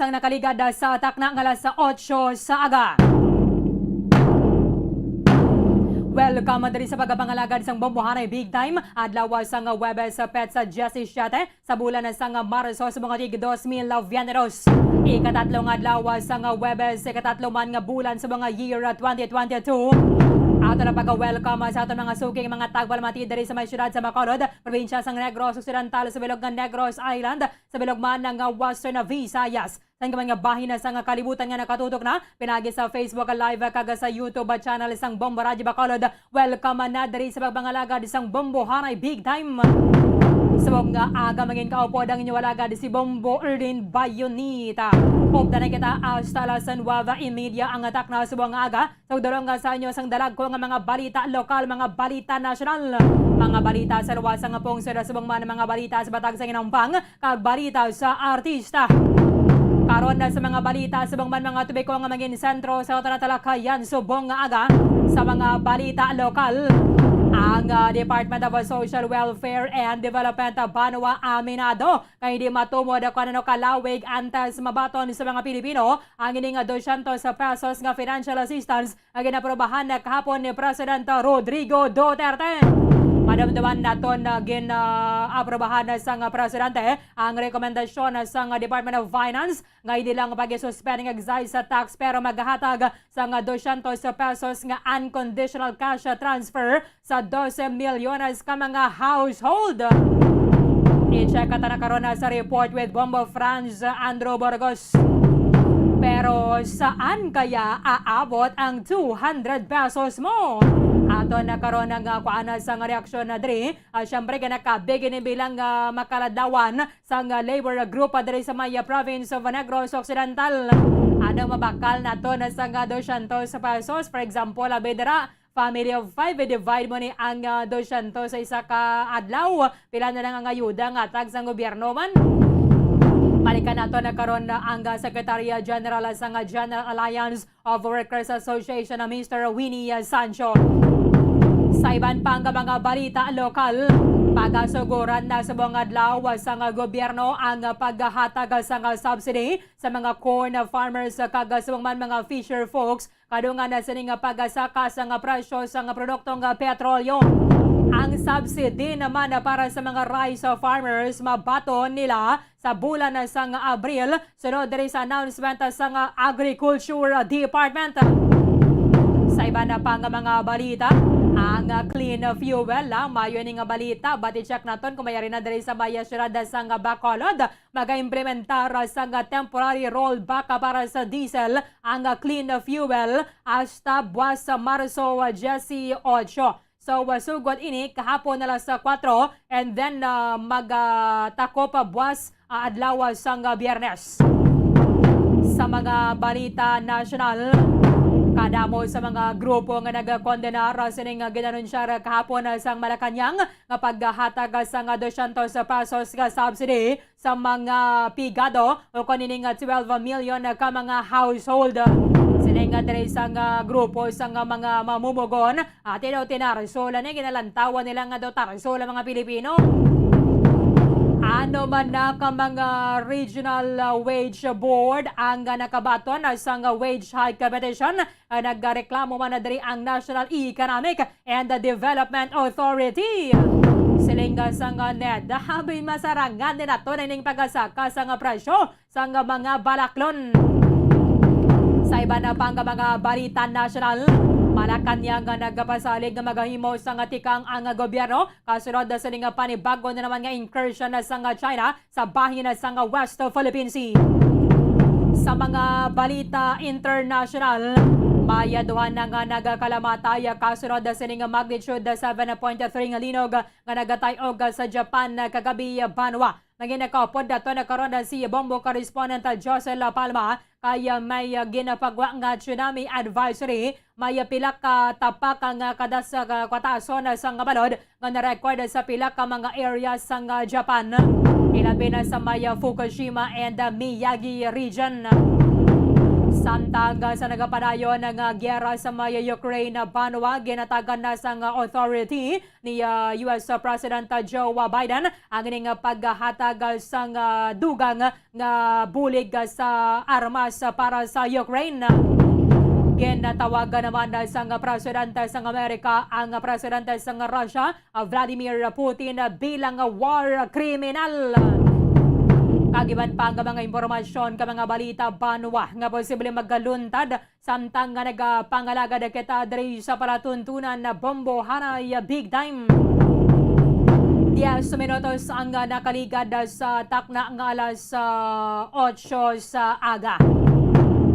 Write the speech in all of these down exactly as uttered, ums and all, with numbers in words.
Sang nakaligad sa takna nga alas otso sa aga. Welcome diri sa pagpangalagad sang Bombohanay Big Time, adlaw sang Huwebes, petsa diyesisiyete sa bulan sang Marso sa mga tig dos mil veintidos. Ikatatlo nga adlaw sang Huwebes, ikatatlo man nga bulan sa mga year twenty twenty-two. Ato na pagka-welcome sa aton mga suking mga tagpalamati diri sa may siyudad sa Bacolod, probinsya sang Negros Occidental, sa bilog nga Negros Island, sa bilog man nga Western Visayas, sa iban nga bahin sang kalibutan nga nakatutok na pinagi sa Facebook Live kag sa YouTube channel sang Bombo Radyo Bacolod. Welcome na diri sa pagpangalagad sang Bombohanay Big Time. Subong nga aga, mangin kaupod ang inyo alagad, si Bombo Erlin Bayonita. Updan na kita hasta alas nuwebe y media ang takna subong nga aga. Sa pagdulong sa inyo sang dalagko nga mga balita lokal, mga balita nasyonal, mga balita sa luwas sang pungsod, subong man mga balita sa Bataan sang Inampang, kag balita sa artista. Karon na sa mga balita, subong man mga topiko nga mangin sentro sa aton talakayan subong nga aga. Sa mga balita lokal, ang, ah, Department of Social Welfare and Development, ah, banwa aminado kay hindi matumod kung ano kalawig antes mabaton sa mga Pilipino ang ining dosyentos pesos nga financial assistance nga ginaprobahan na kahapon ni Presidente Rodrigo Duterte. Madumduman naton na gin-, ah, aprobahan na sang presidente ang rekomendasyon sang Department of Finance nga hindi lang pag-suspend ang excise tax pero maghatag sang dosyentos pesos nga unconditional cash transfer sa dose milyones ka mga household. I-check ka ta na karon na sa report with Bombo Franz Andrew Burgos. Pero saan kaya aabot ang two hundred pesos mo? Ato na karon ang, ah, kuana sang reaksyon na diri. Ah, syempre, ka nakabig ini bilang, ah, makaladlawan sang, ah, labor group, ah, diri sa may, ah, province of Negros Occidental. Ano mabakal nato na sang, ah, dosyentos pesos? For example, abi dira, family of five, i-divide mo ni ang, ah, dosyentos sa isa ka adlaw. Pila na lang ang ayuda nga hatag sang gobyerno man? Balikan nato na karon na ang, ah, Secretary General sang, ah, General Alliance of Workers Association na Mister Winnie Sancho. Sa iban pang mga balita lokal, pagasuguran na sa mga adlaw sang gobyerno ang paghatag sang subsidy sa mga corn farmers kag sa man mga fisher folks kadungan na sining pagsaka sang presyo sang produktong petrolyo. Ang subsidy naman para sa mga rice farmers mabaton nila sa bulan sang Abril, sunod diri sa announcement sang Agriculture Department. Sa iba na pa nga mga balita, ang clean fuel, ah, mayo ni nga balita, but i-check naton kung may ari na diri sa may siyudad sang Bacolod, mag-implementar sang temporary rollback para sa diesel ang clean fuel hasta buwas sa Marso diyesotso. So, uh, sugod ini kahapon alas, uh, kuwatro, and then, uh, mag, uh, takop pa buwas, uh, adlaw, uh, sang, uh, Biyernes. Sa mga balita nasyonal, kadamo sa mga grupo nga nagkondenar, uh, sining, uh, ginanunsyar, uh, kahapon, uh, sang Malacañang nga paghatag, uh, sang, uh, dosyentos pesos nga subsidy sa mga pigado o kon ining twelve million ka mga household. Sila nga diri sa nga grupo sa nga mga mamumugon, ati daw tinarso lang ni ginalantawan nila nga daw tarso lang mga Pilipino. Ano man na ka mga regional, uh, wage board ang, uh, nakabaton sa nga wage hike petition, ah, nagreklamo man na diri ang National Economic and Development Authority. Siling sang NEDA, abi masarangan ni nato na ining pagsaka sang presyo sang mga balaklon. Sa iba na pang mga balita nasyonal, Malacañang nga nagpasalig nga magahimo sang tikang ang gobyerno kasunod sining panibago na naman nga incursion sang China sa bahin sang West Philippine Sea. Sa mga balita international, may duha na nga nagakalamatay kasunod sining magnitude seven point three nga linog nga nagatay-og sa Japan kagabi, banwa. Nagin nakaupod nato na karon si Bombo correspondent Josel Palma, kay may ginapagwa nga tsunami advisory. May pila ka tapak nga kada sa katason sang balod nga na-record sa pila ka mga area sang, ah, Japan, ilabi na sa may, ah, Fukushima and, ah, Miyagi region. Samtang, ah, sa nagapadayon nga giyera sa may Ukraine, ah, banwa, ginatagan na sang authority ni, ah, U S President, ah, Joe Biden ang ining, ah, paghatag, ah, sang, ah, dugang nga bulig, ah, sa armas, ah, para sa Ukraine. Ginatawagan naman, ah, sang Presidente sang Amerika ang Presidente sang Russia, ah, Vladimir Putin, ah, bilang war criminal. Kag iban pa nga mga impormasyon kag mga balita banwa nga posible magaluntad samtang nga nagapangalagad kita diri sa palatuntunan na Bombo Hanay Big Time. Diez minutos ang nakaligad sa takna nga alas, ah, otso sa aga.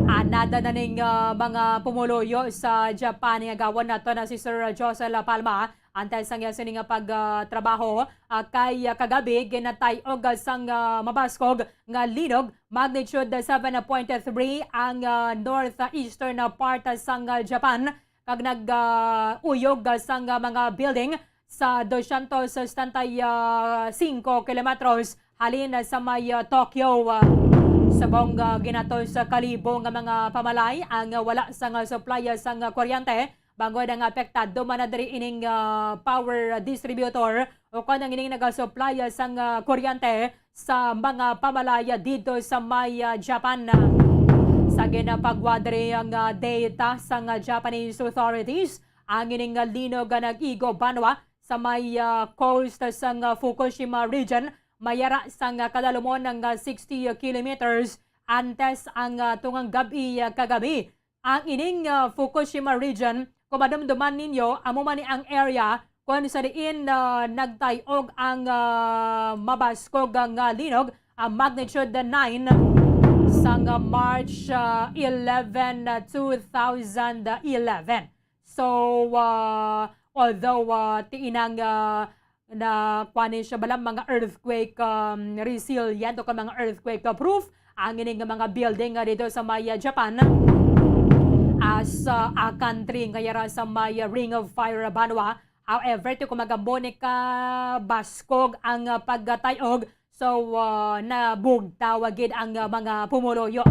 Anad na ning, ah, mga pumuluyo sa Japan. Igawon nato na si Sir Josel Palma. Antes sang iya sini nga pag, ah, trabaho, ah, kay, ah, kagabi, ginatay-og sang, ah, mabaskog nga linog, magnitude seven point three ang, ah, northeastern, ah, part sang, ah, Japan, kag nag, ah, uyog, ah, sang, ah, mga building sa dosyentos setenta y cinco kilometros halin sa may, ah, Tokyo. Subong, ah, ginatos sa kalibo nga mga pamalay ang, ah, wala sang, ah, supply, ah, sang, ah, kuryente, bangod ang apektado man na diri ining, ah, power distributor o kon ang ining nagasupply, ah, sang, ah, kuryente sa mga pamalay dito sa may, ah, Japan. Sa ginapagwa diri ang, ah, data sang, ah, Japanese authorities, ang ining, ah, linog nga nag-igo banwa sa may, ah, coast sang, ah, Fukushima region, mayara sang, ah, kadalumon nga sixty kilometers antes ang, ah, tungang gab-i, ah, kagabi. Ang ining, ah, Fukushima region, kung madumduman ninyo, amo man ni ang area kung sa diin, ah, nagtay-og ang, ah, mabaskog nga linog, ah, magnitude nine sang, ah, March, ah, eleven, ah, two thousand eleven. So, ah, although, ah, tiinang, ah, na kuan ni siya bala mga earthquake, um, resilient o kung mga earthquake, uh, proof ang ining mga building nga dito sa may, uh, Japan, as, uh, a country nga yara sa may, uh, Ring of Fire banwa. However, ti kung magamonika baskog ang, uh, pagkatayog, so, uh, nabugtaw gid ang, uh, mga pumuluyo.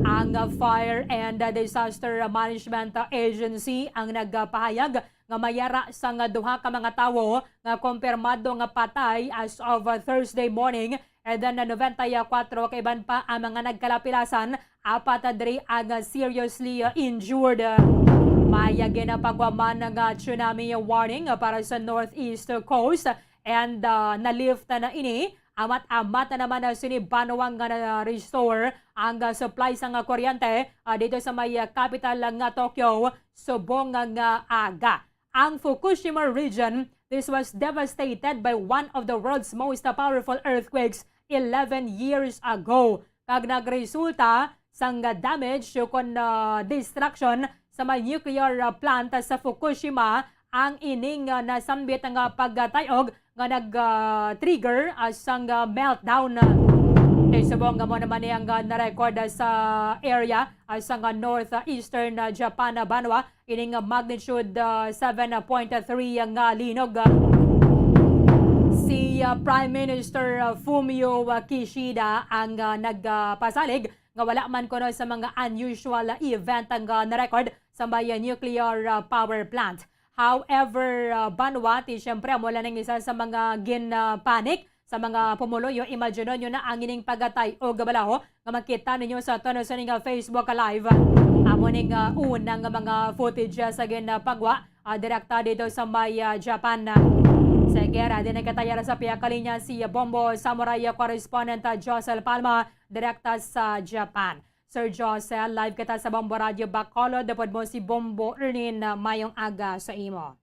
Ang, uh, Fire and, uh, Disaster Management, uh, Agency ang nagpahayag nga mayara sang duha ka mga tawo nga kumpirmado nga patay as of, uh, Thursday morning, and then, uh, nobenta y kuwatro ka iban pa ang mga nagkalapilasan, apat, uh, diri ang, uh, seriously, uh, injured. May, uh, ginapagwa man nga tsunami warning, uh, para sa northeast coast, and, uh, na-lift na ini. Amat-amat na naman, uh, sini banwang nga na-restore ang, uh, supply sang, uh, kuryente, uh, dito sa may, uh, capital, uh, nga Tokyo subong nga aga. Ang Fukushima region, this was devastated by one of the world's most powerful earthquakes eleven years ago, kag nagresulta sang damage kon, ah, destruction sa may nuclear, ah, plant sa Fukushima ang ining, ah, nasambit nga pagtay-og nga nag, ah, trigger, ah, sang, ah, meltdown. Kay subong nga mo naman ni ang, ah, na-record, ah, sa area, ah, sang, ah, northeastern, ah, Japan, ah, banwa, ining, ah, magnitude, ah, seven point three nga linog. Si, ah, Prime Minister, ah, Fumio, ah, Kishida ang, ah, nagpasalig nga wala man kuno sa mga unusual, ah, event ang, ah, na-record sa may, ah, nuclear, ah, power plant. However, ah, banwa, ti siyempre, amo lang ang isa sa mga gin, ah, panic sa mga pumuluyo. Imagine nyo na ang ining pagkatay-og balaho nga makita ninyo sa tuno sa ining, ah, Facebook Live. Amo ning, ah, unang mga footage, ah, sa ginapagwa, ah, direkta dito sa may, ah, Japan. Sige, ready na kita yara sa pihak kalinya si Bombo Samurai, ah, correspondent, ah, Josel Palma, direkta sa Japan. Sir Josel, live kita sa Bombo Radio Bacolod. Dapat mo si Bombo Erlin, ah, mayong aga sa imo.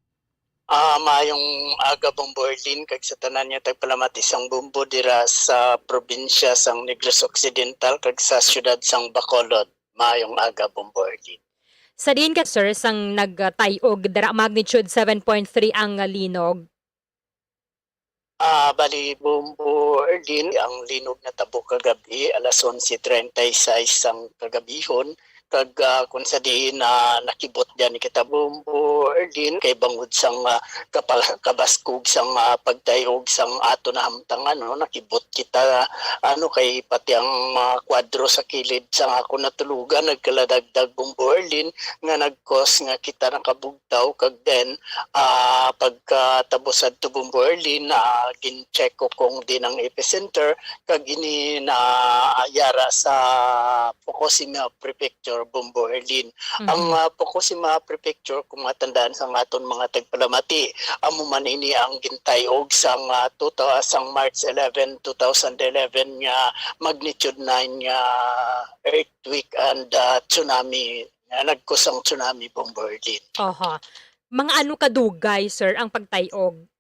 Ah, mayong aga, Bombo Erlin, kag sa tanan nga tagpalamati sang Bombo dira sa probinsya sang Negros Occidental kag sa siyudad sang Bacolod. Mayong aga, Bombo Erlin. Sa diin ka, sir, sang nagtay-og dira magnitude seven point three ang linog? Ah, bali, Bombo Erlin, ang linog natabo kagabi, alas onse treinta y seis sang kagabihon, kag, ah, kung sa diin, ah, nakibot gani kita, Bombo Erlin, kay bangod sang, ah, kapa-, kabaskog sang, ah, pagtay-og sang ato nahamtangan, no, nakibot kita, ano, kay pati ang mga kwadro sa kilid sang ako natulugan nagkaladagdag, Bombo Erlin, nga nag-cause nga kita nakabugtaw, kag then, ah, pagkatapos adto, Bombo Erlin, ah, gin-check ko kung diin ang epicenter, kag ini na yara sa Fukushima Prefecture, Bombo Erlin. Mhm. Ang, ah, Fukushima Prefecture, kung matandaan sang aton mga tagpalamati, amo man ini ang gintay-og sang, ah, two thou-, sang March eleven, two thousand eleven nga magnitude nine nga earthquake and, ah, tsunami, nga nag-cause sang tsunami, Bombo Erlin. Aha. Mga ano kadugay, sir, ang pagtay-og?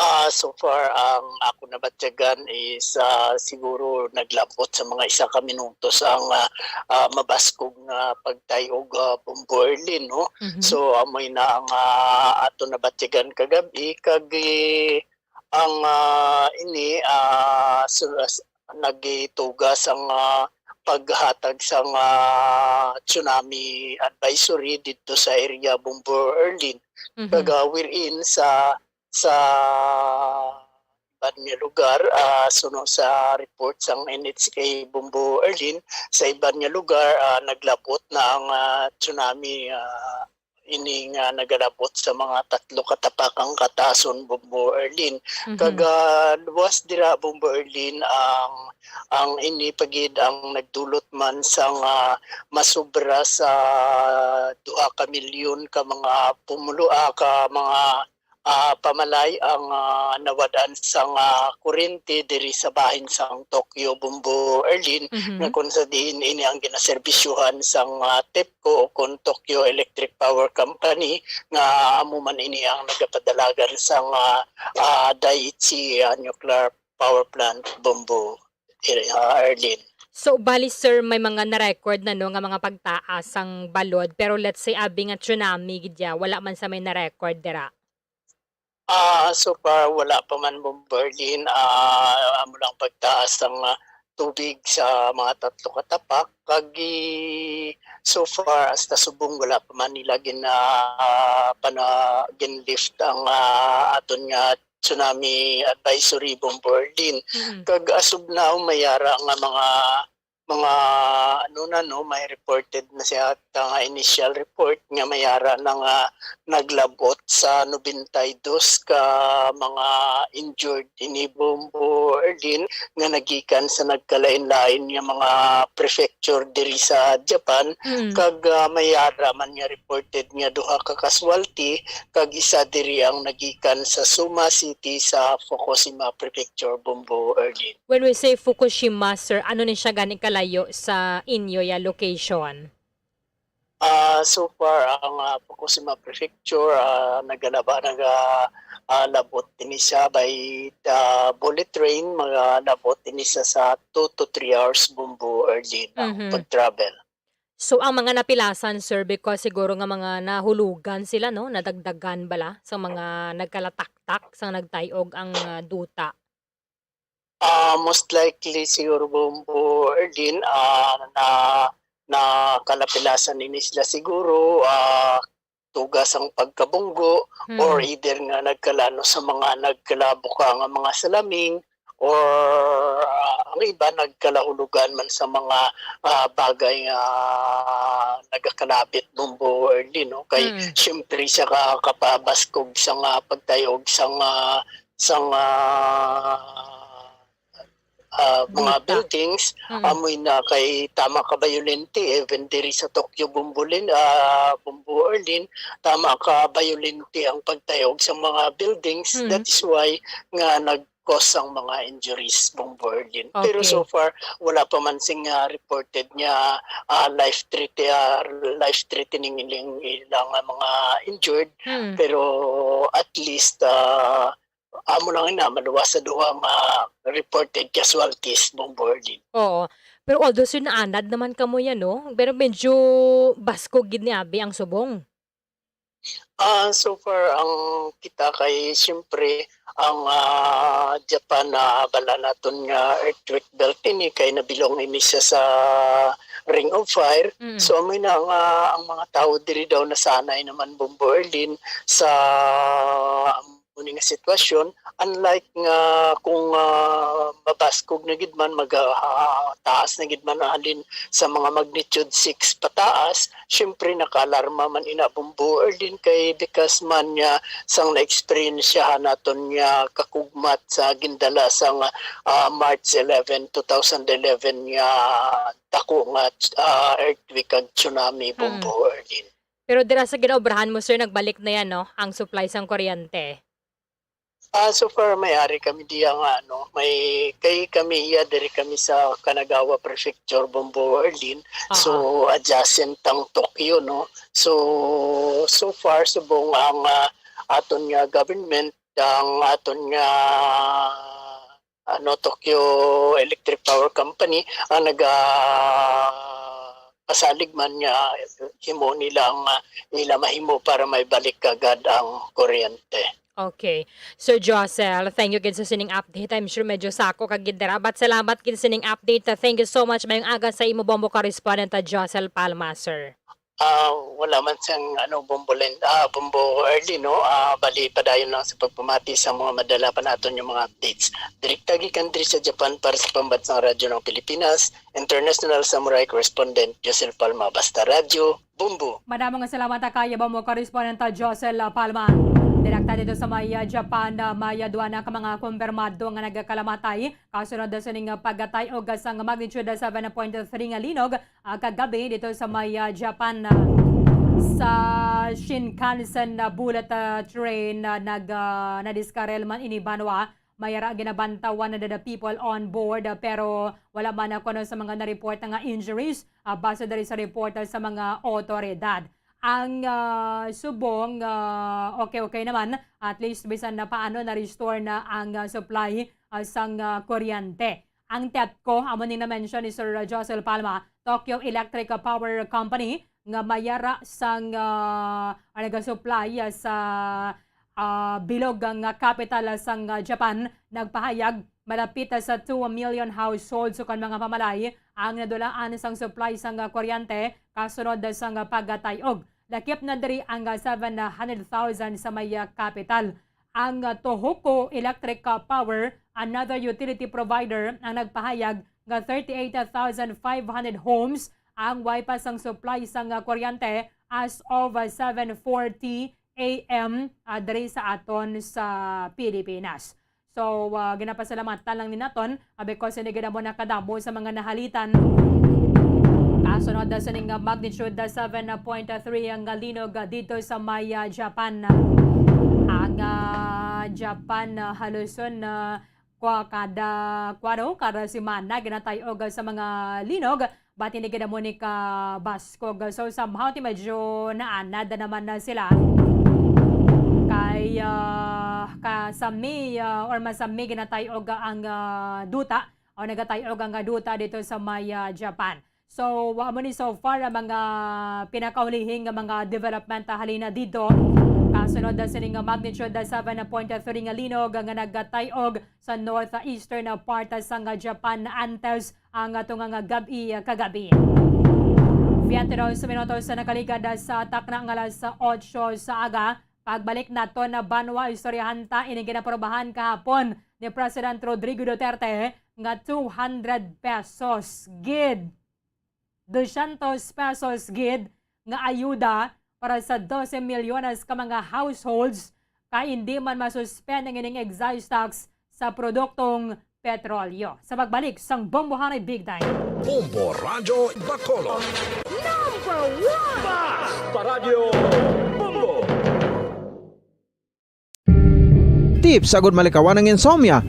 Ah, so far, ang ako nabatyagan is, ah, siguro naglabot sa mga isa ka minutos ang, ah, ah, mabaskog nga pagtay-og, ah, Bombo Erlin, no? Mhm. So, amoy na ang, ah, ato nabatyagan kagab-i, kag, eh, ang, ah, ini, ah, su-, as-, nagituga sang, ah, paghatag sang, ah, tsunami advisory didto sa area, Bombo Erlin. Mhm. Kag, ah, wherein sa sa iban nga lugar, ah, suno sa report sang N H K, Bombo Erlin, sa iban nga lugar, ah, naglabot na ang, ah, tsunami, ah, ini nga nagalabot sa mga tatlo ka tapakang kataason, Bombo Erlin. Mhm. Kag, ah, luwas dira, Bombo Erlin, ang, ang ini pa gid ang nagdulot man sang, ah, masobra sa duha ka milyon ka mga pumuluha ka mga ah, pamalay ang, ah, nawad-an sang, ah, kurente diri sa bahin sang Tokyo, Bombo Erlin, nga Mhm. kung sa diin ini ang ginaserbisyuhan sang, ah, TEPCO o kon Tokyo Electric Power Company, nga amo man ini ang nagapadalagan sang, ah, ah, Daiichi, ah, Nuclear Power Plant, Bombo, Er-, ah, Erlin. So, bali, sir, may mga na-record na, no, nga mga pagtaas sang balod, pero let's say, abi nga tsunami gid ya, wala man sa may na-record dira? Ah, so far, wala pa man, Bombo Erlin. Ah, amo lang pagtaas sang, ah, tubig sa mga tatlo ka tapak. Kag gi-, so far, hasta subong, wala pa man nila gin-, ah, pana-, gin-lift ang, ah, aton nga tsunami advisory, Bombo Erlin. Mm. Kag as of now, may ara nga mga mga ano na, no, may reported na siya, ta nga initial report nga may ara na nga naglabot sa nobenta y dos ka mga injured ini, Bombo Erlin, nga nagikan sa nagkalain-lain nga mga prefecture diri sa Japan, Mm. kag, ah, may ara man nga reported nga duha ka casualty, kag isa diri ang nagikan sa Suma City sa Fukushima Prefecture, Bombo Erlin. When we say Fukushima, sir, ano ni siya gani kalayo sa inyo ya location? Ah, so far, ang, ah, Fukushima Prefecture, ah, nagalaba-, naga-, ah, labot ini siya by, ah, bullet train, magalabot ini siya sa two to three hours, Bombo Erlin, ang Mhm. pag-travel. So, ang mga napilasan, sir, because siguro nga mga nahulugan sila, no? Nadagdagan bala sa mga nagkalataktak, sa nagtay-og ang, ah, duta. Ah, most likely siguro, Bombo Erlin, ah, na, na kalapilasan ini sila siguro, ah, tuga sang pagkabunggo, or Hmm. either nga nagkalaano sa mga nagkalabuka nga mga salamin, or, ah, ang iba nagkalahulugan man sa mga, ah, bagay nga nagakalabit, Bombo Erlin, no? Kay, Hmm. siyempre, siya ka-, kapabaskog sa nga pagtay-og sa nga, sa nga, ah, mga Duta. buildings, Mm. amoy na kay tama ka bayolente, even diri sa Tokyo, Bombo Lin-, ah, Bombo Erlin, tama ka bayolente ang pagtay-og sa mga buildings. Mm. That is why nga nag-cause ang mga injuries, Bombo Erlin. Pero Okay. so far, wala pa man sing, ah, reported nga, ah, life threat-, ah, life-threatening ilang, ilang, ah, mga injured. Mm. Pero at least, ah, amo lang ina, maluwas sa duha nga reported casualties, Bombo Erlin. Oo. Pero although, sir, naanad naman kamo yan, no? Pero medyo baskog gid ni abi ang subong. Ah, so far, ang kita kay, siyempre, ang, ah, Japan, na bala naton nga earthquake belt ini kay nabilong ini siya sa, Ring of Fire. Mm. So, amoy na nga ang mga tao diri daw nasanay naman, Bombo Erlin, sa amo ni nga sitwasyon. Unlike nga kung, ah, mabaskog na gid man, mag, ah, taas na gid man halin sa mga magnitude six pataas, syempre nakaalarma man ina, Bombo Erlin, kay because man niya sang na-experience siya naton nga kakugmat sa gindala sang, ah, March eleven, two thousand eleven nga dako nga, ah, earthquake kag tsunami, Mm. Bombo Erlin. Pero dira sa ginaobrahan mo, sir, nagbalik na yan, no? Ang supply sang kuryente. Ah, so far, may ari kami diya nga, ano, may, kay kami iya, diri kami sa Kanagawa Prefecture, Bombo Erlin. Aha. So, adjacent ang Tokyo, no? So, so far, subong ang, ah, aton nga government, ang aton nga, ano, Tokyo Electric Power Company, ang naga, pasalig man nga himo nila ang, ah, ila mahimo para may balik agad ang kuryente. Okay. Sir Josel, thank you gid sa sining update. I'm sure medyo sako ka gid dira, but salamat gid sining update. Thank you so much. Mayong aga sa imo, Bombo correspondent, ah, Josel Palma, sir. Ah, wala man sang, ano, Bombo Len-, ah, Bombo Erlin, no? Ah, bali, padayon lang sa pagpamati sa mga madala pa naton yung mga updates. Direkta gikan diri sa Japan para sa Pambansang Radyo ng Pilipinas, International Samurai Correspondent Josel Palma, Basta Radyo, Bombo. Madamo nga salamat, ah, kay Bombo Correspondent, ah, Josel, ah, Palma. Direkta dito sa may, ah, Japan, ah, may, ah, duwa na ka mga kumpirmado nga nagakalamatay kasunod sa ning, ah, pagkatay og sang magnitude, ah, seven point three nga linog, ah, kagabi dito sa may, ah, Japan, ah, sa Shinkansen na bullet, ah, train, ah, nag, ah, nadiskarel man ini, banwa may ara ginabanta one hundred people on board, ah, pero wala man, ah, kuno sa mga na-report nga injuries, ah, base diri sa report, ah, sa mga otoridad. Ang, ah, subong, ah, okay-okay naman, at least bisan na paano na-restore na ang, ah, supply, ah, sang, ah, kuryente. Ang TEPCO, amo ning na-mention ni Sir Josel Palma, Tokyo Electric Power Company, nga may ara sang, ah, nagasupply, ah, sa, ah, bilog nga kapital, ah, sang, ah, Japan, nagpahayag malapit, ah, sa two million households o kon mga pamalay ang nadulaan sang supply sang, ah, kuryente kasunod sang, ah, pagkatay-og. Lakip na diri ang, ah, seven hundred thousand sa may, ah, kapital. Ang, ah, Tohoku Electric, ah, Power, another utility provider, ang nagpahayag nga thirty-eight thousand five hundred homes ang way pa sang supply sang, ah, kuryente as of, ah, seven forty A M, ah, diri sa aton sa Pilipinas. So, ah, ginapasalamatan lang ni naton, ah, because hindi gid amo nakadamo sa mga nahalitan. Kasunod na sining, ah, magnitude, ah, seven point three ang linog, ah, dito sa may, ah, Japan. Ang, ah, Japan, ah, haluson, ah, kwa-, kada, kwano, kada semana ginatay-og sa mga linog, but hindi gid amo ni kabaskog. So, somehow, ti medyo naanad na naman na sila. Kay, ah, kasami, ah, or masami ginatay-og ang, ah, duta, o nagatay-og ang duta dito sa may, ah, Japan. So, wa mo ni so far ang mga pinakaulihing nga mga development, ah, halina dito. Kasunod na sining magnitude, ah, seven point three nga linog nga nagatay-og sa northeastern, ah, part, ah, sang, ah, Japan antes ang, ah, tunga nga gab-i, ah, kagabi. Twenty-two minutos sa nakaligad, ah, sa takna nga alas otso sa aga. Pagbalik naton na banwa, istoryahan ta ining ginaprobahan kahapon ni President Rodrigo Duterte nga two hundred pesos gid, dosyentos pesos gid nga ayuda para sa doce milyones ka mga households, kay hindi man masuspend ang ining excise tax sa produktong petrolyo. Sa pagbalik sang Bombohanay Big Time. Bombo Radyo Bacolod. Number one! Basta Radyo Bombo! Tips agud malikawan ang insomnia.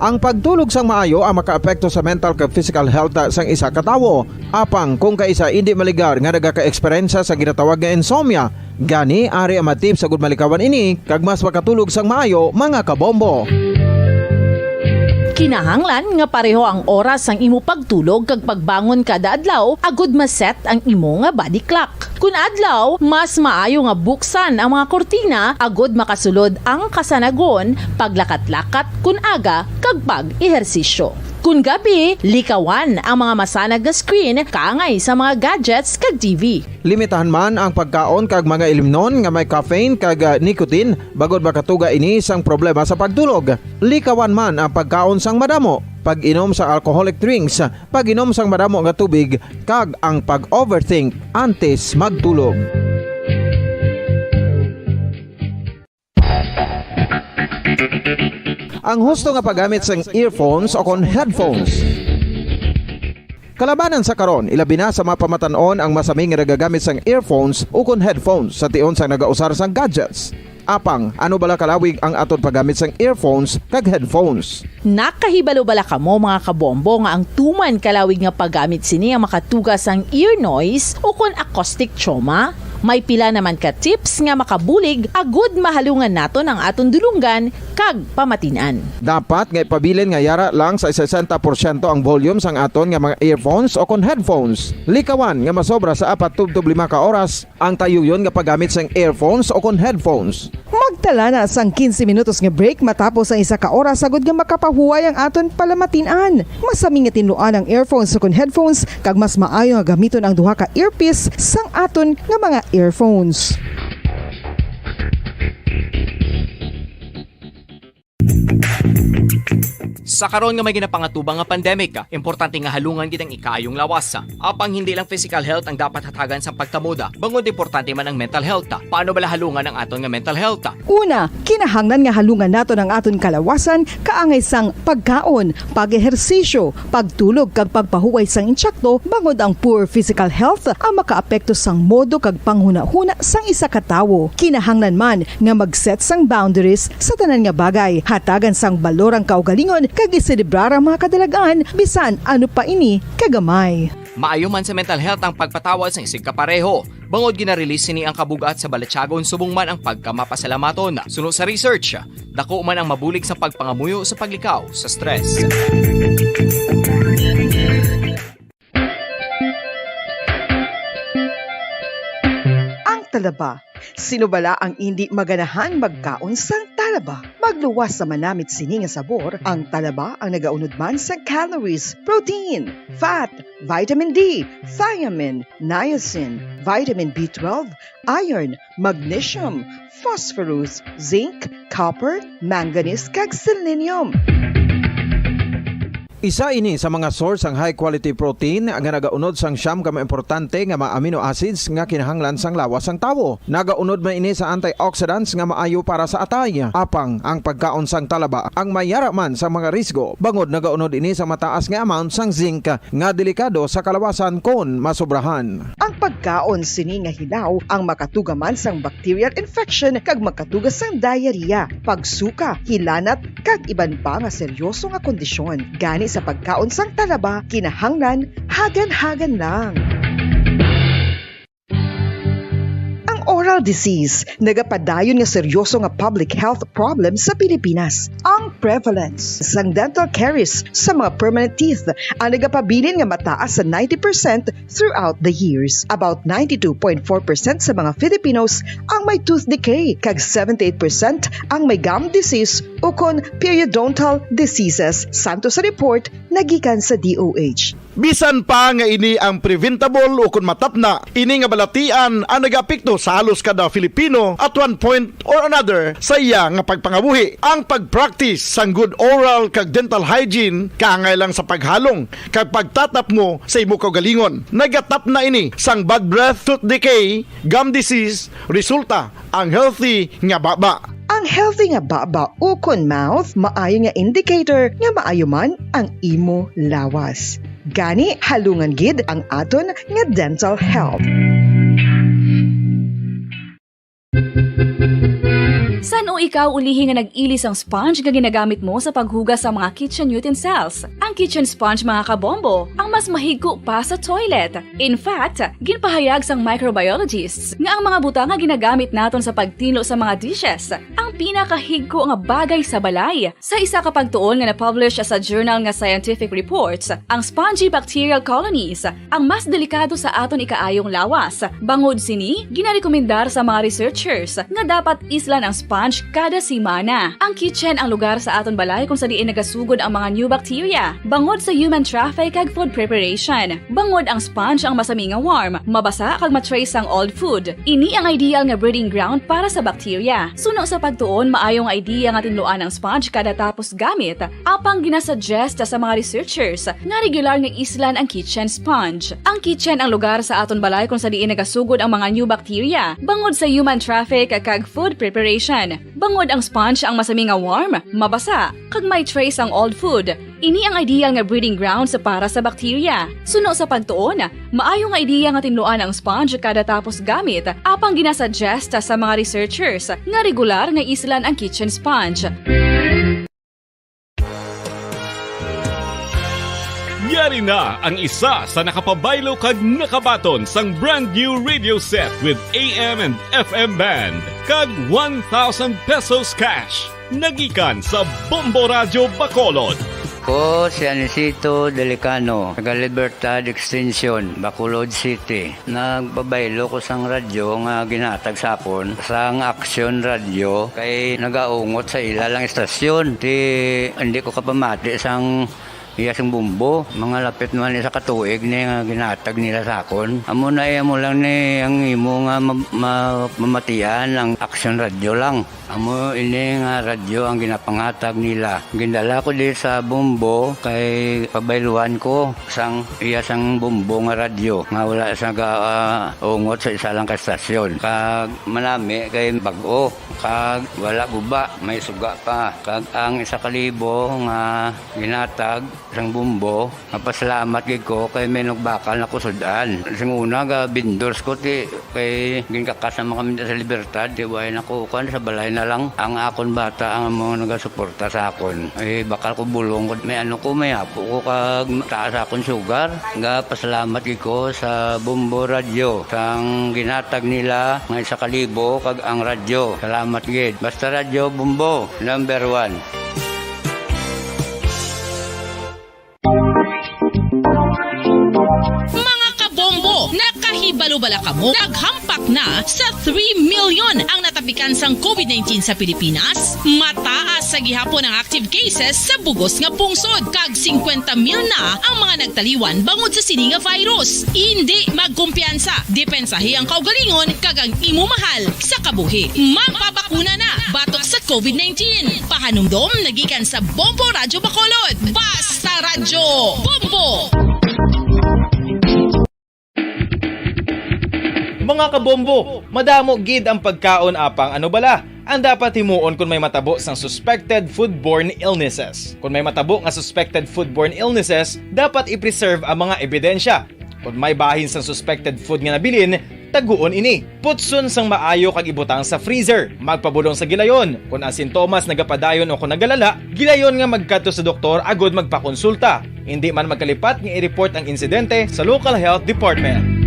Ang pagtulog sang maayo ang makaapekto sa mental kag physical health sang isa ka tawo. Apang kung kaisa indi maligar nga nagaka-eksperyensya sa ginatawag nga insomnia, gani ari ang mga tips agud malikawan ini kag mas makatulog sang maayo, mga kabombo. Kinahanglan nga pareho ang oras sang imo pagtulog kag pagbangon kada adlaw agud ma-set ang imo nga body clock. Kun adlaw, mas maayo nga buksan ang mga kurtina agud makasulod ang kasanagon, paglakat-lakat kun aga, kag pag-ehersisyo. Kon gabi, likawan ang mga masanag nga screen kaangay sa mga gadgets kag T V. Limitahan man ang pagkaon kag mga ilimnon nga may caffeine kag, ah, nicotine, bangod makatuga ini sang problema sa pagtulog. Likawan man ang pagkaon sang madamo, pag-inom sang alcoholic drinks, pag-inom sang madamo nga tubig, kag ang pag-overthink antes magtulog. Ang husto nga paggamit sang earphones o kon headphones. Kalabanan sa karon, ilabi na sa mga pamatan-on ang masami nga nagagamit sang earphones o kon headphones sa tion sang nagausar sang gadgets. Apang, ano bala kalawig ang aton paggamit sang earphones kag headphones? Nakahibalo bala kamo, mga kabombo, nga ang tuman kalawig nga paggamit sini ang makatuga sang ear noise o kon acoustic trauma? May pila naman ka tips nga makabulig agud mahalungan naton ang aton dulonggan kag pamatin-an. Dapat nga ipabilin nga yara lang sa sesenta porsyento ang volume sang aton nga mga earphones o kon headphones. Likawan nga masobra sa apat tubtob lima ka oras ang tayuyon nga paggamit sang earphones o kon headphones. Magtala na sang quince minutos nga break matapos ang isa ka oras, agud nga makapahuway ang aton palamatin-an. Masami nga tinluan ang earphones o kon headphones, kag mas maayo nga gamiton ang duha ka earpiece sang aton nga mga earphones. Sa karon nga may ginapangatubang nga pandemic, importante nga halungan gid ang ikaayong lawas. Apang hindi lang physical health ang dapat hatagan sang pagtamod, bangod importante man ang mental health. Paano bala halungan ang aton nga mental health? Una, kinahanglan nga halungan naton ang aton kalawasan kaangay sang pagkaon, pag-ehersisyo, pagtulog kag pagpahuway sang insakto, bangod ang poor physical health ang makaapekto sang modo kag panghunahuna sang isa ka tawo. Kinahanglan man nga mag-set sang boundaries sa tanan nga bagay, hatagan sang balor ang kaugalingon kag iselebrar ang mga kadalag-an, bisan ano pa ini kagamay. Maayo man sa mental health ang pagpatawad sang isigkapareho, bangod gina-release sini ang kabug-at sa balatyagon subong man ang pagkamapasalamaton. Suno sa research, dako man ang mabulig sa pagpangamuyo sa paglikaw sa stress. Ang talaba. Sino bala ang indi maganahang magkaon sang talaba? Magluwas sa manamit sini nga sabor, ang talaba ang nagaunod man sa calories, protein, fat, vitamin D, thiamine, niacin, vitamin B twelve, iron, magnesium, phosphorus, zinc, copper, manganese, kag selenium. Isa ini sa mga source sang high quality protein nga nagaunod sang siyam ka mga importante nga mga amino acids nga kinahanglan sang lawas sang tawo. Nagaunod man ini sa antioxidants nga maayo para sa atay. Apang ang pagkaon sang talaba ang mayara man sa mga risgo, bangod nagaunod ini sa mataas nga amount sang zinc nga delikado sa kalawasan kon masobrahan. Ang pagkaon sini nga hilaw ang makatuga man sang bacterial infection kag makatuga sang diarrhea, pagsuka, hilanat, kag iban pa nga seryoso nga kondisyon. Gani sa pagkaon sang talaba, kinahanglan hagan-hagan lang. Ang oral disease nagapadayon nga seryoso nga public health problem sa Pilipinas. Ang prevalence sang dental caries sa mga permanent teeth ang nagapabilin nga mataas sa ninety percent throughout the years. About ninety-two point four percent sa mga Filipinos ang may tooth decay, kag seventy-eight percent ang may gum disease ukon periodontal diseases, santo sa report nga gikan sa D O H. Bisan pa nga ini ang preventable ukon matapna, ini nga balatian ang nagaapekto sa halos kada Filipino at one point or another sa iya nga pagpangabuhi. Ang pag-practice sang good oral kag dental hygiene kaangay lang sa paghalong kag pagtatapngo sa imo kaugalingon. Nagatapna ini sang bad breath, tooth decay, gum disease, resulta ang healthy nga baba. Ang healthy nga baba ukon mouth maayo nga indicator nga maayo man ang imo lawas. Gani, halungan gid ang aton nga dental health. San-o ikaw ulihi nga nag-ili sang sponge nga ginagamit mo sa paghugas sa mga kitchen utensils? Ang kitchen sponge, mga kabombo, ang mas mahigko pa sa toilet. In fact, ginpahayag sang microbiologists nga ang mga butang nga ginagamit naton sa pagtinlo sa mga dishes ang pinakahigko nga bagay sa balay. Sa isa ka pagtuon nga na-publish sa journal nga Scientific Reports, ang spongy bacterial colonies ang mas delikado sa aton ikaayong lawas. Bangod sini, ginarekomendar sa mga researchers nga dapat islan ang sponge kada semana. Ang kitchen ang lugar sa aton balay kung sa diin nagasugod ang mga new bacteria bangod sa human traffic kag food preparation. Bangod ang sponge ang masami nga warm, mabasa kag ma-trace ang old food. Ini ang ideal nga breeding ground para sa bacteria. Suno sa pagtuon, maayo nga idea nga tinluan ang sponge kada tapos gamit, apang ginasuggest sa mga researchers nga regular nga islan ang kitchen sponge. Ang kitchen ang lugar sa aton balay kung sa diin nagasugod ang mga new bacteria bangod sa human traffic kag food preparation. Bangod ang sponge ang masami nga warm, mabasa, kag may trace ang old food. Ini ang ideal nga breeding grounds para sa bacteria. Suno sa pagtuon, maayo nga ideya nga tinluan ang sponge kada tapos gamit, apang ginasuggest sa mga researchers nga regular nga islan ang kitchen sponge. Yari na ang isa sa nakapabaylo kag nakabaton sang brand new radio set with A M and F M band kag one thousand pesos cash. Nagikan sa Bombo Radyo Bacolod. Ko si Anisito Delicano, taga Libertad Extension, Bacolod City. Nagpabaylo ko sang radyo nga ginhatag sa akon sang Action Radio kay nagaungot sa ila lang istasyon. Ti hindi ko kapamati sang iya sang bumbo. Mga lapit naman isa ka tuig ni nga ginhatag nila sa akon. Amo na iya mo lang ni ang imo nga ma- ma- mamatian ang Action Radio lang. Amo ini nga radyo ang ginapanghatag nila. Gindala ko di sa Bombo kay pabayluhan ko sang iya sang Bombo nga radyo nga wala sa gaungot sa isa lang ka estasyon. Kag manami kay bag-o kag wala guba, may suga pa. Kag ang isa ka libo nga ginatag sang Bombo, mapasalamat gid ko kay may nagbakal na ko sud-an. Sing una ga vendors ko ti kay ginkakas naman kami sa Libertad, ti way na ko kan sa balay na lang ang akon bata ang mga nagasuporta sa akon. Ay bakal ko bulong ko may ano ko may apo ko kag taas akon sugar. Ga pasalamat gid ko sa Bombo Radyo sang ginatag nila nga isa ka libo kag ang radyo. Salamat gid. Basta Radyo Bombo, number one. Mga kabombo, nakahibalo bala kamo? Naghampak na sa three million ang natapikan sang COVID nineteen sa Pilipinas. Mataas sa gihapon ang active cases sa bugos nga pungsod, kag singkwenta mil na ang mga nagtaliwan bangod sa sini nga virus. Indi magkumpiyansa, depensahi ang kaugalingon kag ang imo mahal sa kabuhi. Magpabakuna na batok sa COVID nineteen. Pahanumdom nagikan sa Bombo Radyo Bacolod. Basta Radyo Bombo! Mga kabombo, madamo gid ang pagkaon apang ano bala ang dapat himuon kon may matabo sang suspected foodborne illnesses. Kon may matabo nga suspected foodborne illnesses, dapat i-preserve ang mga ebidensya. Kon may bahin sang suspected food nga nabilin, taguon ini. Putson sang maayo kag ibutang sa freezer. Magpabulong sa gilayon. Kon ang sintomas nagapadayon o kon nagalala, gilayon nga magkadto sa doktor agud magpakonsulta. Indi man magkalipat nga i-report ang insidente sa local health department.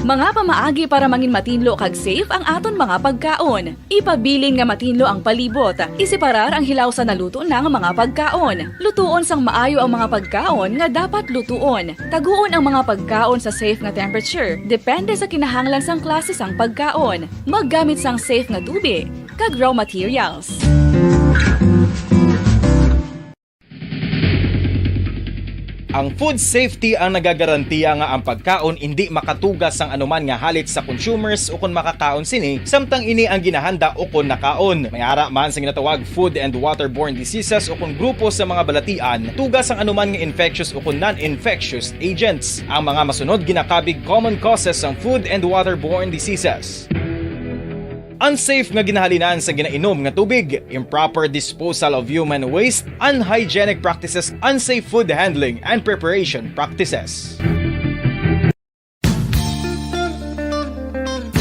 Mga pamaagi para mangin matinlo kag safe ang aton mga pagkaon. Ipabilin nga matinlo ang palibot. Iseparar ang hilaw sa naluto na nga mga pagkaon. Lutuon sang maayo ang mga pagkaon nga dapat lutuon. Taguon ang mga pagkaon sa safe nga temperature, depende sa kinahanglan sang klase sang pagkaon. Maggamit sang safe nga tubi kag raw materials. Ang food safety ang nagagarantiya nga ang pagkaon indi makatuga sang anuman nga halit sa consumers ukon makakaon sini samtang ini ang ginahanda ukon nakaon. May ara man sa ginatawag food and waterborne diseases ukon grupo sa mga balatian, tuga sang anuman nga infectious ukon non-infectious agents. Ang mga masunod ginakabig common causes sang food and waterborne diseases. Unsafe nga ginahalinan sa ginainom nga tubig, improper disposal of human waste, unhygienic practices, unsafe food handling and preparation practices.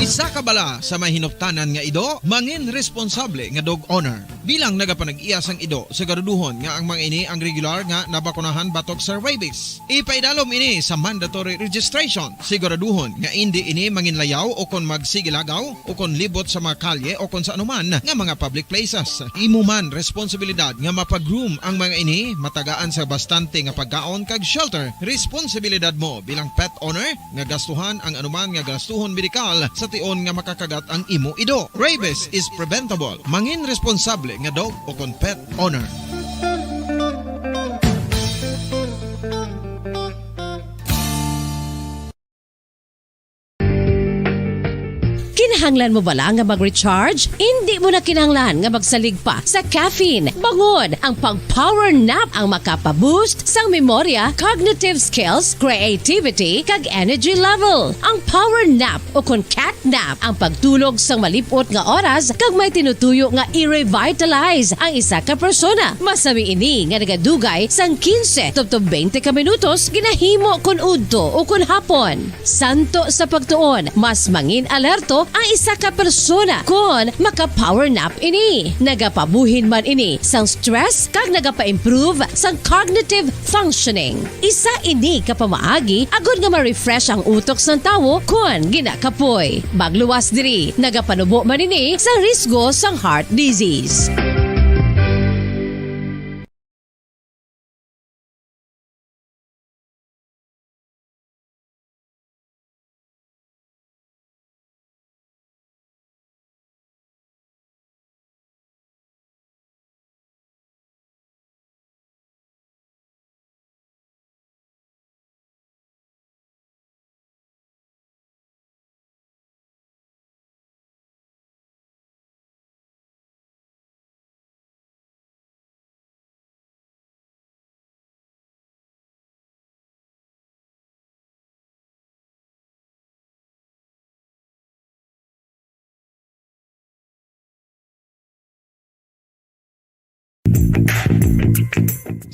Sa kabala sa may hinuptanan nga ido, mangin responsable nga dog owner. Bilang nagapanag-iya sang ido, siguraduhon nga ang mga ini ang regular nga nabakunahan batok sa rabies. Ipaidalom ini sa mandatory registration. Siguraduhon nga indi ini manginlayaw o kon magsigilagaw o kon libot sa mga kalye o kon sa anuman nga mga public places. Imo man responsibilidad nga mapag-groom ang mga ini, matagaan sa bastante nga pagkaon kag shelter. Responsibilidad mo bilang pet owner nga gastuhan ang anuman nga gastuhon medikal sa tion nga makakagat ang imo ido. Rabies is preventable. Mangin responsable nga dog o kon pet owner. Kinahanglan mo bala nga mag-recharge? Indi mo na kinahanglan nga magsalig pa sa caffeine. Bangod ang pag-power nap ang makapa-boost sang memorya, cognitive skills, creativity, kag energy level. Ang power nap o kon cat nap ang pagtulog sang malip-ot nga oras kag may tinutuyo nga i-revitalize ang isa ka persona. Masami ini nga nagadugay sang quince tubtob twenty ka minutos ginahimo kon udto o kon hapon. Santo sa pagtuon, mas mangin-alerto ang isa ka persona kon maka-power nap ini. Nagapabuhin man ini sang stress kag nagapa-improve sang cognitive functioning. Isa ini ka pamaagi agod nga ma-refresh ang utok sang tawo kon ginakapoy. Magluwas diri, nagapanubo man ini sang risgo sang heart disease.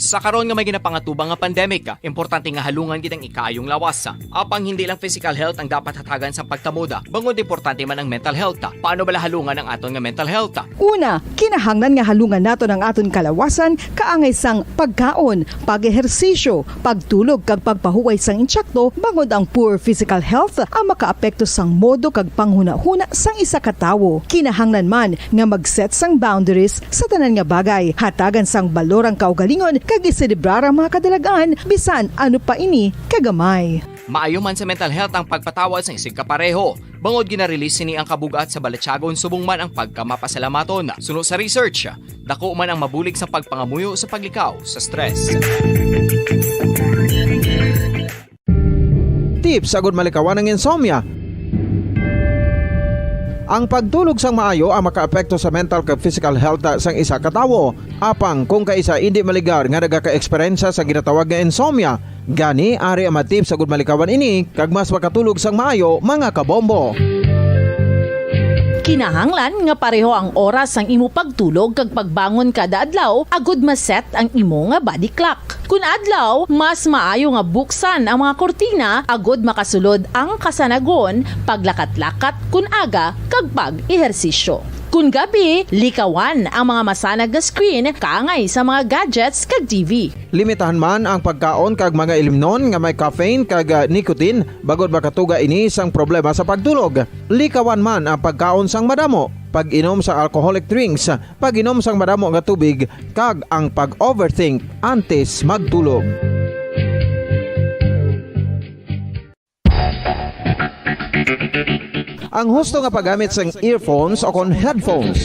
Sa karon nga may ginapangatubang nga pandemic, importante nga halungan gid ang ikaayong lawas. Apang hindi lang physical health ang dapat hatagan sa pagtamuda, bangod importante man ang mental health. Paano bala halungan ang aton nga mental health? Una, kinahanglan nga halungan naton ang aton kalawasan kaangay sang pagkaon, pag-ehersisyo, pagtulog kag pagpahuway sang intsakto, bangod ang poor physical health ang makaapekto sang modo kag panghunahuna sang isa ka tawo. Kinahanglan man nga mag-set sang boundaries sa tanan nga bagay, hatagan sang balor ang kaugalingon kag iselebrar ang mga kadalag-an bisan ano pa ini kagamay. Maayo man sa mental health ang pagpatawad sang isigkapareho, bangod gina-release sini ang kabug-at sa balatyagon subong man ang pagkamapasalamaton. Suno sa research, dako man ang mabulig sa pagpangamuyo sa paglikaw sa stress. Tips agud malikawan ang insomnia. Ang pagtulog sang maayo ang makaapekto sa mental kag physical health sang isa ka tawo. Apang kung kaisa indi maligar nga nagaka-eksperyensya sa ginatawag nga insomnia, gani ari ang mga tips agud malikawan ini kag mas makatulog sang maayo, mga kabombo. Kinahanglan nga pareho ang oras sang imo pagtulog kag pagbangon kada adlaw agud ma-set ang imo nga body clock. Kun adlaw, mas maayo nga buksan ang mga kurtina agud makasulod ang kasanagon, paglakat-lakat kun aga, kag pag-ehersisyo. Kun gabi, likawan ang mga masanag nga screen kaangay sa mga gadgets kag T V. Limitahan man ang pagkaon kag mga ilimnon nga may caffeine kag, ah, nicotine, bangod makatuga ini sang problema sa pagtulog. Likawan man ang pagkaon sang madamo, pag-inom sa alcoholic drinks, pag-inom sang madamo nga tubig, kag ang pag-overthink antes magtulog. Ang husto nga paggamit sang earphones o kon headphones.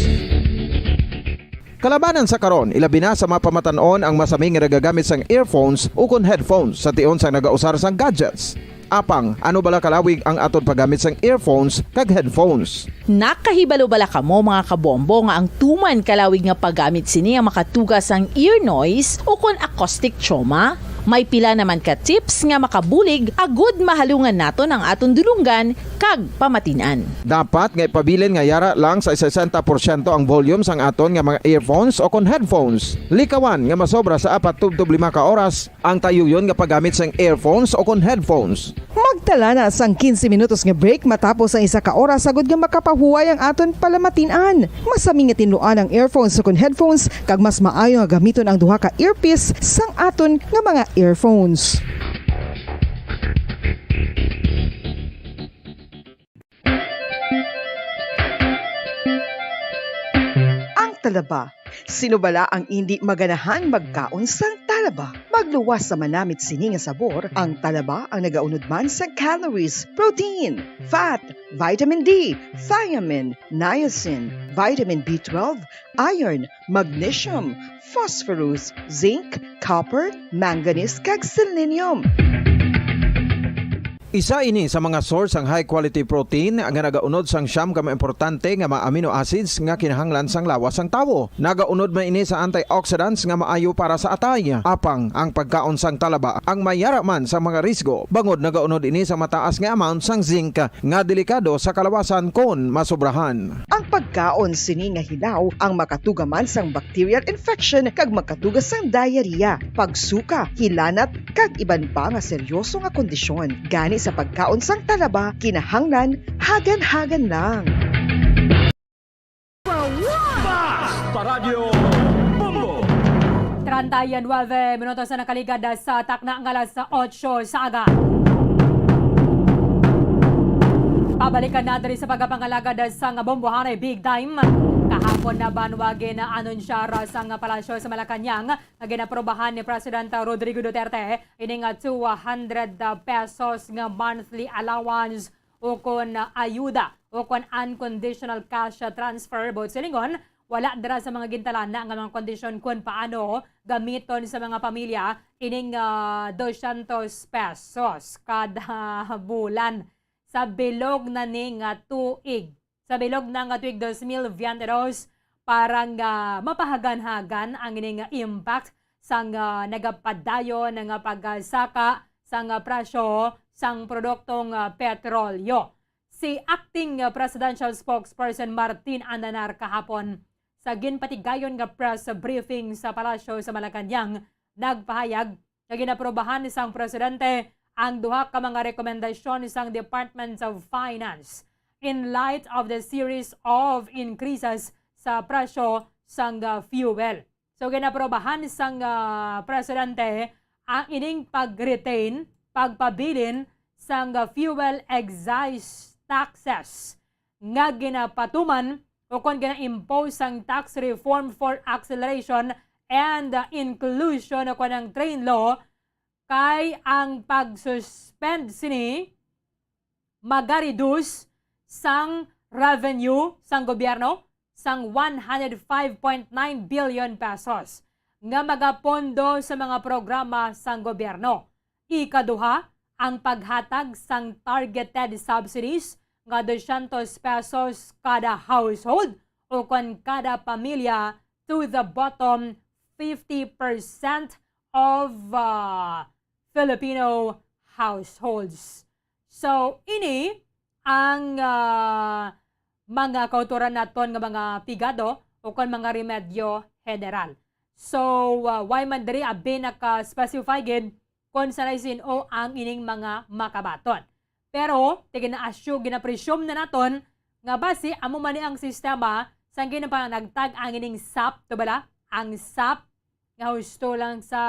Kalabanan sa karon, ilabi na sa mga pamatan-on ang masami nga nagagamit sang earphones o kon headphones sa tion sang nagausar sang gadgets. Apang, ano bala kalawig ang aton paggamit sang earphones kag headphones? Nakahibalo bala kamo, mga kabombo, nga ang tuman kalawig nga paggamit sini ang makatuga sang ear noise o kon acoustic trauma? May pila naman ka tips nga makabulig agud mahalungan naton ang aton dulonggan kag pamatin-an. Dapat nga ipabilin nga yara lang sa sesenta porsyento ang volume sang aton nga mga earphones o kon headphones. Likawan nga masobra sa apat tubtob lima ka oras ang tayuyon nga paggamit sang earphones o kon headphones. Mag- Tala na sang quince minutos nga break matapos ang isa ka oras, agod nga makapahuway ang aton palamatin-an. Mas amin nga tinluan ang earphones ukon headphones, kag mas maayo nga gamiton ang duha ka earpiece sang aton nga mga earphones. Ang talaba. Sino bala ang indi maganahan magkaon sang talaba? Magluwas sa manamit sini nga sabor, ang talaba ang nagaunod man sa calories, protein, fat, vitamin D, thiamine, niacin, vitamin B twelve, iron, magnesium, phosphorus, zinc, copper, manganese, kag selenium. Isa ini sa mga source sang high quality protein nga nagaunod sang siyam ka mga importante nga mga amino acids nga kinahanglan sang lawas sang tawo. Nagaunod man ini sa antioxidants nga maayo para sa atay. Apang ang pagkaon sang talaba ang mayara man sa mga risgo, bangod nagaunod ini sa mataas nga amount sang zinc nga delikado sa kalawasan kon masobrahan. Ang pagkaon sini nga hilaw ang makatuga man sang bacterial infection kag makatuga sang diarrhea, pagsuka, hilanat, kag iban pa nga seryoso nga kondisyon. Gani sa pagkaon sang talaba, kinahanglan hagan-hagan lang. Basta Radyo Bombo! Treinta y nueve minutos na nakaligad sa takna nga alas otso sa aga. Pabalikan na diri sa pagpangalagad sang Bombohanay Big Time. Kahapon na banwa ginaanunsiyar sang Palasyo sa Malacañang nga ginaprobahan ni President Rodrigo Duterte ini nga two hundred pesos nga monthly allowance ukon ayuda ukon unconditional cash transfer. Buot silingon, wala dira sa mga gintalana nga mga kondisyon kon paano gamiton sa mga pamilya ining, ah, dosyentos pesos kada bulan sa bilog na ni nga tuig. Sa bilog na nga tuig dos mil veinte dos, para nga mapahagan-hagan ang ini nga impact sang, ah, nagapadayon nga pagsaka sang, ah, presyo sang produktong, ah, petrolyo. Si Acting, ah, Presidential Spokesperson Martin Andanar kahapon sa ginpatigayon nga press briefing sa Palasyo sa Malacañang nagpahayag nga ginaprobahan sang presidente ang duha ka mga rekomendasyon sang Department of Finance in light of the series of increases sa presyo sang, ah, fuel. So, ginaprobahan sang, ah, presidente ang ining pag-retain, pagpabilin sang, ah, fuel excise taxes nga ginapatuman ukon gina-impose sang Tax Reform for Acceleration and, uh, Inclusion ukon ang TRAIN Law, kay ang pag-suspend sini maga-reduce sang revenue sang gobyerno sang one hundred five point nine billion pesos nga magapondo sa mga programa sang gobyerno. Ikaduha, ang paghatag sang targeted subsidies nga dosyentos pesos kada household ukon kada pamilya to the bottom fifty percent of, uh, Filipino households. So, ini ang, uh, mga kautoran naton nga mga pigado ukon mga remedyo general. So, uh, why man diri abi naka-specify gid kon sanay sin-o ang ining mga makabaton. Pero, ti gina-assume, gina-presume na naton nga basi amo man ni ang sistema sang ginpanagtag ang ining sap, to bala? Ang sap nga husto lang sa,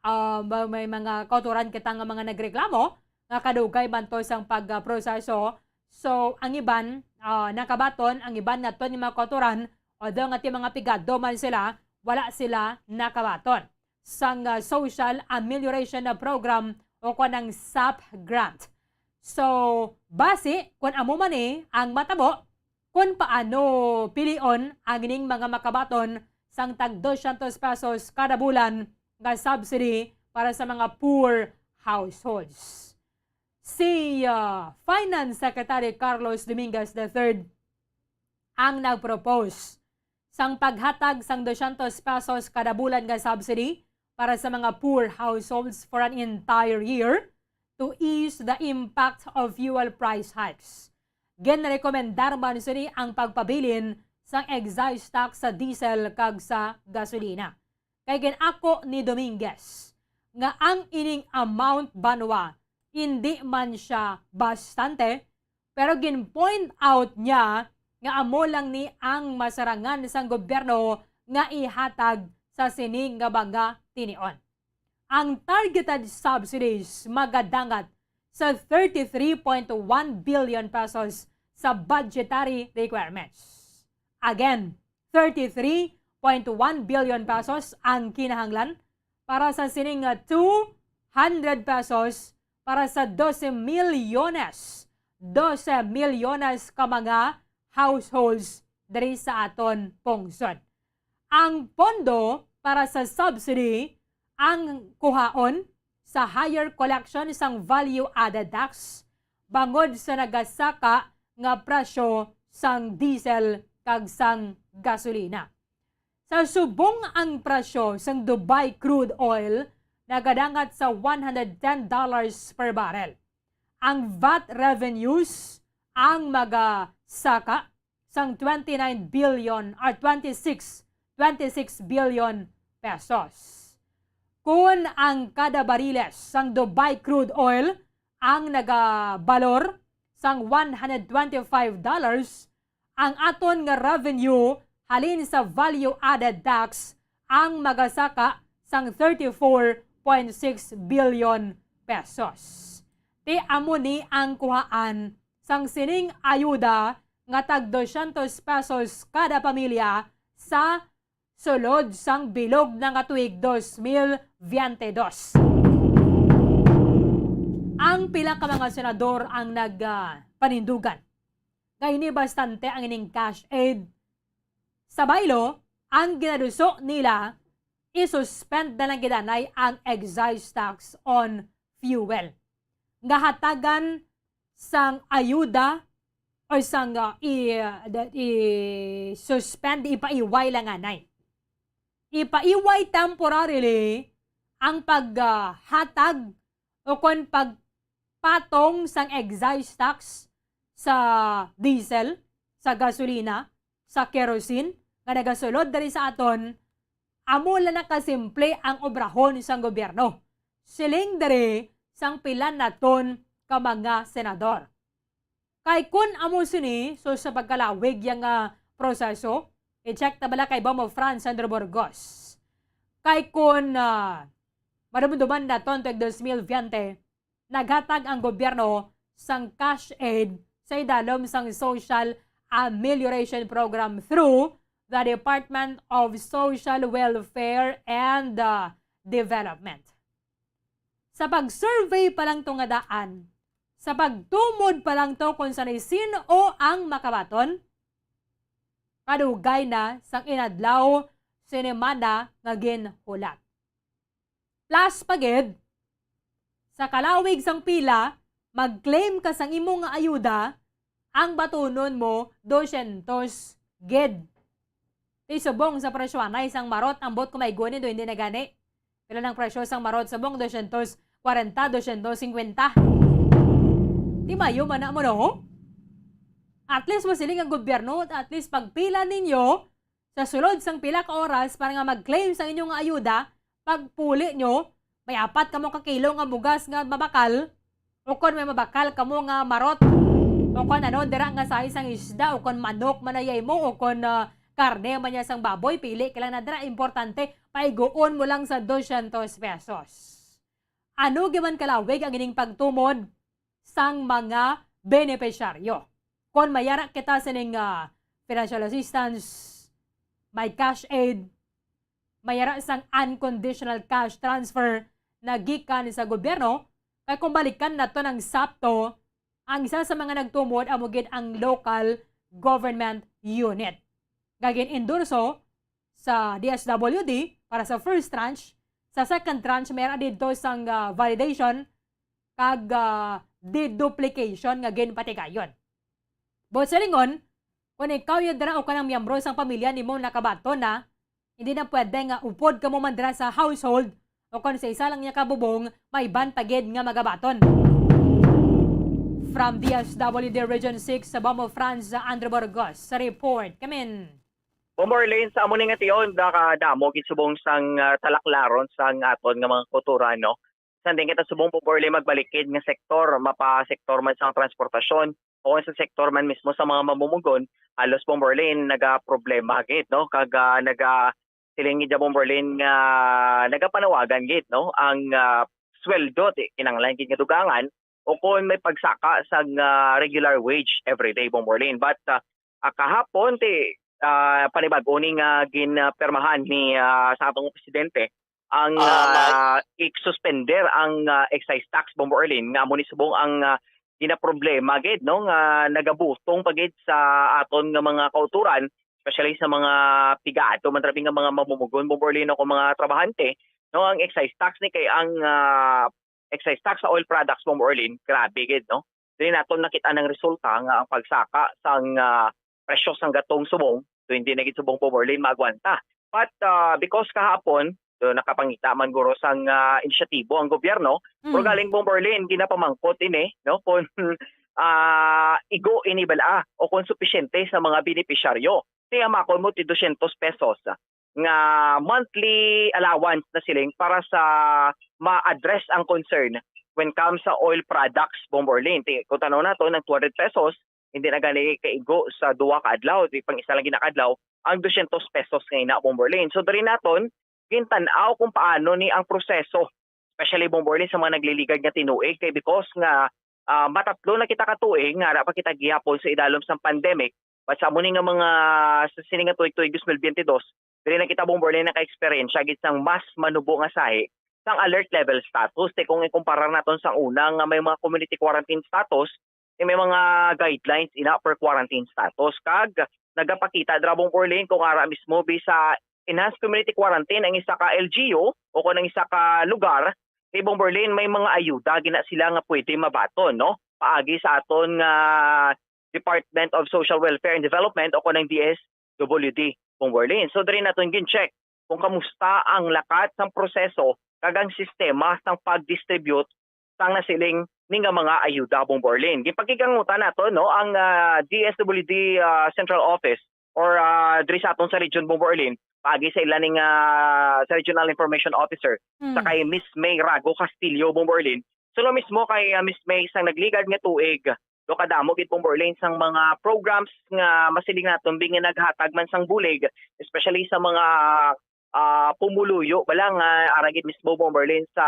ah, ba-, may mga kautoran kita nga mga nagreklamo nga kadugay man to sang pag, ah, proseso. So, ang iban, ah, nakabaton, ang iban naton nga mga kautoran, although nga ti mga pigado man sila, wala sila nakabaton sang, ah, Social Amelioration Program o kon ang sap grant. So, basi, kung amo man ni ang matabo, kung paano pilion ang ining mga makabaton sang tag dosyentos pesos kada bulan nga subsidy para sa mga poor households. Si, ah, Finance Secretary Carlos Dominguez the third ang nag-propose sang paghatag sang dosyentos pesos kada bulan nga subsidy para sa mga poor households for an entire year to ease the impact of fuel price hikes. Ginrekomendar man sini ang pagpabilin sang excise tax sa diesel kag sa gasolina. Kay gin-ako ni Dominguez nga ang ining amount banwa hindi man sia bastante, pero gin-point out niya nga amo lang ni ang masarangan sang gobyerno nga ihatag sa sini nga mga tinion. Ang targeted subsidies magadangat sa thirty-three point one billion pesos sa budgetary requirements. Again, thirty-three point one billion pesos ang kinahanglan para sa sining nga two hundred pesos para sa dose milyones, dose milyones ka mga households diri sa aton pungsod. Ang pondo para sa subsidy ang kuhaon sa higher collection sang value-added tax bangod sa nagasaka nga presyo sang diesel kag sang gasolina. Sa subong, ang presyo sang Dubai crude oil nagadangat sa one hundred ten dollars per barrel. Ang vat revenues ang magasaka sang twenty-nine billion or twenty-six, twenty-six billion pesos. Kun ang kada bariles sang Dubai crude oil ang nagabalor sang one hundred twenty-five dollars, ang aton nga revenue halin sa value-added tax ang magasaka sang thirty-four point six billion pesos. Ti amo ni ang kuhaan sang sining ayuda nga tag dosyentos pesos kada pamilya sa sulod sang bilog na nga tuig dos mil biyente dos. Ang pila ka mga senador ang nag, ah, panindugan nga ini bastante ang ining cash aid. Sa baylo, ang ginaduso nila, i-suspend na lang gid anay ang excise tax on fuel nga hatagan sang ayuda or sang, ah, i-, ah, da-, i-suspend, ipaiway lang anay. Ipaiway temporarily ang paghatag o kon pagpatong sang excise tax sa diesel, sa gasolina, sa kerosene nga nagasulod diri sa aton. Amo lang na kasimple ang obrahon sang gobyerno, siling diri sang pila naton ka mga senador. Kay kun amo sini, so sa pagkalawig yang, ah, proseso, i-check ta bala kay Bombo Franz Sandro Burgos. Kay kun, ah, madumduman naton tuig dos mil biyente, naghatag ang gobyerno sang cash aid sa idalom sang Social Amelioration Program through the Department of Social Welfare and, uh, Development. Sa pag-survey pa lang to nga daan, sa pagtumod pa lang to kung sanay sin-o ang makabaton, kadugay na sang inadlaw, sinemana nga ginhulat. Plus pa gid, sa kalawig sang pila, mag-claim ka sang imo nga ayuda, ang batunon mo, dosyentos gid. Ti subong sa presyo anay sang marot, ambot kung may guni do hindi na gani. Pila lang presyo sang marot subong? Dosyentos kwarenta, dosyentos singkwenta. Di mayo man na mo, no? At least mo siling ang gobyerno, at least pagpila ninyo, sa sulod sang pila ka oras para nga mag-claim sa inyo nga ayuda, pagpuli nyo, may apat kamo ka kilo nga bugas nga mabakal, o kon may mabakal kamo nga marot, o kon ano dira nga size sang isda, o kon manok man na yay mo, o kon, ah, karne man niya sang baboy, pili ka lang na dira. Importante, paiguon mo lang sa dosyentos pesos. Ano giman kalawig ang ining pagtumod sang mga benepisyaryo? Kon mayara kita sining, ah, financial assistance, may cash aid, mayara sang unconditional cash transfer na gikan sa gobyerno, kay kung balikan naton ang SAPTO, ang isa sa mga nagtumod amo gid ang local government unit nga gin-endorso sa D S W D para sa first tranche. Sa second tranche, mayara didto sang, ah, validation kag, ah, deduplication nga ginpatigayon. Buot silingon, kung ikaw yun dira o kanang miyembro sang pamilya nimo nakabaton na, hindi na pwede nga upod kamo man dira sa household o kon sa isa lang niya ka bubong, may iban pa gid nga magabaton. From D S W D Region six sa Bombo Franz, Andrew Burgos, sa report. Kamin. Bombo Arlene, sa amo ni nga tion, nakadamo gid subong sang, ah, talaklaron sang aton nga mga kultura, no? Sa hindi kita subong, Bomborlin, magbalikid nga sektor, mapa sektor man sa transportasyon o sa sektor man mismo sa mga mamumugon, halos, Bomborlin, nagaproblema gid, no? Kag, ah, naga-, siling gid, Bomborlin, nga nagapanawagan gid, no? Ang, ah, sweldo, ti-, kinahanglan gid nga dugangan, o kung may pagsaka sa, ah, regular wage everyday, Bomborlin. But, ah, ah, kahapon, ti, ah, panibag-o ni nga ginpirmahan ni, ah, sa atong presidente ang, Ah, ma- ah, i-suspender ang, ah, excise tax, Bomborlin, nga amo ni subong ang, ah, ginaproblema gid, no, nga nagabutong pa gid sa aton nga mga kauturan, especially sa mga pigado man tabi nga mga mamumugon, Bomborlin, o kung mga trabahante, no, ang excise tax ni kay ang, ah, excise tax sa oil products, Bomborlin, grabe gid, no? Diri naton nakita ang resulta nga ang pagsaka sang, ah, presyo sang gatong subong, so hindi na gid subong, Bomborlin, maagwanta. But, ah, because kahapon, so nakapangita man guro sang, ah, inisyatibo ang gobyerno, pero Mm. galing, Bomborlin, ginapamangkot ini, no, kung, ah, igo ini bala o kung supisyente sa mga benepisyaryo. Ti hamakon mo ti dosyentos pesos nga monthly allowance na siling para sa ma-address ang concern when comes sa oil products, Bomborlin. Ti-, kung tanaw nato, ang two hundred pesos, hindi na gani kaigo sa duha ka adlaw, di pang isa lang ginakadlaw, ang dosyentos pesos nga ina, Bomborlin. So, diri naton, gintan-aw kung paano ni ang proseso, especially, Bomborlin, sa mga nagliligad nga tinuig, kay because nga, ah, matatlo na kita ka tuig nga ara pa kita gihapon sa idalom sang pandemic, but sa amo ni nga mga, sa sini nga tuig-tuig twenty twenty-two, diri na kita, Bomborlin, naka-eksperyensya gid sang mas manubo nga sahi sang alert level status. Ti kung ikumparar naton sa una nga may mga community quarantine status, ti may mga guidelines ina per quarantine status. Kag nagapakita dira, Bomborlin, kung ara mismo bi sa enhanced community quarantine ang isa ka L G U o kung ang isa ka lugar, ti, Bomborlin, may mga ayuda gina sila nga pwede mabaton, no? Paagi sa aton nga Department of Social Welfare and Development o kung ang D S W D, Bomborlin. So, diri naton gin-check kung kamusta ang lakat sang proseso kag ang sistema sang pag-distribute sang nasiling ni nga mga ayuda, Bomborlin. Ginpakigangutan nato, no, ang, ah, D S W D, ah, Central Office or, ah, diri sa aton sa region, Bomborlin, paagi sa ila ning, ah, sa Regional Information Officer, sa Mm. kay Miss May Rago Castillo, Bomborlin. Suno mismo kay, ah, Miss May, sang nagligad nga tuig, do kadamo gid, Bomborlin, sang mga programs nga masiling naton bi nga naghatag man sang bulig, especially sa mga, ah, pumuluyo bala nga ara gid mismo, Bomborlin, sa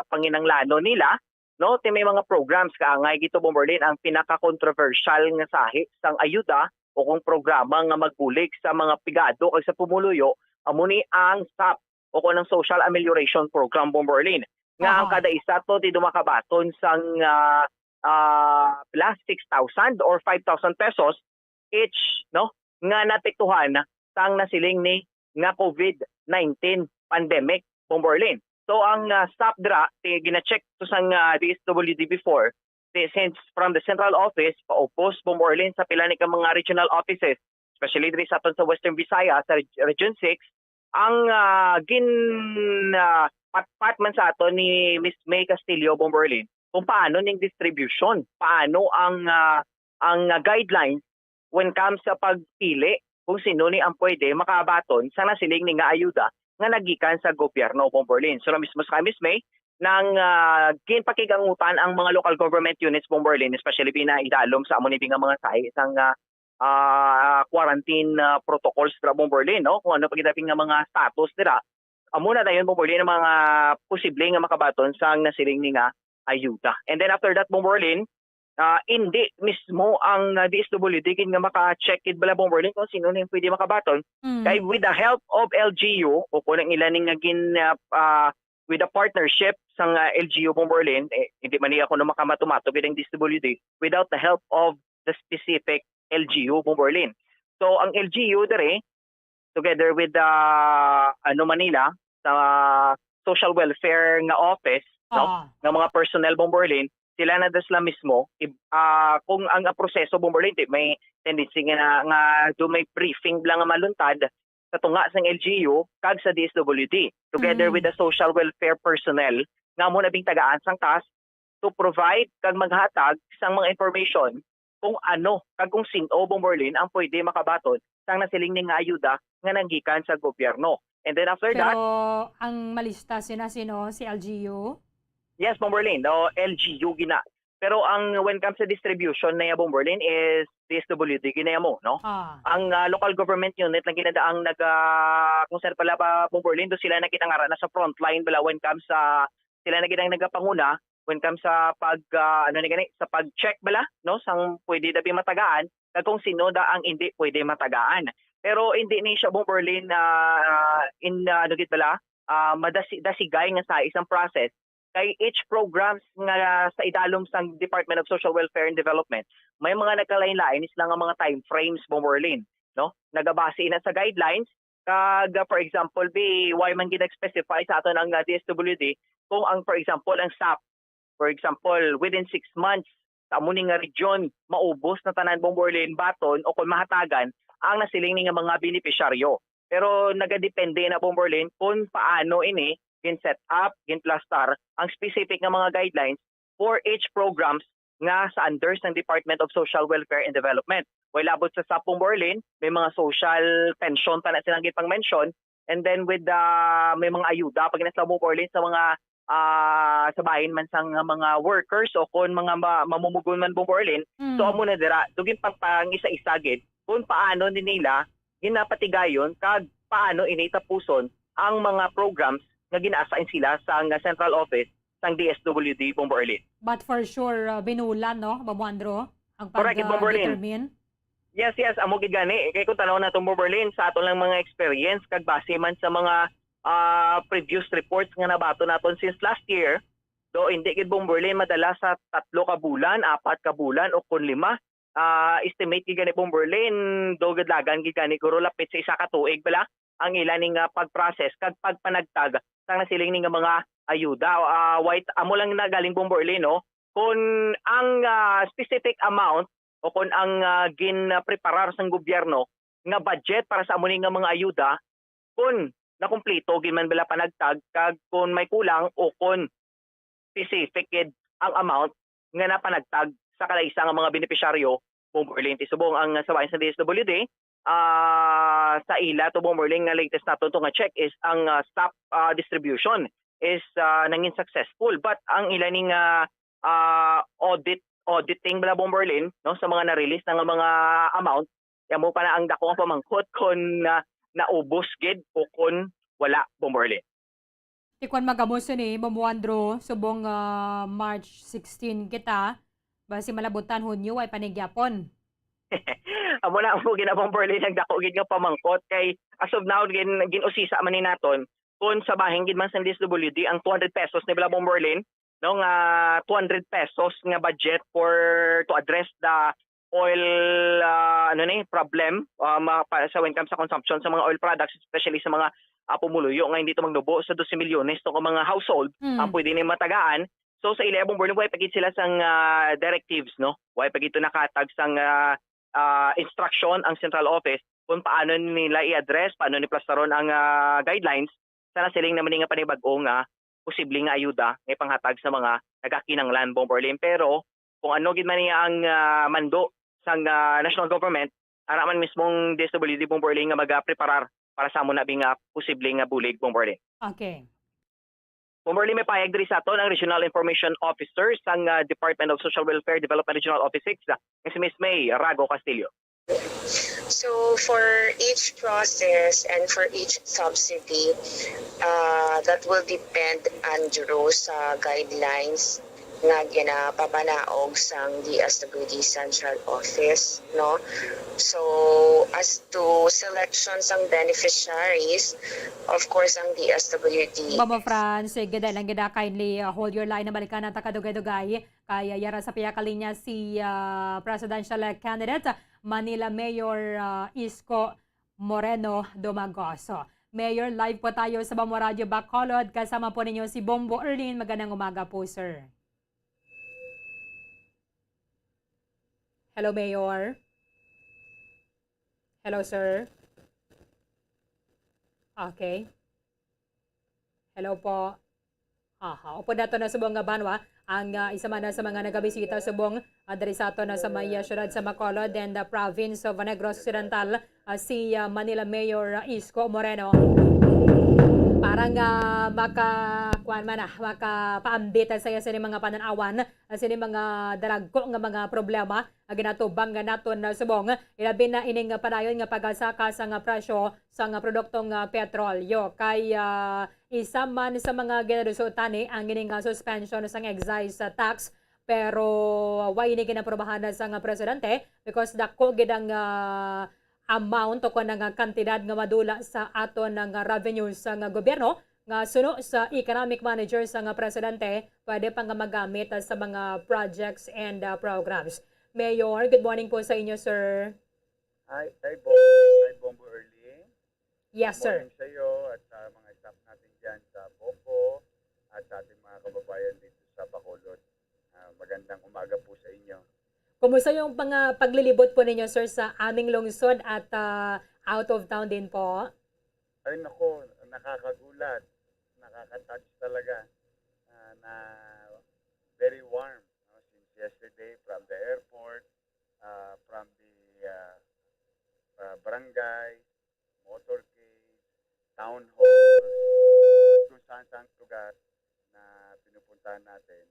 panginahanglanon nila, no? Ti may mga programs kaangay gid to, Bomborlin, ang pinaka-controversial nga sahi sang ayuda o kung programa nga magbulig sa mga pigado kag sa pumuluyo, amo ni ang sap o kung ang Social Amelioration Program, Bomborlin, nga ang Aha. kada isa to ti dumakabaton sang, ah, ah, plus six thousand or five thousand pesos each, no, nga naapektuhan sang nasiling ni nga COVID nineteen pandemic, Bomborlin. So, ang, ah, sap dira, ti gina-check to sang, ah, D S W D before, ti since from the central office, paubos, Bomborlin, sa pila ni ka mga regional offices, especially diri sa aton sa Western Visayas, sa Reg-, Region six, ang, ah, gin, ah, patpat man sa aton ni Miss May Castillo, Bomborlin, kung paano ning distribution, paano ang, ah, ang, ah, guidelines when comes sa pagpili kung sino ni ang pwede makabaton sa nasiling ni nga ayuda nga nagikan sa gobyerno, Bomborlin. So, mismo sa Miss May, nang, ah, ginpakigangutan ang mga local government units, Bomborlin, especially bi na idalom sa amo ni nga mga sahi sang, ah, ah, quarantine, ah, protocols dira, Bomborlin, no? Kung ano pa gid nga mga status dira. Amo na dayon, Bomborlin, ang mga posible nga makabaton sang nasiling ni nga ayuda. And then after that, Bomborlin, ah, hindi mismo ang, ah, D S W D gid nga maka-check gid bala, Bomborlin, kung sino ni pwede makabaton. Mm. Kay with the help of L G U, o kung ang ila ning nga gin, ah, ah, with a partnership sang, ah, L G U, Bomborlin, eh, hindi man niya kuno makamatumato gid ang D S W D without the help of the specific L G U, Bomborlin. So, ang L G U diri, together with the, ano, Manila, sa social welfare nga office, no, Ah. nga mga personnel, Bomborlin, sila na da sila mismo, ib-, ah, kung ang, ang proseso, Bomborlin, di, may tendency nga, nga do may briefing lang nga maluntad sa tunga sang L G U kag sa D S W D, together Mm. with the social welfare personnel nga amo na bing tagaan sang CAS to provide kag maghatag sang mga information kung ano kag kung sin-o, Bomborlin, ang pwede makabaton sang nasiling ni nga ayuda nga nanggikan sa gobyerno. And then after that, Pero ang malista sina sino? Si L G U? Yes, Bomberlin, o L G U gina. Pero ang when comes sa distribution na ya, Bomberlin, is D S W D gina mo, no? Ah. Ang, ah, local government unit lang gina ang naga, kung saan pala ba, Bomberlin, do sila na ginangara na sa frontline bala when comes sa, sila na gina ang nagapanguna when comes sa pag, ah, ano ni gani, sa pag-check bala, no? Sang pwede dabi matagaan, kag kung sino da ang hindi pwede matagaan. Pero hindi ni siya, Bomberlin, ah, in, ah, ano gid bala, ah, madasi-, dasigay nga sa isang process. Kay each programs nga sa idalom sang Department of Social Welfare and Development, may mga nagkalain-lain sila nga mga time frames, Bomberlin, no? Nagabase ina sa guidelines, kag, ah, for example, bi, why man gina-specify sa aton ang, ah, D S W D kung ang, for example, ang SAP, for example, within six months, sa amo ni nga region, maubos na tanan, Bomberlin, baton o kung mahatagan ang nasiling ni nga mga benepisyaryo. Pero nagadepende na, Bomberlin, kung paano ini gin-set up, gin-plastar ang specific nga mga guidelines for each programs nga sa under sang Department of Social Welfare and Development. Way labot sa SAP, Bomberlin, may mga social pension pa na silang gipang-mention. And then with the, may mga ayuda pag nasa, Bomberlin, sa mga, ah, sa bahin man sang mga workers o kon mga ma-, mamumugon man, Bomberlin. Mm. So, amo na dira, dugin pang, pang isa-isa gid kung paano ni nila ginapatigayon kag paano ini tapuson ang mga programs nga gina-assign sila sa nga central office sang D S W D, Bomberlin. But for sure, uh, binulan, no, Bombo Andrew, ang pag, Correct, uh, Bomberlin. Determine? Yes, yes, amo gid gani. Kay kung tanaw naton, Bomberlin, sa aton lang mga experience kag base man sa mga, ah, previous reports nga nabaton naton since last year, do hindi gid, Bomberlin, madala sa tatlo ka bulan, apat ka bulan, o kun lima, ah, estimate gid gani, Bomberlin, do gid lagan gid gani, guro lapit sa isa ka tuig bala ang ila ni nga pag-process kag pagpanagtag sang nasiling ni nga mga ayuda. Ah, wait, amo lang na galing, Bomberlin, no? Kung ang, ah, specific amount o kung ang, ah, ginpreparar sang gobyerno nga budget para sa amo ni nga mga ayuda, kung nakumpleto gid man bala panagtag, kag kung may kulang o kung specific gid ang amount nga napanagtag sa kada isa nga mga benepisyaryo, Bomberlin, ti subong ang sa bahin sa D S W D, ah, sa ila to, Bomberlin, nga latest naton to nga check is ang, ah, SAP, ah, distribution is, ah, nangin successful. But ang ila ni nga, ah, audit, auditing bala, Bomberlin, no, sa mga na-release na nga mga amount, kaya mo pa na ang dako ang pamangkot kung, ah, naubos gid o kung wala, Bomberlin. Ti kwan, magamuso ni Bombo Andrew, subong, ah, March sixteen kita, basi malabutan Hunyo, way panigyapon. Amo na ang gina, Bomberlin, ang dako gid nga pamangkot kay as of now, gin-, gin-usisa man ni naton kung sa bahin gid man sa D S W D ang two hundred pesos ni bala, Bomberlin, no, nga two hundred pesos nga budget for to address the oil, ah, ano ni, problem, ah, ma-, pa-, sa when comes sa consumption sa mga oil products, especially sa mga, ah, pumuluyo nga hindi to magnubo sa dose milyones to ka mga household Mm. ang pwede ni matagaan. So, sa ila, Bomberlin, way pa gid sila sang, ah, directives, no? Way pa gid to nakatag sang, ah, ah, instruction ang central office kung paano nila i-address, paano ni plastaron ang, ah, guidelines sa nasiling naman nga panibag-o nga posible nga ayuda nga ipanghatag sa mga nagakinanglan, Bomberlin. Pero kung ano gid man niya ang, ah, mando sang, ah, national government, ara man mismong D S W D, Bomberlin, nga magapreparar para sa amo na bi nga posible nga bulig, Bomberlin. Okay. Bomberlin, may payag diri sa aton ang Regional Information Officer sang, ah, Department of Social Welfare Development Regional Office six, ah, nga si Miss May Rago Castillo. So, for each process and for each subsidy, uh, that will depend, Andrew, sa guidelines nga ginapapanaog sang D S W D Central Office, no? So, as to selection sang beneficiaries, of course, ang D S W D Mama is Fran, sige, dahil lang gid, ah, kindly, uh, hold your line. Nabalikan na ta kadugay-dugay. Kay, ah, yara sa pihak linya si, ah, presidential candidate, Manila Mayor, ah, Isko Moreno Domagoso. Mayor, live po tayo sa Bombo Radyo Bacolod. Kasama po ninyo si Bombo Erlin. Magandang umaga po, sir. Hello, Mayor. Hello, sir. Okay. Hello po. Aha, upod nato na subong nga banwa ang, ah, isa man na sa mga nagabisita subong, ah, diri sa ato na sa may, ah, syudad sa Bacolod and the province of Negros Occidental, ah, si, ah, Manila Mayor, ah, Isko Moreno. Para nga maka-, kuwan man, ah, makapaambit sa iya sini mga panan-awan, ah, sini mga dalagko nga mga problema nga ginatubang nga naton, ah, subong. Ilabi na ining, ah, padayon nga pagsaka sa nga presyo sa nga produktong, ah, petrolyo. Kay, ah, isa man sa mga ginaduso tani ang ining, ah, suspension sang excise, ah, tax, pero wa ini ginaprobahan sa nga presidente because dako gid ang, ah, amount o kon ang kantidad nga madula sa aton nga revenue sa nga gobyerno nga suno sa economic manager sa nga presidente pwede pa nga magamit sa mga projects and, ah, programs. Mayor, good morning po sa inyo, sir. Hi, hi, Bo-, hi, Bombo Early. Yes, sir. Good morning sa iyo at sa mga staff natin dyan sa Bombo at sa ating mga kababayan dito sa Bacolod. Ah, magandang umaga po sa inyo. Kumusta yung mga paglilibot po ninyo, sir, sa aming lungsod at, ah, out of town din po? Ay, naku, nakakagulat, nakaka-touch talaga, ah, na very warm, no? Since yesterday, from the airport, ah, from the, ah, ah, barangay, motorcade, town hall, kung saan-saan lugar na pinupuntahan natin,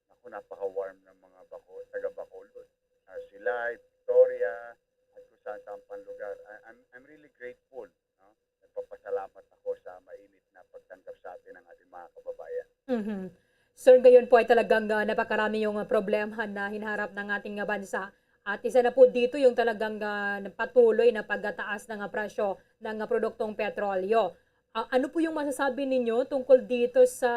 naku, napaka-warm ng mga Baco-, taga Bacolod. Ah, Silay, Victoria, at kung saan-saan pang lugar. I-, I'm, I'm really grateful, no? Nagpapasalamat ako sa mainit na pagtanggap sa atin ng ating mga kababayan. Mhm. Sir, ngayon po ay talagang, ah, napakarami yung, ah, problema na hinaharap ng ating, ah, bansa. At isa na po dito yung talagang, ah, patuloy na pagtaas ng, ah, presyo ng, ah, produktong petrolyo. Ah, ano po yung masasabi ninyo tungkol dito sa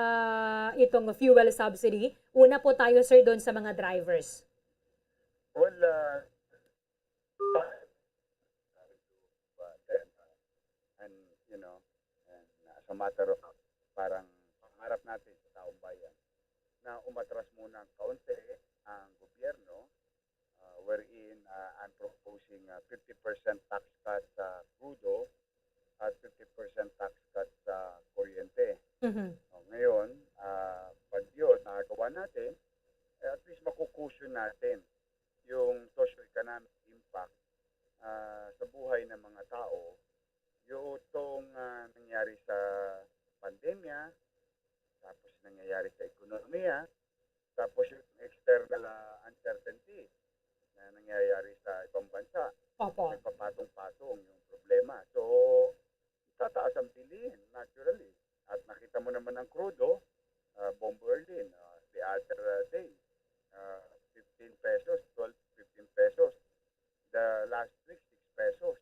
itong fuel subsidy? Una po tayo, sir, doon sa mga drivers. Well, ah, and, you know, and as a matter of, parang pangarap natin sa taong bayan na umatras muna ng kaunti ang gobyerno, ah, wherein, ah, I'm proposing, ah, fifty percent tax cut sa crudo at fifty percent tax cut sa kuryente. Mhm. O, ngayon, ah, pag yun, nagawa natin, eh, at least makukusyon natin yung socio-economic impact, ah, sa buhay ng mga tao, yung itong, ah, nangyari sa pandemya, tapos nangyayari sa ekonomiya, tapos yung external, ah, uncertainty na nangyayari sa ibang bansa. Opo. Nagpapatong-patong yung problema. So, tataas ang bilihin, naturally. At nakita mo naman ang crudo, ah, Bombo Erlin, ah, the other, ah, day, ah, fifteen pesos, twelve, fifteen pesos. The last week, six pesos.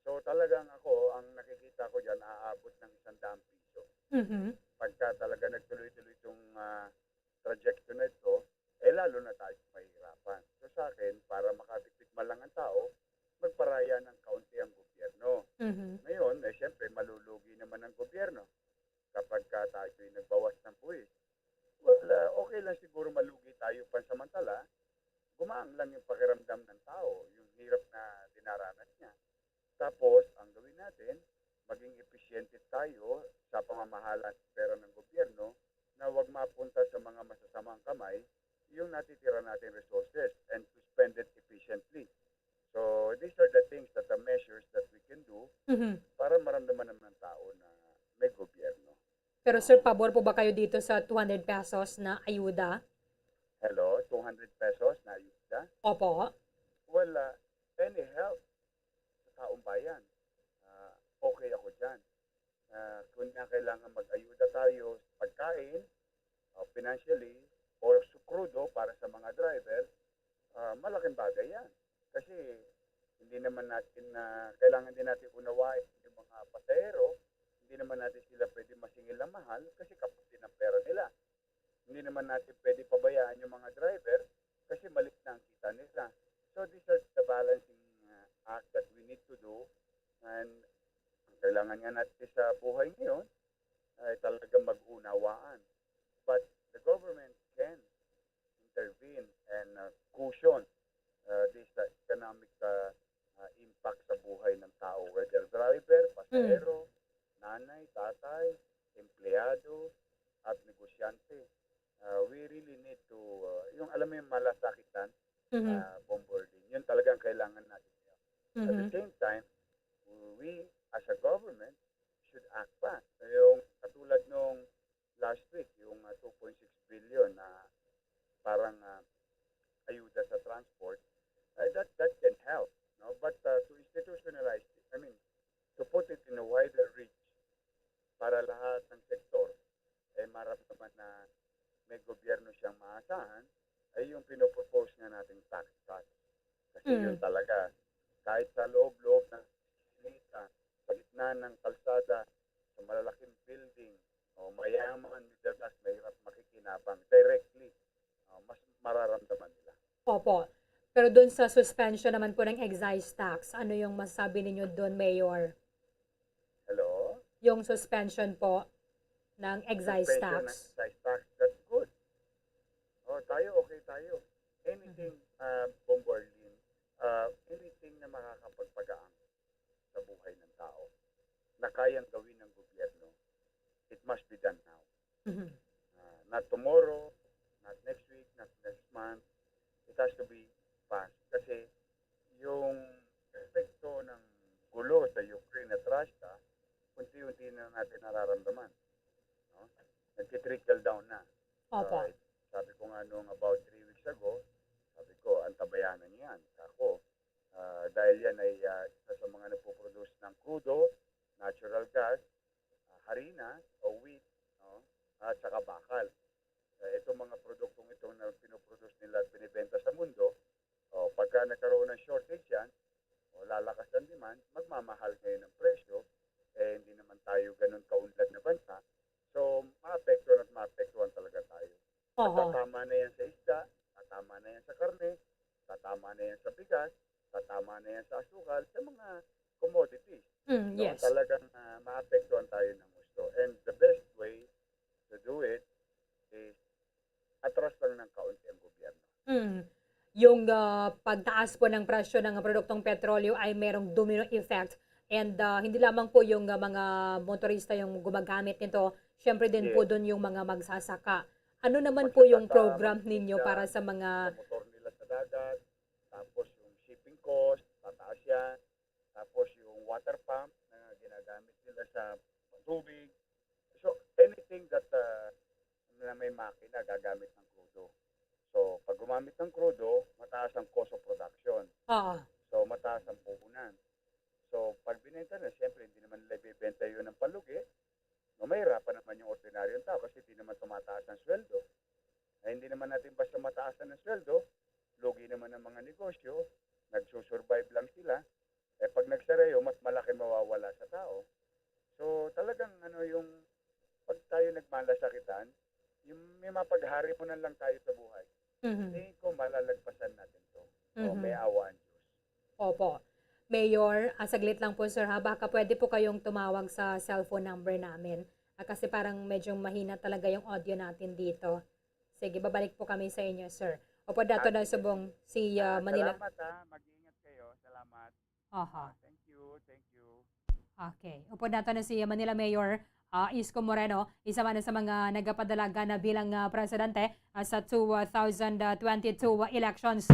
So, talagang ako, ang nakikita ko dyan, aabot ng isang daang piso. Mhm. Pagka talaga nagtuloy-tuloy itong, ah, trajecto na ito, eh, lalo na tayo mahihirapan. So, sa akin, para makatipid man lang ang tao, magparaya ng kaunti ang gobyerno. Mhm. Ngayon, eh, siyempre, malulugi naman ang gobyerno kapag ka tayo'y nagbawas ng buwis. Well, ah, okay lang siguro malugi tayo pansamantala, gumaan lang yung pakiramdam ng tao, yung hirap na dinaranas niya. Tapos, ang gawin natin, maging episyente tayo sa pamamahala ng pera ng gobyerno na wag mapunta sa mga masasamang kamay yung natitira nating resources and to spend it efficiently. So, these are the things that, the measures that we can do Mhm. para maramdaman naman ng tao na may gobyerno. Pero sir, pabor po ba kayo dito sa two hundred pesos na ayuda? Hello, two hundred pesos na ayuda? Opo. Well, ah, any help sa taong bayan, ah, okay ako dyan. Ah, kung na kailangan mag-ayuda tayo sa pagkain, ah, financially, or sa krudo para sa mga driver, ah, malaking bagay yan. Kasi hindi naman natin na, kailangan din natin unawain yung mga pasahero, hindi naman natin sila pwede masingil na mahal kasi kapos din ang pera nila. Hindi naman natin pwede pabayaan yung mga driver kasi maliit na ang kita nila. So these are the balancing, uh, act that we need to do. And ang kailangan nga natin sa buhay ngayon ay talagang mag-unawaan. But the government can intervene and, uh, cushion, uh, this, uh, economic, uh, uh, impact sa buhay ng tao, whether driver, pasahero, nanay, tatay, empleyado, at negosyante. Uh, we really need to, uh, yung alam mo yung malasakitan, Mhm. uh, Bombo Erlin, yun talagang kailangan natin. At the Mhm. same time, we as a government should act pa. So, yung katulad nung last week, yung, ah, two point six billion na parang, ah, ayuda sa transport, ah, that, that can help, no? But, ah, to institutionalize it, I mean, to put it in a wider reach para lahat ng sektor, eh, maramdaman na may gobyerno siyang maasahan, ay yung pinopropose nga nating tax cut. Kasi yun Mm. talaga, kahit sa loob-loob ng iskinita, sa gitna ng kalsada, sa malalaking building, o mayaman, middle class, mahirap makikinabang directly, o mas mararamdaman nila. Opo. Pero dun sa suspension naman po ng excise tax, ano yung masasabi ninyo dun, Mayor? Hello? Yung suspension po ng excise Suspension ng tax. excise tax, that's good. Oh, tayo, okay tayo. Anything, Mhm. ah, Bombo Arlene, ah, anything na makakapagpagaan sa buhay ng tao na kayang gawin ng gobyerno, it must be done now. Mhm. Ah, not tomorrow, not next week, not next month. It has to be fast. Kasi yung epekto ng gulo sa Ukraine at Russia, unti-unti na natin nararamdaman. No? Nagti-trickle down na. Opo. Ah, sabi ko nga nung about three weeks ago, sabi ko, antabayanan niyo yan. Ako, ah, dahil yan ay, ah, isa sa mga nagpo-produce ng krudo, natural gas, ah, harina o wheat, no? At saka bakal. Ah, itong mga produktong ito na pinoproduce nila at binibenta sa mundo, o pagka nagkaroon ng shortage yan, o lalakas ang demand, magmamahal ngayon ang presyo, eh, hindi naman tayo ganun kaunlad na bansa. So, maapektuhan at maapektuhan talaga tayo. Oho. Tatama na yan sa isda, tatama na yan sa karne, tatama na yan sa bigas, tatama na yan sa asukal, sa mga commodities. Mm, So, yes. talagang, ah, maapektuhan tayo ng gusto. And the best way to do it is atras lang ng kaunti ang gobyerno. Mm. Yung, ah, pagtaas po ng presyo ng produktong petrolyo ay merong domino effect. And, ah, hindi lamang po yung, ah, mga motorista yung gumagamit nito, syempre din po Yes. dun yung mga magsasaka. Ano naman po yung Magsasaka, program ninyo para magtitinda, sa mga sa motor nila sa dagat, tapos yung shipping cost, tataas yan, tapos yung water pump na ginagamit nila sa tubig. So, anything that, ah, na may makina gagamit ng krudo. So, pag gumamit ng krudo, mataas ang cost of production. Oo. So, mataas ang puhunan. So, pag binenta na, siyempre, hindi naman nila ibebenta yun ng palugi. No, mahirapan naman yung ordinaryong tao kasi hindi naman tumataas ang sweldo. Eh, hindi naman natin basta mataasan ang sweldo, lugi naman ang mga negosyo, nagsusurvive lang sila. Eh, pag nagsara yun, mas malaki mawawala sa tao. So, talagang ano yung, pag tayo nagmalasakitan, yung may mapagharimunan lang tayo sa buhay. Mhm. Tingin ko, malalagpasan natin to. O, Mhm. may awa ang Diyos. Opo. Mayor, ah, saglit lang po, sir, ha? Baka pwede po kayong tumawag sa cellphone number namin. Ah, kasi parang medyo mahina talaga yung audio natin dito. Sige, babalik po kami sa inyo, sir. Opo, dato Ah, na sige, subong sige. si, ah, Ah, Manila. salamat, ha. Mag-iingat kayo. Salamat. Aha. Ah, thank you, thank you. Okay. Upod nato na si Manila Mayor, ah, Isko Moreno, isa man sa mga nagapadalagan na bilang, ah, presidente, ah, sa two thousand twenty-two elections.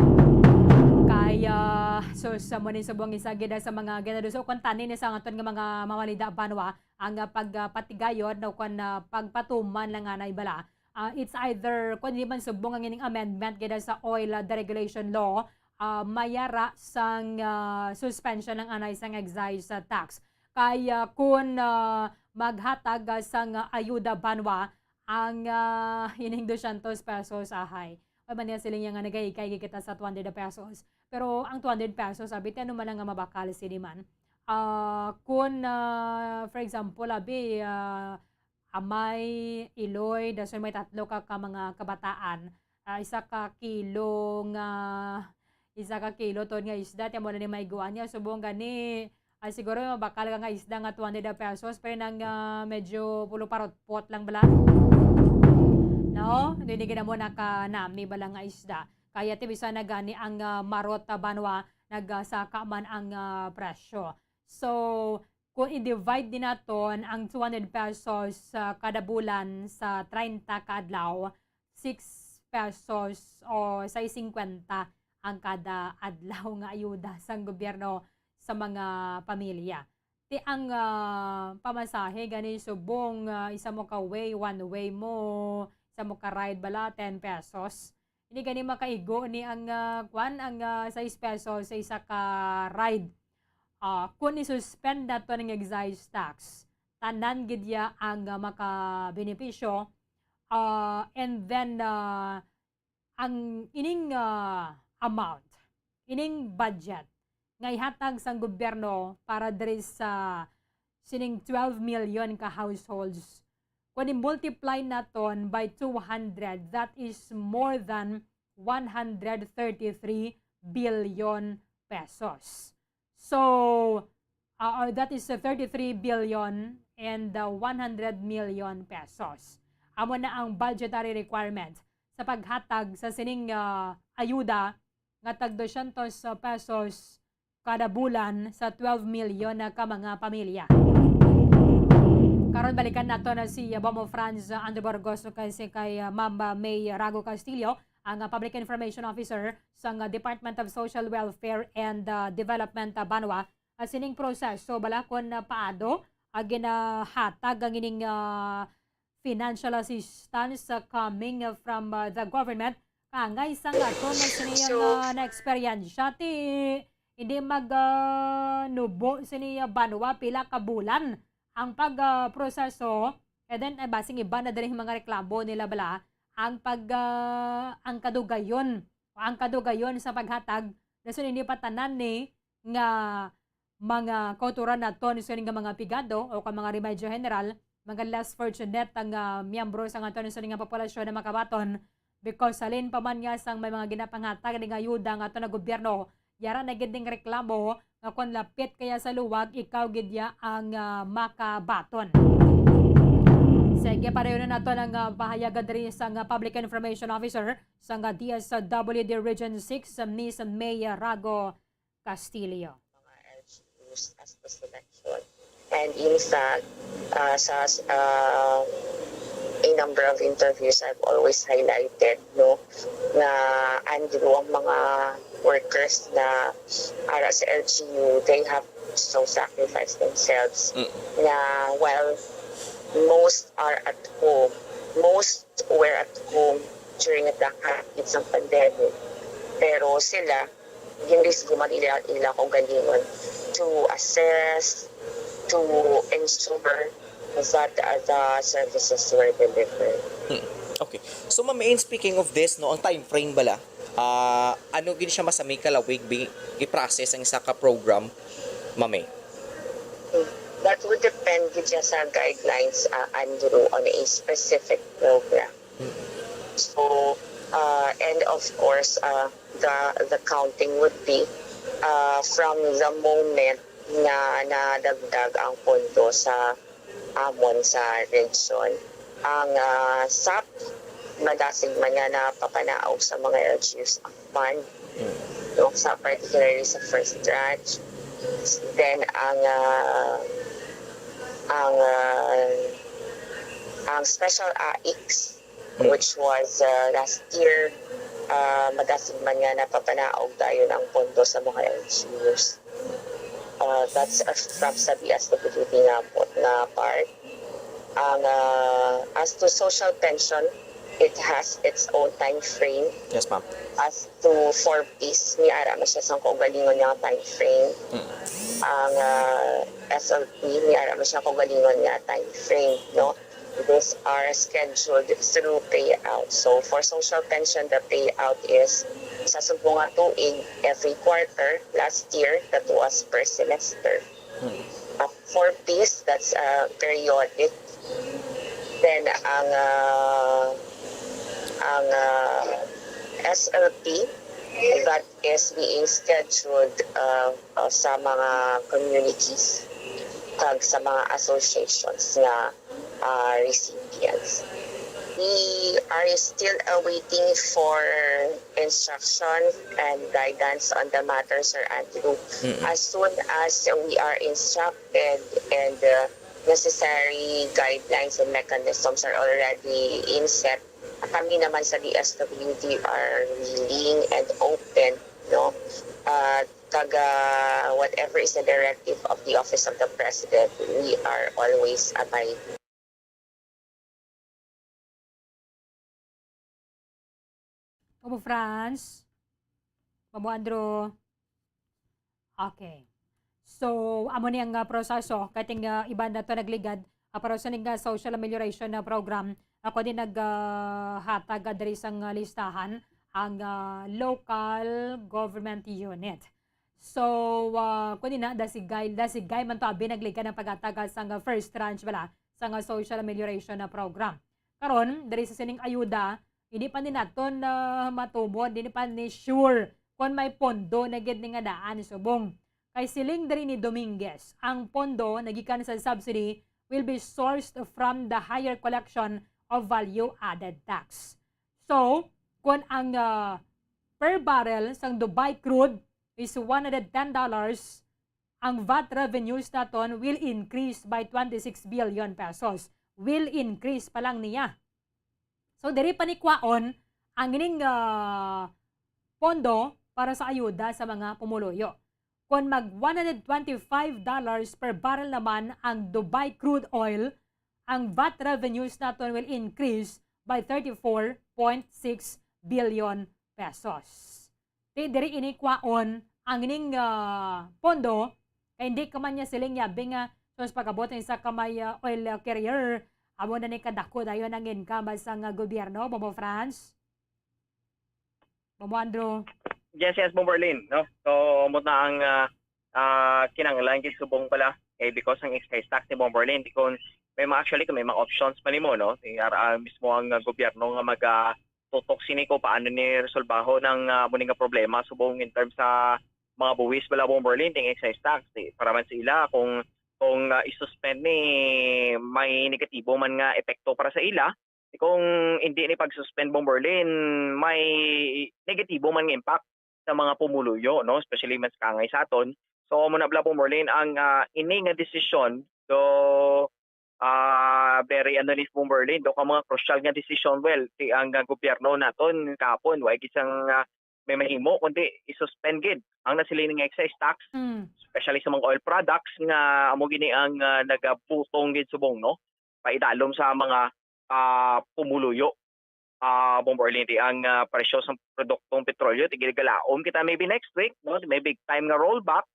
Kay, ah, sus, amo ni subong isa gid sa mga ginaduso kon tani ni sa aton nga mga mawalida banwa ang, ah, pagpatigayon o kon, ah, pagpatuman lang anay bala. Ah, it's either, kung di man subong ang ining amendment gid sa oil, ah, deregulation law, ah, mayara sang, ah, suspension ang anay sang excise, ah, tax. Kay, ah, kun, ah, maghatag, ah, sang, ah, ayuda banwa ang, ah, ining dosyentos pesos, ahay. Ay, man niya siling niya nga nagahikay kita sa two hundred pesos. Pero ang two hundred pesos, abi, ti ano man lang nga mabakal sini man. Ah, kun, ah, for example, abi, ah, Amay, Iloy, dason may tatlo ka, ka mga kabataan, ah, isa ka kilo nga, isa ka kilo ton nga isda, ti amo na ni maiguan niya. Subong gani, ah, siguro mabakal ka nga isda nga two hundred pesos, pero nang, ah, medyo pulo parutpot lang bala. No? Hindi, hindi gid amo nakanami bala nga isda. Kaya ti bisan na gani ang, ah, marot, ah, banwa, nagasaka man ang, ah, presyo. So, kung i-divide din naton ang two hundred pesos sa kada bulan sa treinta ka adlaw, six pesos o sais singkwenta ang kada adlaw nga ayuda sang gobyerno sa mga pamilya. Ti ang, ah, pamasahe gani subong, ah, isa mo ka way, one way mo, isa mo ka ride bala, ten pesos. Ini gani makaigo ni ang, ah, kwan, ang, ah, sais pesos sa isa ka ride. Ah, kung i-suspend naton ang excise tax, tanan gid ya ang, ah, makabenepisyo. Ah, and then, ah, ang ining, ah, amount, ining budget nga ihatag sang gobyerno para diri sa sining twelve million ka households, kung i-multiply naton by two hundred, that is more than one hundred thirty-three billion pesos. So, uh, or that is, uh, thirty-three billion and, uh, one hundred million pesos. Amo na ang budgetary requirement sa paghatag sa sining, uh, ayuda nga tag dosyentos pesos kada bulan sa twelve million na ka mga pamilya. Karon, balikan nato na si, uh, Bomo Franz, uh, Andrew Burgos, kay si, kay, uh, Ma'am, uh, May Rago Castillo, ang, uh, Public Information Officer sang, uh, Department of Social Welfare and, uh, Development, uh, banwa. Uh, sining proseso bala kon, uh, paado, uh, ginahatag ang ining, uh, financial assistance, uh, coming, uh, from, uh, the government. Kangay sang aton nga sini ang, uh, na-eksperyensya, ti hindi mag, uh, nubo sini, uh, banwa pila ka bulan ang pag, uh, proseso. And then, uh, basing iba na diri mga reklamo nila bala ang pag, uh, ang kadugayon o ang kadugayon sa paghatag, dason hindi pa tanan ni nga mga kauturan naton, sining nga mga pigado o ka mga remedyo general, mga less fortunate ang, ah, miyembro sa aton, sining nga populasyon na makabaton, because halin pa man nga sang may mga ginapanghatag ning ayuda nga aton nga gobyerno, yara na gid ning reklamo nga kon lapit kaya sa luwag, ikaw gid ya ang, ah, makabaton. Sige, padayon na nato ang, ah, pahayag diri sang, ah, Public Information Officer sang, ah, D S W D Region six, Miss May Rago Castillo. Mga L G Us as the selection. And in fact, uh, sa, uh, a number of interviews, I've always highlighted, no, nga, Andrew, ang mga workers na ara sa L G U, they have so sacrificed themselves Mm. na while most are at home, most were at home during the height of pandemic. Pero sila, ginrisgo man ila, ila kaugalingon to assess, to ensure that, uh, the services were delivered. Hmm. Okay. So, Ma'am, in speaking of this, no, ang time frame bala, ah, ano gid siya masami kalawig bi-, i-process ang isa ka program, Ma'am? Hmm. That would depend gid siya sa guidelines, uh, Andrew, on a specific program. So, uh, and of course, uh, the, the counting would be, uh, from the moment na nadagdag ang pondo sa amon sa region. Ang, uh, sap, madasig man nga napapanaog sa mga L G Us ang fund. Mm. No, sa particularly sa first tranche. Then, ang, uh, ang, uh, ang special A I Cs, Mm. which was, uh, last year, uh, madasig man nga napapanaog dayon ang pondo sa mga L G Us. Uh, that's, uh, from sa D S W D nga po, na part. Ang, uh, as to social pension, it has its own time frame. Yes, ma'am. As to four Ps, may ara man siya sang kaugalingon nga time frame. Mm. Ang, uh, S L P, may ara man siya kaugalingon nga time frame, no? These are scheduled through payout. So, for social pension, the payout is sa subong nga tuig, every quarter, last year, that was per semester. Hmm. Uh, four Ps, that's, uh, periodic. Then, ang, uh, ang, uh, S L P, that is being scheduled, uh, uh, sa mga communities kag sa mga associations nga, uh, recipients. We are still, uh, waiting for instruction and guidance on the matter, Sir Andrew. Mm-mm. As soon as we are instructed and, uh, necessary guidelines and mechanisms are already in set, kami naman sa D S W D are willing and open, no, uh, Kag, ah, whatever is the directive of the Office of the President, we are always abiding. Bobo Franz? Bobo Andrew? Okay. So, amo ni ang, ah, proseso. Kay ting, ah, iban na to nagligad, ah, para sa ning, ah, social amelioration na program, ako din nag, ah, hatag, ah, diri sang, ah, listahan ang, ah, local government unit. So, ah, kundi na, dasigay, dasigay man to abi nagligad ang paghatag sang, ah, first tranche bala sang, ah, social amelioration na program. Karon, diri sa sining ayuda, hindi pa ni naton, ah, matumod, hindi pa ni sure kon may pondo na gid ni nga daan subong. Kay siling diri ni Dominguez, ang pondo nagikan sa subsidy will be sourced from the higher collection of value-added tax. So, kon ang, ah, per barrel sang Dubai crude is one hundred ten dollars, ang vat revenues naton will increase by twenty-six billion pesos. Will increase pa lang niya. So, diri pa ni kwaon ang ining, ah, pondo para sa ayuda sa mga pumuluyo. Kon mag one hundred twenty-five dollars per barrel naman ang Dubai crude oil, ang vat revenues naton will increase by thirty-four point six billion pesos. Ti diri ini kwaon ang ining, ah, pondo, kay hindi ka man niya siling yabi nga sus pagabot sa isa ka may, ah, oil carrier, amo na ni kadako dayon ang income sang, ah, gobyerno, Bobo Franz? Bobo Andrew? Yes, yes, Bomberlin, no? So, amo na ang, ah, ah, kinahanglan gid subong pala, eh, because ang excise tax ni Bomberlin, di kon may mga, actually, kung may mga options pa nimo, no? Di ara mismo ang, ah, gobyerno nga mag, ah, tutok sini kung paano ni resolbaho ng, ah, amo ni nga problema subong in terms sa mga buwis bala, Bomberlin, ting excise tax. Di, para man sa ila, kung, kung, ah, isuspend ni, may negatibo man nga epekto para sa ila. Di, kung hindi ni pag-suspend, Bomberlin, may negatibo man nga impact sa mga pumuluyo, no? Especially mas kangay sa aton. So, amo na bala, Bomberlin, ang, ah, ini nga desisyon, do, ah, very, ano ni, Bomberlin, do ka mga crucial nga desisyon, well, ti ang, ah, gobyerno naton kahapon, wa gid sang, ah, may mahimo, kundi i-suspend gid ang nasiling nga excise tax, Mm. especially sa mga oil products nga amo gini ang, ah, nagabutong gid subong, no? Paidalom sa mga, ah, pumuluyo, ah, Bomberlin, ti ang, ah, presyo sa produktong petrolyo, ti ginagalaom kita maybe next week, no? May big time nga rollback.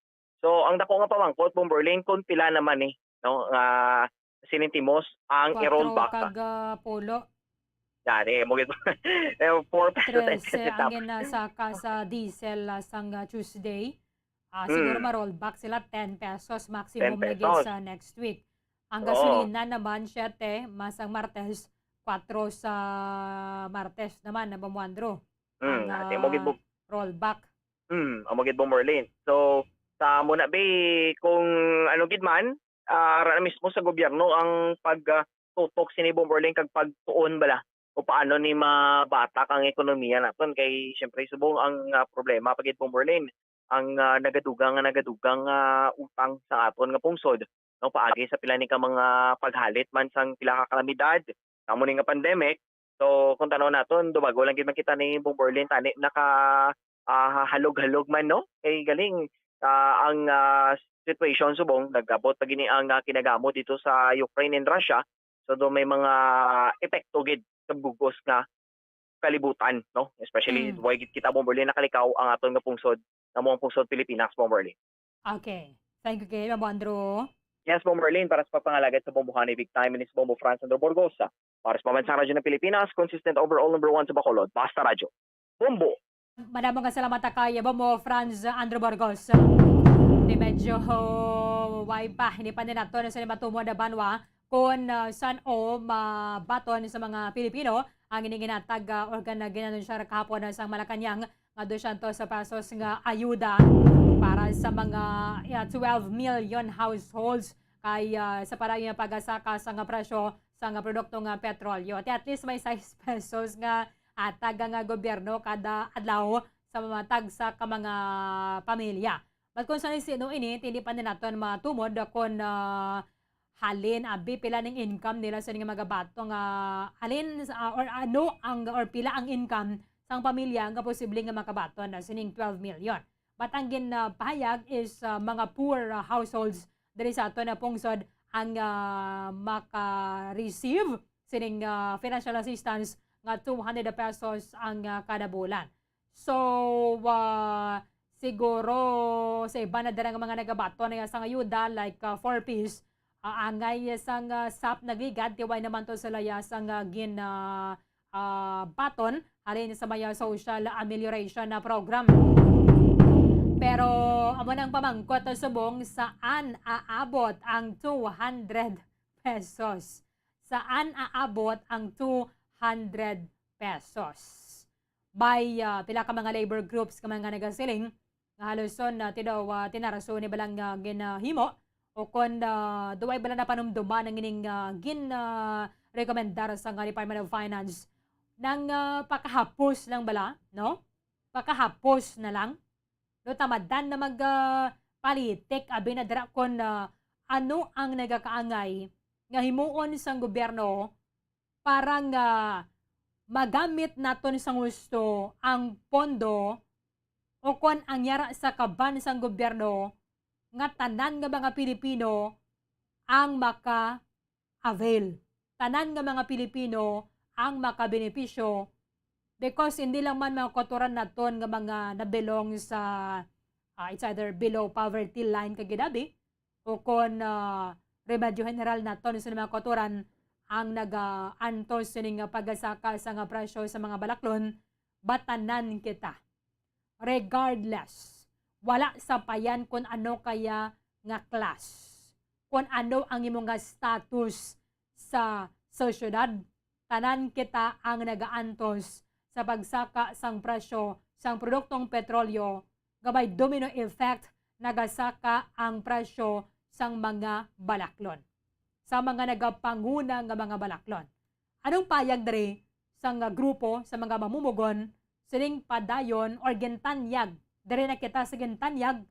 So, ang dako nga pamangkot, Bomberlin, kung pila naman ni, no? Ah, sinintimos ang Kwatro i-rollback. Kag, ah, pulo. Yan, eh, mo gid. Eh, four pesos, ten Trese ang centavos. ginasaka sa diesel, ah, sang, ah, Tuesday. Ah, siguro Mm. ma-rollback sila ten pesos maximum Ten na gid pesos. sa next week. Ang Oo. gasolina naman, siyete, mas ang Martes, kwatro sa Martes naman, na Bombo Andrew. Mm, Ang, ate, mo gid ah, mo. Rollback. Mm, amo gid, Bomberlin. So, sa amo na, be, kung ano gid man, ah, ara na mismo sa gobyerno ang pag, ah, tutok sini, Bomberlin, kag pagtuon bala o paano ni mabatak ang ekonomiya naton. Kay, siyempre, subong ang, ah, problema pa gid, Bomberlin, ang, ah, nagadugang nga, nagadugang nga utang sa aton nga pungsod, no, paagi sa pila ni ka mga paghalit man sang pila ka kalamidad, amo ni nga pandemic. So, kung tanaw naton, dumago lang gid man kita ni Bomberlin tani naka, ah, halog-halog man, no? Kay galing, ah, ang, ah, situation subong nag-abot pa gini ang, ah, kinagamo dito sa Ukraine and Russia. So, do may mga epekto gid sa bugos nga kalibutan, no? Especially Mm. way gid kita, Bomberlin, nakalikaw ang aton nga pungsod, amo ang pungsod Pilipinas, Bomberlin. Okay. Thank you kay Bombo Andrew. Yes, Bomberlin, para sa pagpangalagad sa Bombohani Big Time, inis Bombo Franz Andrew Borgosa. Para sa Pambansang Radyo ng Pilipinas, consistent overall number one sa Bacolod. Basta Radyo. Bombo! Madamo nga salamat ta kay Bombo Franz Andrew Borgosa. Di medyo, oh, way pa, hindi pa ni nato na sila matumod na banwa kung, ah, san-o mabaton sa mga Pilipino ang ining ginatag, ah, organ na ginanunsar kahapon, ah, sang Malacañang nga dosyentos pesos nga ayuda para sa mga, ah, twelve million households kay, ah, sa padayon nga pagsaka sang presyo sang produkto nga petrolyo. Ti at least may sais pesos nga hatag nga gobyerno kada adlaw sa mga tagsa ka mga pamilya. But kung sa sino ini, hindi pa ni naton matumod kung, ah, halin, abi, pila ning income nila sa mga bato nga halin, ah, or ano ang, or pila ang income sang pamilya nga posible nga makabaton na sining twelve million. But ang ginpahayag is, ah, mga poor, ah, households diri sa aton nga pungsod ang, ah, maka-receive sining, ah, financial assistance nga two hundred pesos ang, ah, kada bulan. So, ah, siguro sa iban na dira nga mga nagabaton na sang ayuda, like, ah, four Ps, ah, angay sang, ah, sap nagligad, ti way naman to sila ya sang, ah, gin, ah, ah, baton halin sa may, ah, social amelioration na program. Pero amo nang pamangkot subong, saan aabot ang two hundred pesos? Saan aabot ang two hundred pesos? May, ah, pila ka mga labor groups ka mga nagasiling nga halos son, ah, ti daw, ah, tinaraso ni balang, ah, ginahimo o kon, ah, duway bala na panumduman ang ining, ah, gin, ah, rekomendar sa nga Department of Finance nang, ah, pakahapos lang bala, no? Pakahapos na lang. No, tamadan na mag, ah, politik, abi na dira kon, ah, ano ang nagakaangay nga himuon sang gobyerno para nga magamit naton sang husto ang pondo o kon ang yara sa kaban sang gobyerno nga tanan nga mga Pilipino ang maka-avail. Tanan nga mga Pilipino ang makabenepisyo because hindi lang man mga kautoran naton nga mga nabilong sa, ah, it's either below poverty line kag ginabi o kon, ah, remedyo general naton sa mga kautoran ang nagaantos sini nga pagasaka sa nga presyo sa mga balaklon, batanan kita. Regardless, wala sapayan kon ano kaya nga class, kon ano ang imo nga status sa sosyedad, tanan kita ang nagaantos sa pagsaka sang presyo sang produktong petrolyo nga may domino effect nagasaka ang presyo sang mga balaklon, sa mga nagapanguna nga mga balaklon. Anong payag diri sang, ah, grupo sa mga mamumugon sining padayon or gintanyag? Diri na kita sa gintanyag,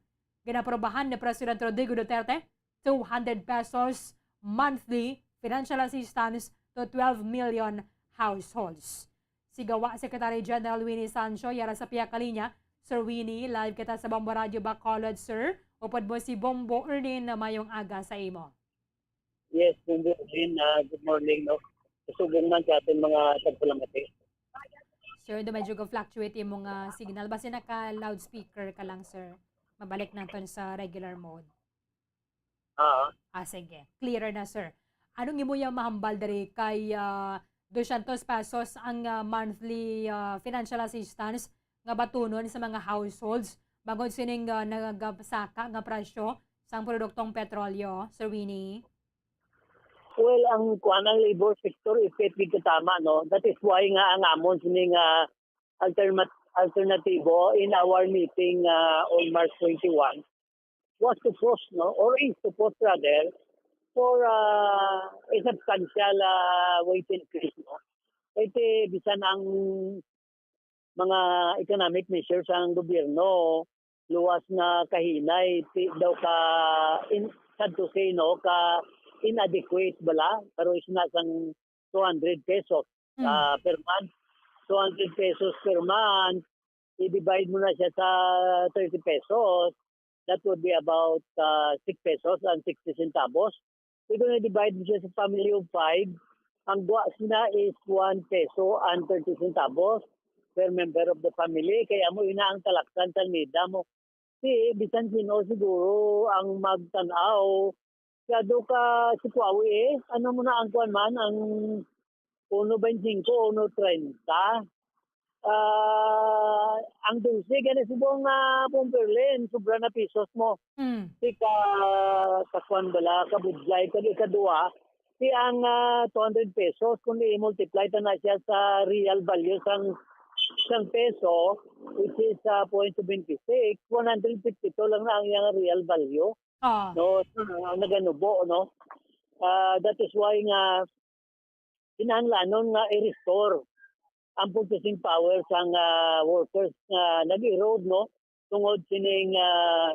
ginaprobahan ni President Rodrigo Duterte, two hundred pesos monthly financial assistance to twelve million households. Si Gawa Secretary General Winnie Sancho yara sa pihak ka linya. Sir Winnie, live kita sa Bombo Radio Bacolod, sir. Upod mo si Bombo Ernin, na mayong aga sa imo. Yes, Bombo Ernin, ah, good morning, no? Subong man sa ating mga tagpalamati. Sir, do medyo ga-fluctuate imong, ah, signal. Basi naka-loudspeaker ka lang, sir. Mabalik naton sa regular mode. Ah. Ah, sige. Clearer na, sir. Anong imo yang mahambal diri kay, ah, dosyentos pesos ang, ah, monthly, ah, financial assistance nga batunon sa mga households bangod sining, ah, nagasaka nga presyo sang produktong petrolyo, Sir Winnie? Well, ang kuan, ang labor sector, effect gid katama, no? That is why nga ang amon sini nga altermat-, alternatibo in our meeting, ah, on March twenty-one was to pause, no? Or is to pause rather for, ah, a substantial, ah, wage increase, no? Kay ti bisan ang mga economic measures sang gobyerno, luwas na kahinay, ti-, daw ka in-, sad to say, no, ka inadequate bala, pero is na sang two hundred pesos, Mm. ah, per month. Two hundred pesos per month, i-divide mo na siya sa thirty pesos, that would be about, ah, six pesos and sixty centavos. So, kung i-divide mo siya sa family of five, ang gwa sina is one peso and thirty centavos per member of the family. Kaya mo ina ang talaksan sa nida mo. Si bisan sino siguro ang magtan-aw. Kaya do ka si Kuawi eh. Ano mo na ang kuwan man, ang uno veinticinco, uno treinta. Ah, ang dulce, gani subong nga pumperlin, sobra na pesos mo. Mm. Di ka, sa kwan bala, kabudlay, kag ikadua, si ang, ah, two hundred pesos, kung i-multiply ta na siya sa real value sang, sang peso, which is, ah, point two twenty-six, one hundred fifty-two lang na ang iyang real value. Ah. No, ang naganubo, no? Ah, that is why nga kinahanglanon nga i-restore ang purchasing power sang, ah, workers nga nag-erode, no, tungod sining, ah,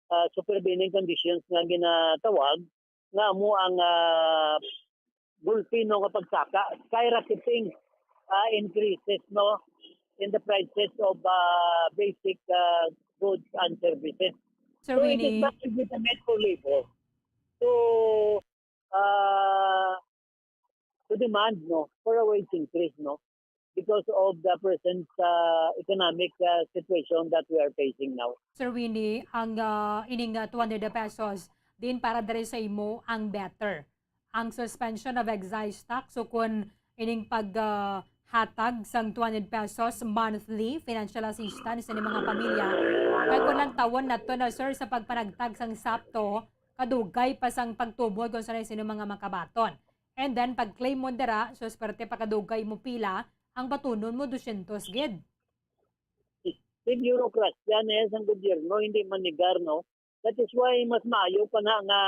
ah, supervening conditions nga ginatawag, nga amo ang, ah, gulpi, no, nga pagsaka, skyrocketing, ah, increases, no, in the prices of, ah, basic, ah, goods and services. Sir So it is Winnie, not legitimate for labor to, uh, to demand, no, for a wage increase, no, because of the present uh, economic uh, situation that we are facing now. Sir Winnie, ang ah, ining ah, two hundred pesos din para diri sa imo ang better. Ang suspension of excise tax, so kun ining pag ah, hatag sang two hundred pesos monthly financial assistance sa mga pamilya, kay kun lang tawon nato na, sir, sa pagpanagtag sang sapto, kadugay pa sang pagtubo kung sa sino mga makabaton. And then pag-claim mo dira, so swerte pa kadugay mo pila, ang batunon mo dosyentos gid. Yung bureaucracy na yan sa gobyerno, hindi manigar, no? That is why mas maayo pa na nga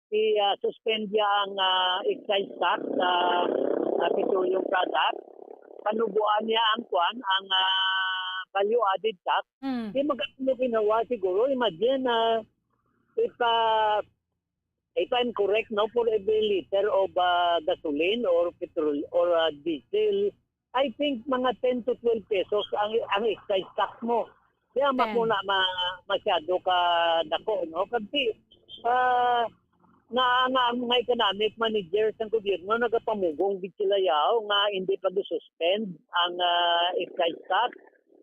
i-suspend niya ang ah, excise tax sa ah, petroleum product. Panubuan niya ang kwan, ang ah, value added tax. Mm. Di magkano ginawa siguro. Imagine na ipa ipa-incorrect, no, for every liter of ah, gasoline or petrol or ah, diesel, I think mga ten to twelve pesos ang ang excise tax mo. Kaya Ten. Makuna ma, masyado ka dako, no? Kasi ah, nga nga ang mga economic manager sa gobyerno nagapamugong gid sila yaw nga hindi pag-suspend ang ah, excise tax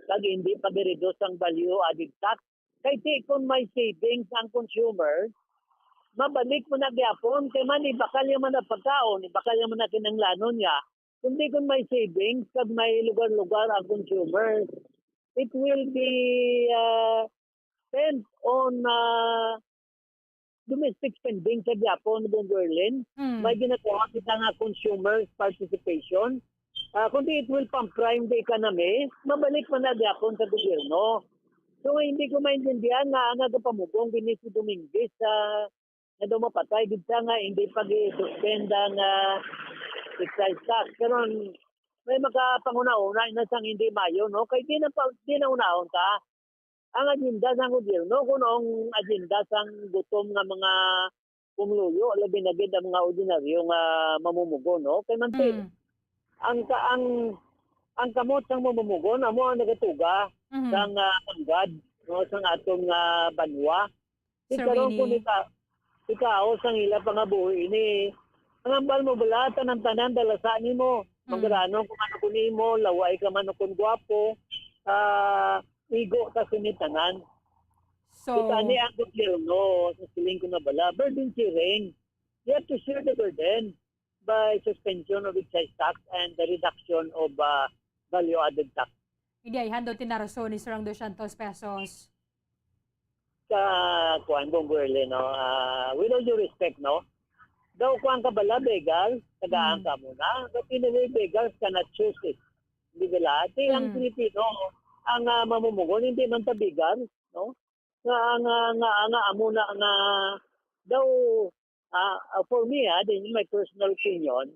kag hindi pag-reduce ang value added tax. Kay ti kung may savings ang consumer, mabalik mo na gyapon kay man ibakal yung man ang pagkaon, ibakal yung man ang kinanglanon niya. Kundi kung may savings kag may lugar-lugar ang consumer, it will be uh, spent on uh, domestic spending sa gyapon, Bong Berlin. Mm. May ginagawa kita nga consumer participation. Ah, kundi it will pump prime the economy, mabalik man na gyapon sa gobyerno. So hindi ko maintindihan nga ang nagapamugong gini si Dominguez sa nga daw mapatay gid siya nga hindi pag-suspend ang ah, excise tax. Karon may makapanghuna-huna na sang hindi mayo, no? Kay di na pa, di na unahon ta ang agenda sang gobyerno, kuno ang agenda sang gutom nga mga pumuluyo, labi na gid ang mga ordinaryo nga mamumugon, no? Kay man ti, Mm. ang ka, ang ang kamot sang mamumugon amo ang nagatuga Mhm. sang ah, anggad, no, sang aton nga banwa. Di Sir karon kung Winnie. ika, ikaw sang ila pangabuhi ini, ang ambal mo bala tanan-tanan dalasa nimo. Mm. Magaranon kung ano ko nimo, laway ka man o kung gwapo, ah, igo ka sini tanan. So, Kita ni ang gobyerno, sa siling ko na bala, burden sharing. You have to share the burden by suspension of excise tax and the reduction of uh, value-added tax. Hindi ay hando tinaraso ni Sir ang dosyentos pesos. Sa kuan, Bong Guerle, no? Ah, with all due respect, no? Daw kuan ka bala, begal, tagaan Mm. ka mo na. But in a way, begals cannot choose it. Hindi bala. Ati ang Mm. Pilipino, ang ah, mamumugon, hindi man ta begal, no? Nga, nga, nga, nga, amo na nga, daw, ah, ah, for me, ah, this is my personal opinion,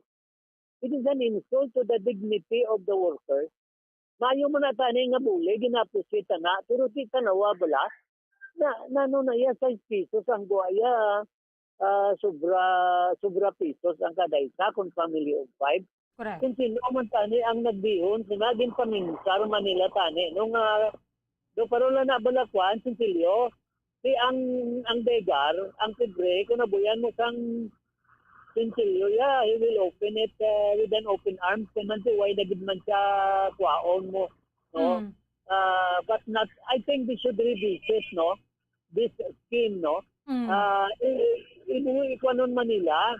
it is an insult to the dignity of the workers. Maayo man na tani nga buli, gina-appreciate na, pero di tanawa bala. Na, nano na iya, five pesos ang guwa iya, ah, sobra, sobra pesos ang kada isa kung family of five. Correct. Kung sino man tani ang nagbihon, sina ginpaminsar man nila tani. Nung, ah, do paro lang na bala kuan, sinsilyo, di ang, ang begar, ang pobre, kung nabuyan mo sang sinsilyo, yeah, he will open it uh, with an open arms. Kaya man, why na gid man siya kuwaon mo, no? Mm. Uh, but not, I think they should revisit, no? This scheme, no? Mm. Uh, i- i- i- ikuanon Manila,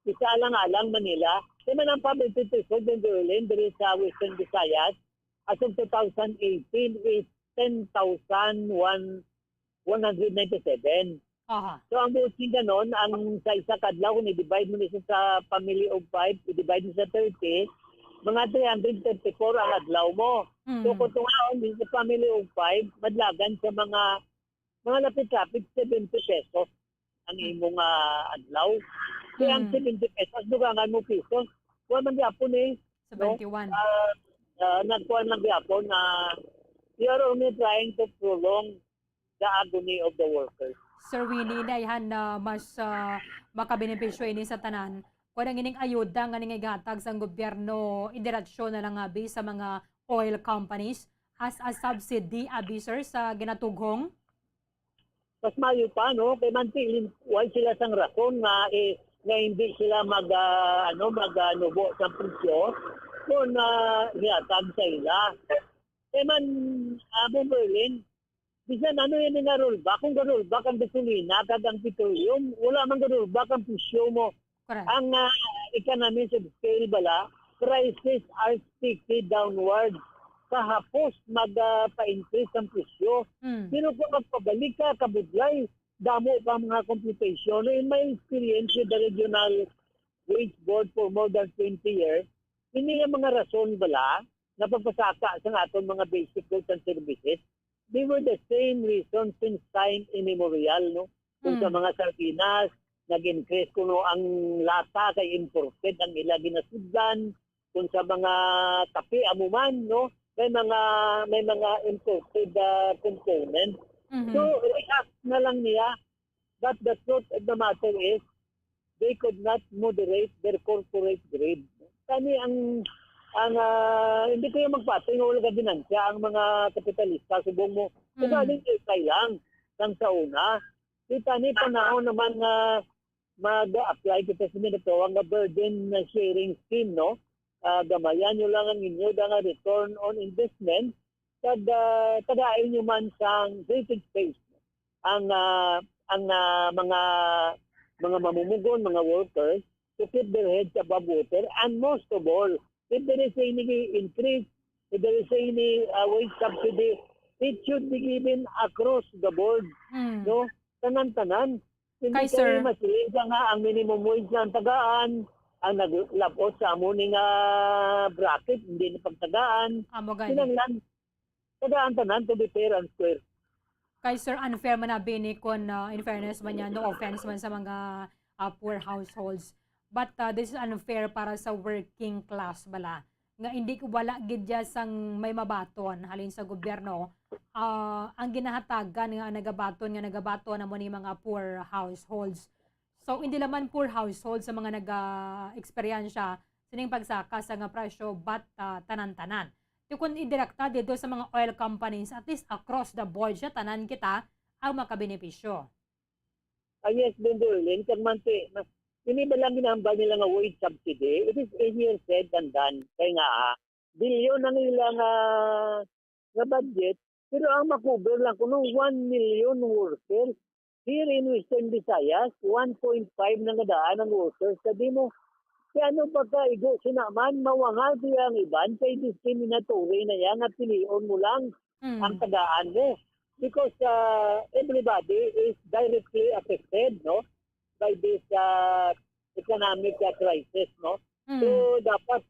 isa alang-alang Manila. Kaya man ang public interest in Berlin, diri sa Western Visayas, as of two thousand eighteen is ten thousand one hundred ninety-seven. Aha. So ang buot sing ganon, ang sa isa ka adlaw, kung i-divide mo na siya sa family of five, i-divide mo sa thirty, mga three hundred thirty-four ang adlaw mo. Mm. So kung tungaon din sa family of five, madlagan sa mga mga lapit-lapit seventy pesos ang Mm. imong ah, adlaw. Kaya ang Mm. seventy pesos, dugangan mo pesos, wala man gyapon eh. Seventy-one. Ah, ah, nagkuhan lang gyapon na you are only trying to prolong the agony of the workers. Sir Winnie, inayhan na mas ah, makabenepisyo ini sa tanan. Kung ang ining ayuda nga ning igatag sang gobyerno, idireksyon na lang abi sa mga oil companies, as a subsidy, abi, sir, sa ginatughong? Mas maayo pa, no? Kay manti, way sila sang rason nga, eh, nga hindi sila mag, ah, ano, mag, ah, nubo sa presyo kung, ah, niatag sa ila. Kay man, ah, Berlin, bisan ano yan nga rollback, kung ga-rollback ang gasolina kag ang petroleum, wala man ga-rollback ang presyo mo. Correct. Ang, ah, economies of scale bala, prices are sticky downward. Kahapos mag, ah, pa-increase ang presyo. Mm. Pero kung magpabalik ka, kabudlay, damo pa mga computation. In my experience with the Regional Wage Board for more than twenty years, hindi nga mga rason bala nga pagpasaka sa aton mga basic goods and services, they were the same reason since time immemorial, no? Kung sa Mm. mga sardinas, nag-increase kuno ang lata kay imported ang ila ginasudlan, kung sa mga kape amo man, no? May mga, may mga imported, ah, component. Mhm. So, react na lang niya. But the truth of the matter is, they could not moderate their corporate greed. Kani ang, ang, ah, hindi kayo magpatay nga wala ka ginansya ang mga kapitalista, subong mo. Mm. Ugaling ikay lang sang sa una. Kita ni panahon naman nga mag-apply kita sa ginatawag nga burden sharing scheme, no? Ah, gamayan nyo lang ang inyo da nga return on investment, kag, ah, tagaan nyo man sang breathing space ang, ah, ang, ah, mga, mga mamumugon, mga workers, to keep their heads above water, and most of all, if there is any increase, if there is any, ah, wage subsidy, it should be given across the board, Mm. no? Tanan-tanan. Hindi Kay sir, kay masiling ka nga ang minimum wage na ang tagaan, ang naglabot sa amo ni nga bracket, hindi na pagtagaan. Amo gani. Kinahanglan, tagaan tanan to be fair and square. Kay sir, unfair man abi ni kun, ah, in fairness man niya, no offense man sa mga, ah, poor households. But, ah, this is unfair para sa working class bala. Nga hindi, wala gid ya sang may mabaton halin sa gobyerno. Ah, ang ginahatagan nga nagabaton, nga nagabaton amo ni mga poor households. So, hindi naman poor households sa mga naga-eksperyensya sining pagsaka sa nga presyo, but, ah, tanan-tanan. Ti kun idirekta dito sa mga oil companies, at least across the board siya, tanan kita ang makabenepisyo. Ah, yes, Bumburlin, kag manti, mas, ini ba lang ginahambal nila nga wage subsidy? It is easier said than done. Kay nga, ah, bilyon ang ilang, ah, nga budget, pero ang makover lang kuno one million workers. Here in Western Visayas, one point five na nga daan ang workers. Sabi mo, kay ano pagkaigo sina man, mawangal siya ang iban, kay discriminatory na yan, nga pilion mo lang Mm. ang tagaan mo. Because, ah, everybody is directly affected, no, by this, ah, economic, ah, crisis, no? Mm. So, dapat,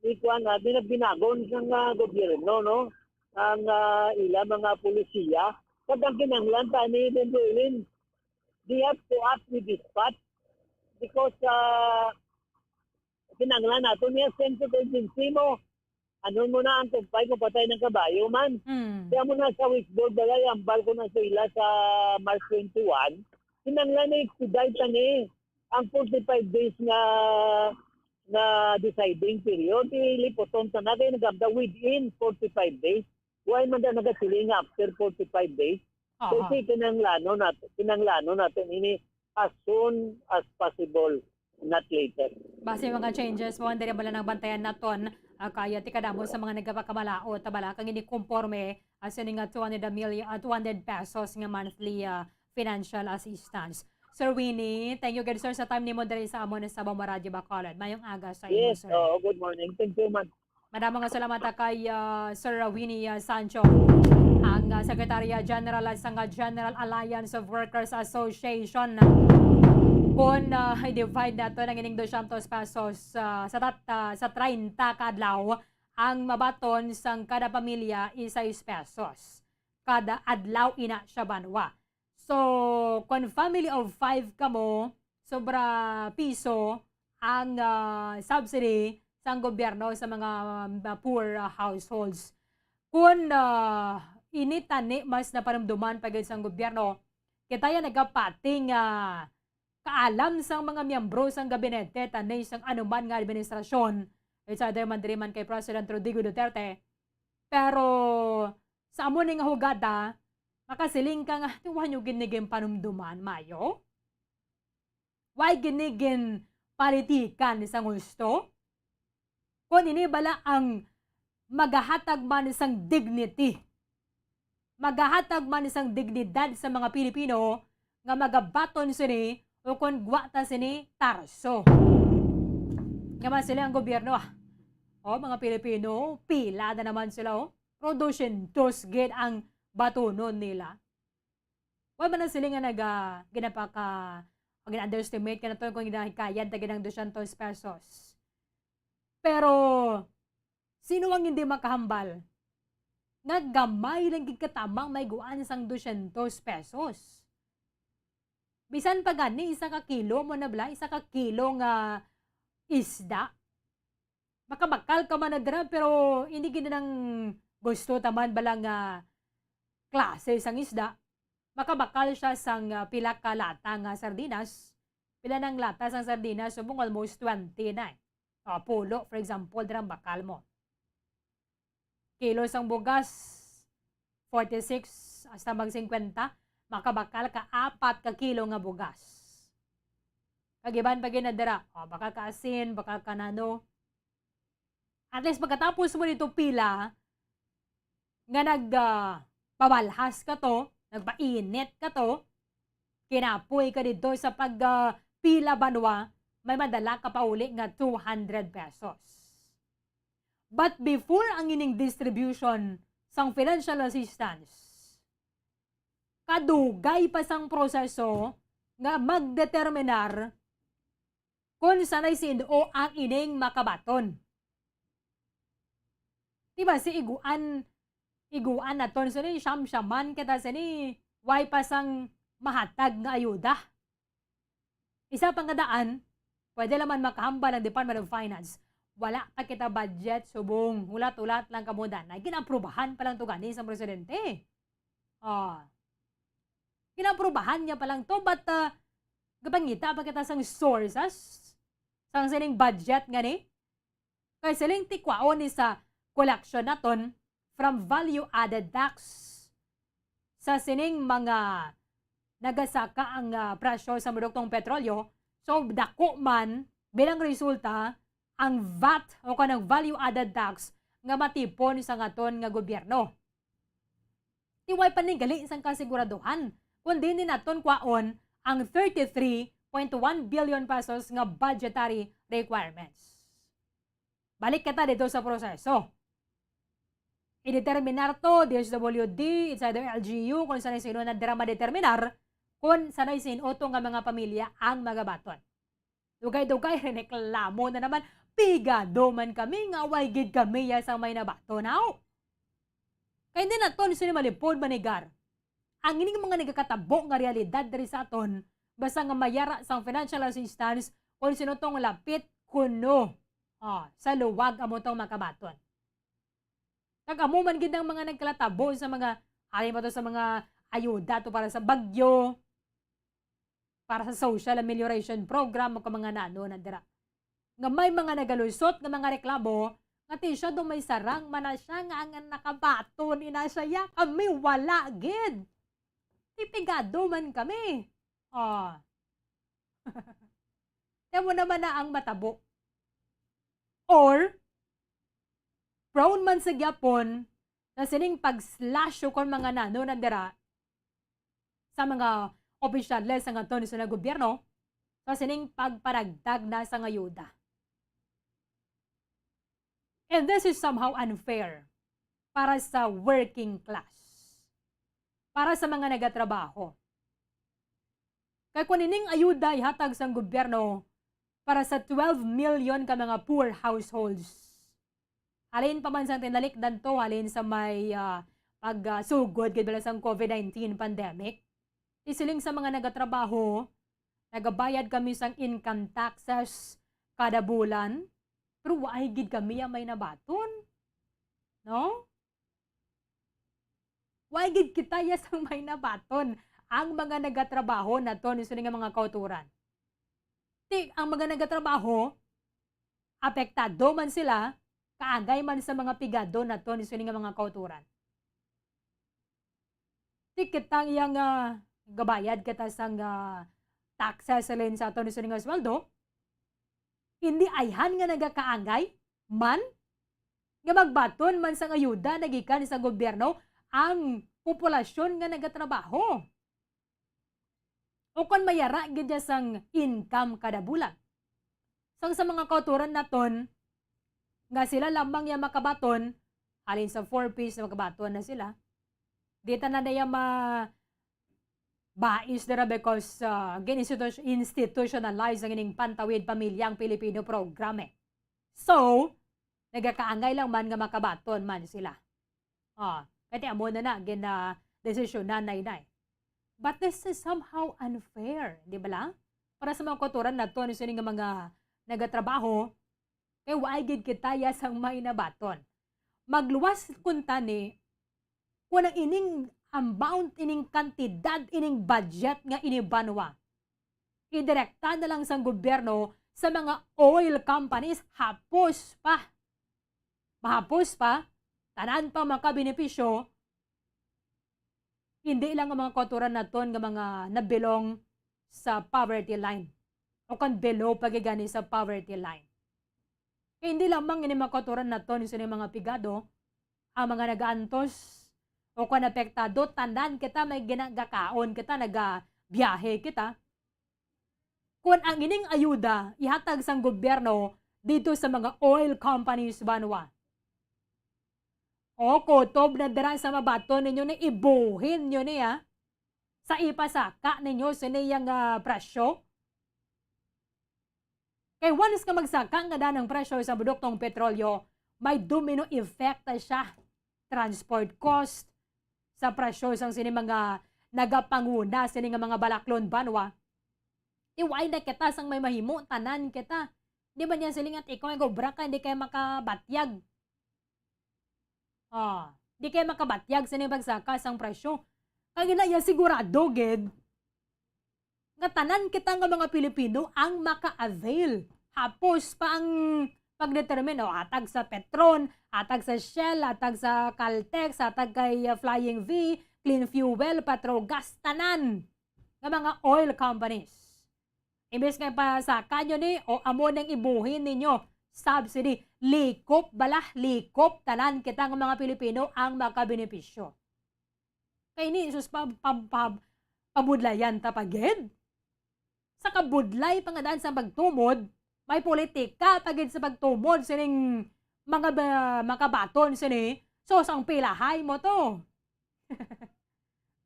ikuan na, binag-, binagon sang, ah, gobyerno, no, ang, ah, ila mga polisiya. Kag ang kinahanglan pa ni Bumburlin, they have to act with dispatch because, ah, kinahanglan nato niya sense of urgency mo. Ano mo na ang kumpay kung patay ng kabayo man? Mm. Kaya mo na sa wage board, balay, ambal ko na sa ila sa March twenty-one. Kinahanglan na expedite na ni ang forty-five days nga, nga deciding period. Iliputon ta na kay nagamda within forty-five days. Why man da nagasiling nga after forty-five days? Aha. Kasi kinanglano nato, kinanglano nato ini as soon as possible, not later. Basi mga changes mo, ang diri bala nang bantayan naton, ah, kaya ti kadamo sa mga nagapakabalaod, tabala kang ini konporme, ah, sini nga two hundred a million, ah, two hundred pesos nga monthly, ah, financial assistance. Sir Winnie, thank you gid, sir, sa time nimo diri sa amon sa Bombo Radyo Bacolod. Mayong aga sa imo, Yes, sir. Oo, good morning. Thank you, ma'am. Madamo nga salamat, ah, kay, ah, Sir Winnie, ah, Sancho, ang, ah, Secretary, ah, General, ah, sang, ah, General Alliance of Workers Association. Kung, ah, i-divide nato ang ining dosyentos pesos, ah, sa tat-, ah, sa treinta ka adlaw, ang mabaton sang kada pamilya is sais pesos kada adlaw ina siya banwa. So, kung family of five kamo, sobra piso ang, ah, subsidy sang gobyerno sa mga, um, poor, ah, households. Kung, ah, ini tani mas napanumduman pa gid sang gobyerno, kita ya nagapati nga kaalam sang mga miyembro sang gabinete tani sang anuman nga administrasyon, it's either man diri man kay President Rodrigo Duterte Pero sa amo ni nga hugada, makasiling ka nga, "Ti wa nyo gid ni ginpanumduman, mayo? Why gid ni ginpolitikan sang husto?" Kung ini bala ang magahatag man sang dignity, magahatag man sang dignidad sa mga Pilipino nga magabaton sini, o kon gwa ta sini, tarso. Nga man sila ang gobyerno, ah. O, mga Pilipino, pila na naman sila, o. Pero dosyentos gid ang batunon nila. Wa man na sila nga naga-, ginapaka-, gina-underestimate ka na to kung ginahikayat na ginang dosyentos pesos. Pero, sino ang hindi makahambal nga gamay lang gid katamang may guan sang dosyentos pesos? Bisan pa gani, isa ka kilo mo na bala, isa ka kilo nga isda. Makabakal ka man na dira, pero hindi gid nang gusto taman bala nga klase sang isda. Makabakal siya sang, ah, pila ka lata nga sardinas. Pila nang lata sang sardinas? Subong almost twenty na, eh. O, pulo, for example, dira ang bakal mo. Kilo sang bugas, forty-six hasta mag singkwenta, makabakal ka apat ka kilo nga bugas. Kag iban pa gid na dira, o, bakal ka asin, bakal ka nano. At least, pagkatapos mo dito pila, nga nag, ah, pabalhas ka to, nagpainit ka to, kinapoy ka dito sa pag, ah, pila banwa, may madala ka pauli nga two hundred pesos. But before ang ining distribution sang financial assistance, kadugay pa sang proseso nga magdeterminar kon sanay sin-o ang ining makabaton. Diba, si iguan, iguan naton sini, siyam-siyaman kita sini, way pa sang mahatag nga ayuda. Isa pa nga daan, pwede naman makahambal ang Department of Finance. Wala pa kita budget, subong, ulat-ulat lang kamo danay. Ginaaprubahan pa lang to gani sang presidente. Ah. Ginaaprubahan niya pa lang to, but, ah, gapangita pa kita sang sources sang sining budget nga ni. Kay siling tikwaon ni sa collection naton from value added tax sa sining mga nagasaka ang, ah, presyo sa produktong petrolyo. So, dako man bilang resulta ang vat o kanang value added tax nga matipon sa ngaton nga gobyerno. Ti way pa ni gali sang kasiguraduhan, kundi ni naton kwaon ang thirty-three point one billion pesos nga budgetary requirements. Balik kita dito sa proseso. I-determinar to, D S W D, it's either L G U, kung sanay sino na dira ma-determinar, kung sanay sino to nga mga pamilya ang magabaton. Dugay-dugay, reklamo na naman, "Pigado man kami nga way gid kami ya sang may nabaton, haw?" Kay hindi na to ni sini malipod, manigar. Ang ining mga nagakatabo nga realidad diri sa aton, basta nga mayara sang financial assistance, kung sino tong lapit kuno, ah, sa luwag amo tong makabaton. Kag amo man gid ang mga nagkalatabo sa mga, halin pa to sa mga ayuda to para sa bagyo, para sa social amelioration program, o mga nano na dira. Nga may mga nagalusot nga mga reklamo, nga ti siya do may sarang man na siya nga ang nakabaton ina siya, ya kami wala gid. Ti pigado man kami. Ah. Kaya mo naman na ang matabo. Or, prone man sa gyapon na sining pag-slash o kon mga nano na dira sa mga opisyales sa ngaton sa gobyerno sa sining pagparagdag na sa ayuda. And this is somehow unfair para sa working class, para sa mga nagatrabaho. Kay kung ining ayuda ihatag sang gobyerno para sa twelve million ka mga poor households, halin pa man sang tinalikdan to, halin sa may, ah, pag, ah, sugod gid bala sang COVID nineteen pandemic, isiling sa mga nagatrabaho, nagabayad kami sang income taxes kada bulan, pero waay gid kami ang may nabaton. No? Wa gid kita ya sang may nabaton ang mga nagatrabaho naton sini nga mga kauturan. Ti, ang mga nagatrabaho, apektado man sila, kaangay man sa mga pigado naton sini nga mga kautoran. Ti kita nga gabayad kita sang, ah, taxes halin sa aton sini nga sweldo, hindi ayhan nga nagakaangay man nga magbaton man sang ayuda nagikan sa gobyerno ang populasyon nga nagatrabaho. O kon mayara gid niya sang income kada bulan. Sang sa mga kautoran naton, nga sila lamang ya makabaton, halin sa four Ps na makabaton na sila. Di tanan na ya ma-, bais dira because, ah, gin-institu-, institutionalize ang ining Pantawid Pamilya ang Pilipino program, eh. So, nagakaangay lang man nga makabaton man sila. Ah, kay amo na na, gina-desisyonan na inay. But this is somehow unfair, di ba lang? Para sa mga kautoran naton, sini nga mga nagatrabaho, kay waay gid kita ya sang may nabaton. Magluwas kunta ni, kung ang ining amount, ining kantidad, ining budget nga ini banwa, idirekta na lang sang gobyerno sa mga oil companies, hapos pa. Mahapos pa, tanan pa makabenepisyo, hindi lang ang mga kautoran naton nga mga nabilong sa poverty line o kon below pa gid gani sa poverty line. Kay hindi lamang ini mga kautoran naton sini mga pigado, ang mga nagaantos o kon apektado, tanan kita may ginagakaon kita, nagabiyahe kita. Kon ang ining ayuda ihatag sang gobyerno dito sa mga oil companies banwa, o kutob na dira sa mabaton ninyo ni, ibuhin nyo niya sa ipasaka ninyo sini yang, ah, presyo. Kay once nga magsaka nga daan ang presyo sa produktong petrolyo, may domino effect na siya. Transport cost, sa presyo sang sini mga nagapanguna sini nga mga balaklon banwa. Iway na kita sang may mahimo, tanan kita. Di ba niya siling at ikaw ay gobra ka, hindi kayo makabatyag. Ah, di kayo makabatyag sa nibag sa kas ang presyo. Kag ina iya sigurado gid nga tanan kita nga mga Pilipino ang maka-avail. Hapos pa ang pagdetermine, o, hatag sa Petron, hatag sa Shell, hatag sa Caltex, hatag kay, uh, Flying V, Clean Fuel, Petrogas, tanan nga mga oil companies. Imbes nga ipasaka nyo ni, o amo nang ibuhin ninyo, subsidy, likop bala, likop, tanan kita nga mga Pilipino ang makabenepisyo. Kay ni, sus, pa, pa, pa, pabudlayan ta pa gid. Sa kabudlay pa nga daan sa pagtumod, may politika pa gid sa pagtumod sining mga ba-, makabaton sini. Sus, ang pilahay mo to.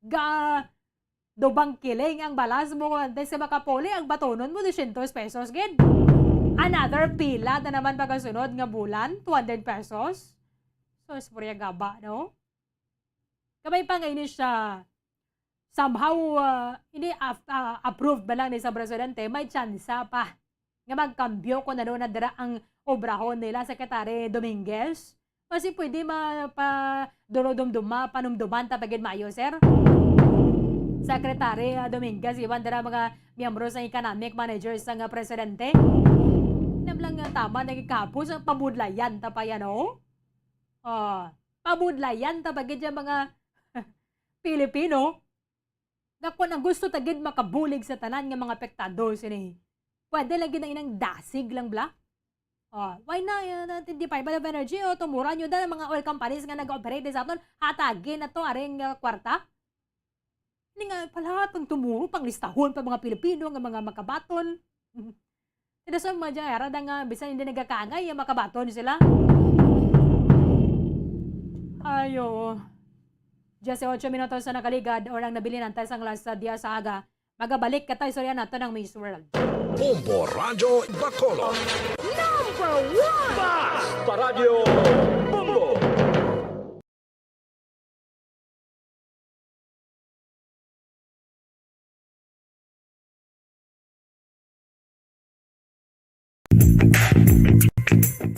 Ga, dubang kiling ang balas mo, antes sa makapuli, ang batonon mo, dosyentos pesos gid. Another pila na naman pagkasunod nga bulan, two hundred pesos. Sus, purya gaba, no? Kabay pa nga ini siya somehow, ah, ini af-, ah, approved ba lang ni sa presidente, may tsansa pa nga magkambyo kung ano na dira ang obrahon nila, Secretary Dominguez. Kasi pwede ma-, pa-, dunudumduma, panumduman ta pa gid maayo, sir. Secretary, ah, Dominguez, iban dira mga miyembro sa economic managers sa nga presidente. Nam lang nga tama, nagkikapos ang pabudlayan ta pa yan, oh. Ah, pabudlayan ta ba gid ang mga Pilipino? Nga kung ang gusto ta gid makabulig sa tanan nga mga apektado sini, pwede lang gid ang inang dasig lang bala. Oh, why na, uh, na Department of Energy, o, tumura nyo na ang mga oil companies nga nag-operate sa aton, hatagin na to aring, uh, kwarta? Ni nga pala, pang tumuro, panglistahon pa mga Pilipino nga mga makabaton. Sila sa mga dyan, ara da nga, bisan hindi nagakaangay, makabaton sila. Ayo. Diyes ocho minutos sa nakaligad, or ang nabilin ang tayo sang alas diyes sa aga. Magabalik ka tayo, istorya nato ng Miss World. Bombo Radyo Bacolod. Number one! Basta Radyo Bombo!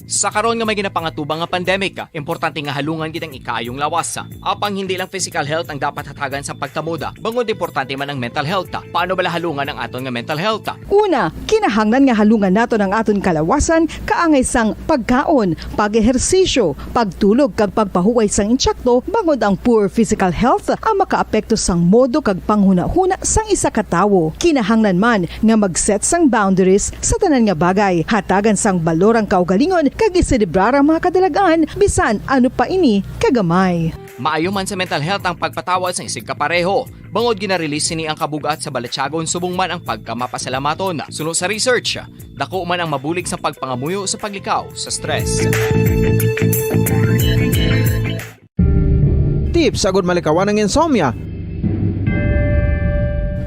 Sa karon nga may ginapangatubang nga pandemic, importante nga halungan gid ang ikaayong lawas. Apang hindi lang physical health ang dapat hatagan sang pagtamod, bangod importante man ang mental health. Paano bala halungan ang aton nga mental health? Una, kinahanglan nga halungan naton ang aton kalawasan kaangay sang pagkaon, pag-ehersisyo, pagtulog kag pagpahuway sang intsakto, bangod ang poor physical health ang makaapekto sang modo kag panghunahuna sang isa ka tawo. Kinahanglan man nga mag-set sang boundaries sa tanan nga bagay. Hatagan sang balor ang kaugalingon kag iselebrar ang mga kadalag-an, bisan ano pa ini kagamay. Maayo man sa mental health ang pagpatawad sang isigkapareho, bangod gina-release sini ang kabug-at sa balatyagon subong man ang pagkamapasalamaton. Suno sa research, dako man ang mabulig sa pagpangamuyo sa paglikaw sa stress. Tips agud malikawan ang insomnia.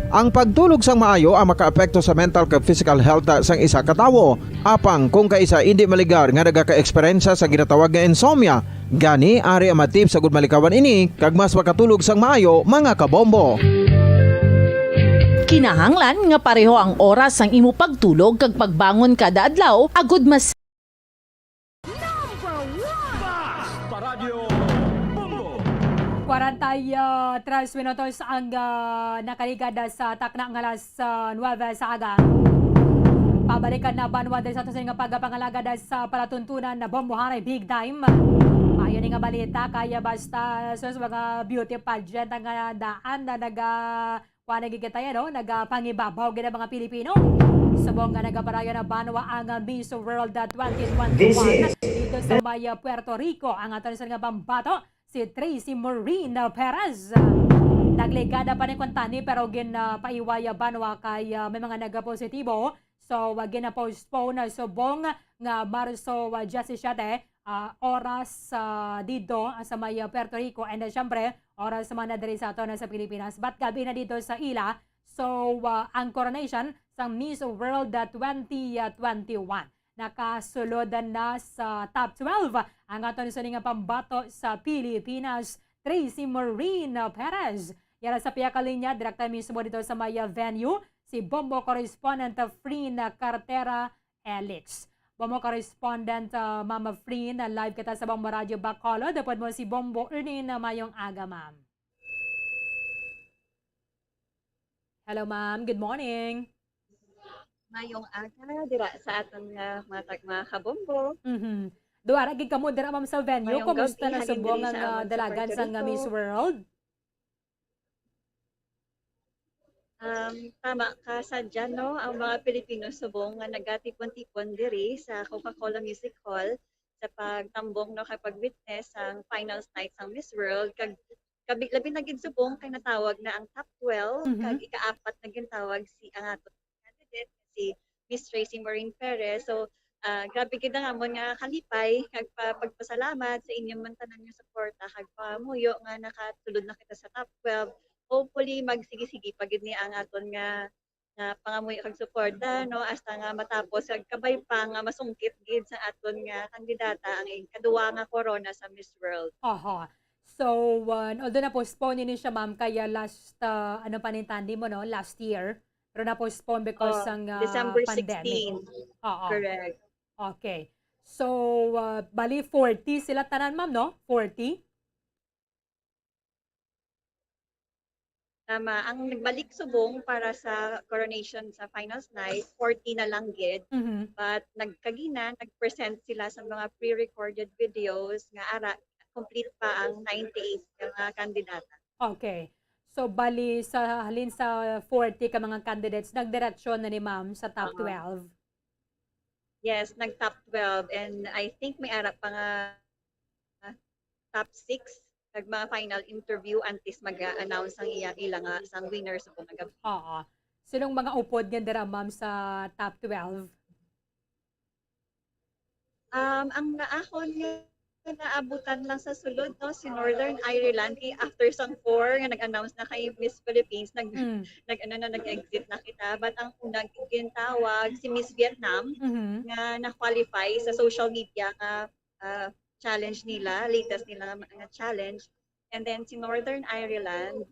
Ang pagtulog sang maayo ang makaapekto sa mental kag physical health sang isa ka tawo. Apang kung kaisa indi maligar nga nagaka-eksperyensya sa ginatawag nga insomnia, gani ari ang mga tips agud malikawan ini kag mas makatulog sang maayo, mga kabombo. Kinahanglan nga pareho ang oras sang imo pagtulog kag pagbangon kada adlaw agud mas Number one! Basta Radyo Bombo! Kwarenta y tres minutos ang, ah, nakaligad sa takna nga alas, ah, nuebe sa aga. Pabalikan na banwa diri sa aton sini nga pagpangalagad sa palatuntunan na Bombo Haray Big Time. Maayo ni nga balita kay basta sus mga beauty pageant ang, ah, daan na naga Kuan, nagigitaya, no? Nagapangibabaw gid ang mga Pilipino. Subong nga nagapadayon na banwa ang, ah, Miss World, ah, twenty twenty-one dito sa may, ah, Puerto Rico. Ang aton sini nga pambato, si Tracy Maureen, ah, Perez. Nagligada pa ni kuntani pero gin, ah, paiway, ah, banwa kay, ah, may mga nagapositibo. So, ah, gina-postpone na subong nga Marso, ah, diyasisiyete, ah, oras, ah, dito, ah, sa may, ah, Puerto Rico, and then, syempre, oras man na diri sa aton, ah, sa Pilipinas. But gabi na dito sa ila. So, ah, ang coronation sa Miss World, ah, twenty twenty-one. Nakasulod na sa top twelve ang aton sini nga pambato sa Pilipinas, Tracy Maureen Perez. Yara sa pihak linya, direkta mismo dito sa may, ah, venue, si Bombo correspondent, ah, Freen, ah, Cartera Elix. Bombo correspondent, ah, Mama Freen, ah, live kita sa Bombo Radio Bacolod. Pwede mo si Bombo Ernie na mayong aga, ma'am. Hello, ma'am. Good morning. Mayong aga dira sa aton nga mga tag-, mga kabombo. Mhm. Duara gid kamo dira, ma'am, sa venue. Mayong gabi, subong ang, ah, dalagan sa nga Miss World? Um, tama ka, sadya, no? Ang mga Pilipino subong nga nagatipon-tipon diri sa Coca-Cola Music Hall sa pagtambong, no, kag pag-witness ang finals night sang Miss World. Kag kabi-, labi na gid subong kay natawag na ang top twelve, mhm, kag ikaapat na gintawag si, ang ato candidate, si Miss Tracy Maureen Perez. So, ah, grabe gid ang amon nga kalipay kag pa-, pagpasalamat sa inyo man tanan nga suporta kag pangamuyo nga nakasulod na kita sa top twelve. Hopefully, magsigi-sigi pa gid ni ang aton nga, nga pangamuyo kag suporta, no, hasta nga matapos kag kabay pa nga masungkit gid sa aton nga kandidata ang ikaduwa nga korona sa Miss World. Aha. So, uh, although na-postpone ini siya, ma'am, kaya last, uh, ano pa nintandi mo, no, last year, pero na-postpone because, oh, sang, ah, December pandemic. Sixteen. Oo. Correct. Okay. So, ah, bali forty sila tanan, ma'am, no? Forty? Tama. Ang nagbalik subong para sa coronation sa finals night, forty na lang gid. Mhm. But nagkagina, nag-present sila sa mga pre-recorded videos nga ara, complete pa ang ninety-eight nga mga kandidata. Okay. So, bali, sa, halin sa forty ka mga candidates, nagdiretsyo na ni ma'am sa top, oo, twelve? Yes, nag-top twelve. And I think may ara pa nga, ah, top six. Nag mga final interview antes mag-announce ang iya, ila nga sang winner sa mga gabi. Oo. Sinong mga upod nga dira, ma'am, sa top twelve? Um, ang naakon nga naabutan lang sa sulod, no, si Northern Ireland, kay after sang four nga nag-announce na kay Miss Philippines, nag-, mm, nag-, ano na, nag-exit na kita. But ang una gintawag si Miss Vietnam, mhm, nga na-qualify sa social media nga, ah, challenge nila, latest nila nga, nga challenge. And then si Northern Ireland,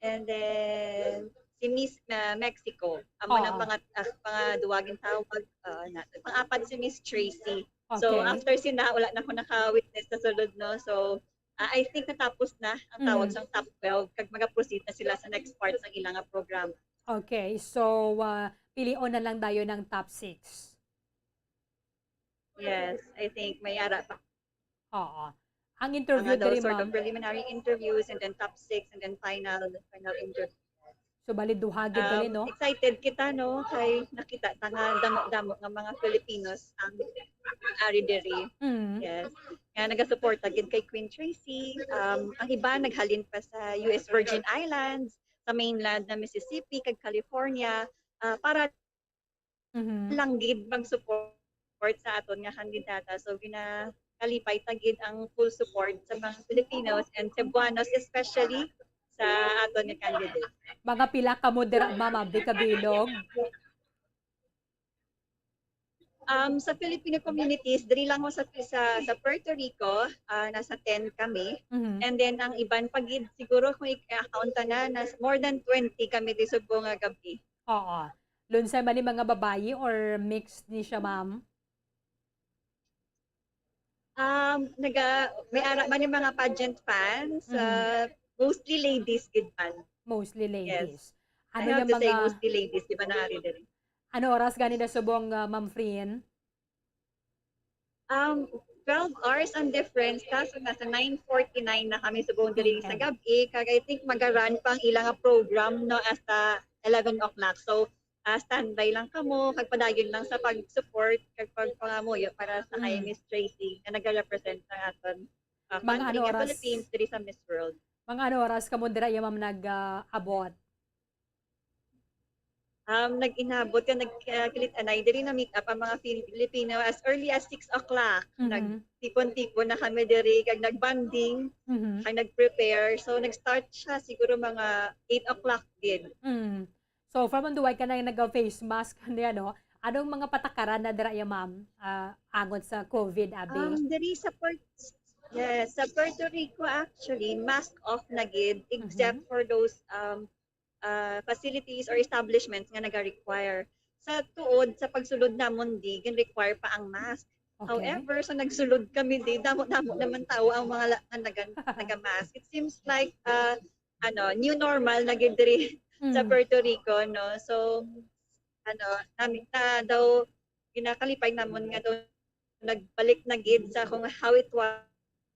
And then, si Miss, ah, Mexico. Amo na, oo, panga-, ah, pangaduwa gintawag, ah, na, pang-apat si Miss Tracy. So, Okay. after sina, wala na ko naka-witness sa sulod, no? So, ah, I think natapos na ang tawag Mm. sang top twelve, kag magaproceed na sila sa next part sang ilang nga programa. Okay, so, ah, pilion na lang dayon ang top six. Yes, I think may ara pa Oo. Ang interview mga daw diri, sort of ma'am. Preliminary interviews and then top six and then final, final interview. So, bali duha gid dali, Um, no? excited kita, no? Kay nakita ta nga damo-damo nga mga Filipinos ang ari diri. Mm. Yes. Nga nagasuporta gid kay Queen Tracy. Um, ang iba naghalin pa sa U S Virgin Islands, sa mainland na Mississippi, kag California, ah, para Mhm. lang gid mag-support sa aton nga kandidata. So, ginakalipay ta gid ang full support sa mga Filipinos and Cebuanos, especially sa aton nga candidate. Mga pila kamo dira, ma'am, abdi kabilog? Um, sa Filipino communities, diri lang mo sa, sa, sa Puerto Rico, ah, nasa ten kami. Mhm. And then, ang iban pa gid, siguro kung i-count ta na, nas, more than twenty kami di subong nga gabi. Oo. Lunsay man ni mga babayi or mixed ni siya, ma'am? Um, naga, may ara man yung mga pageant fans, Mhm. ah, mostly ladies gid man. Mostly Yes. ladies. I Ano have yung to say, mga, mostly ladies, di ba, na ari diri? Ano oras gani na subong, ah, Ma'am Frin? Um, twelve hours ang difference, kaso nasa nine forty-nine na kami subong diri sa P M. gabi, kag I think magaran pa ang ilang nga program, no, hasta eleven o'clock. So, ah, standby lang kamo, kag padayon lang sa pag-support, kag pagpangamuyo para sa kay Mm. Miss Tracy, nga nagarepresent sa aton, ah, Mga ano country nga oras? Philippines diri sa Miss World. Mga ano oras kamo dira, ya, ma'am, nag, ah, abot? Um, nag-inabot ka, nag, ah, kilit anay, diri na meet up ang mga Filipino as early as six o'clock. Mhm. Nagtipon-tipon na kami diri, kag nag-bonding, Mhm. kag nag-prepare. So, nag-start siya siguro mga eight o'clock gid. Mm. So, from Anduay ka na nag-face mask, niya, no? Anong mga patakaran na dira, ya, ma'am, ah, angot sa COVID, abi? Um, diri sa Port-, yes, sa Puerto Rico, actually, mask off na gid, except Mhm. for those, um, uh, facilities or establishments nga naga-require. Sa tuod, sa pagsulod namon, di gin-require pa ang mask. Okay. However, sa nagsulod kami, di damo-damo naman tao ang mga la-, nga naga-, naga-mask. It seems like, uh, ano, new normal na gid diri sa Mm. Puerto Rico, no? So, ano, nami-, na daw, ginakalipay namon nga daw nagbalik na gid sa kung how it was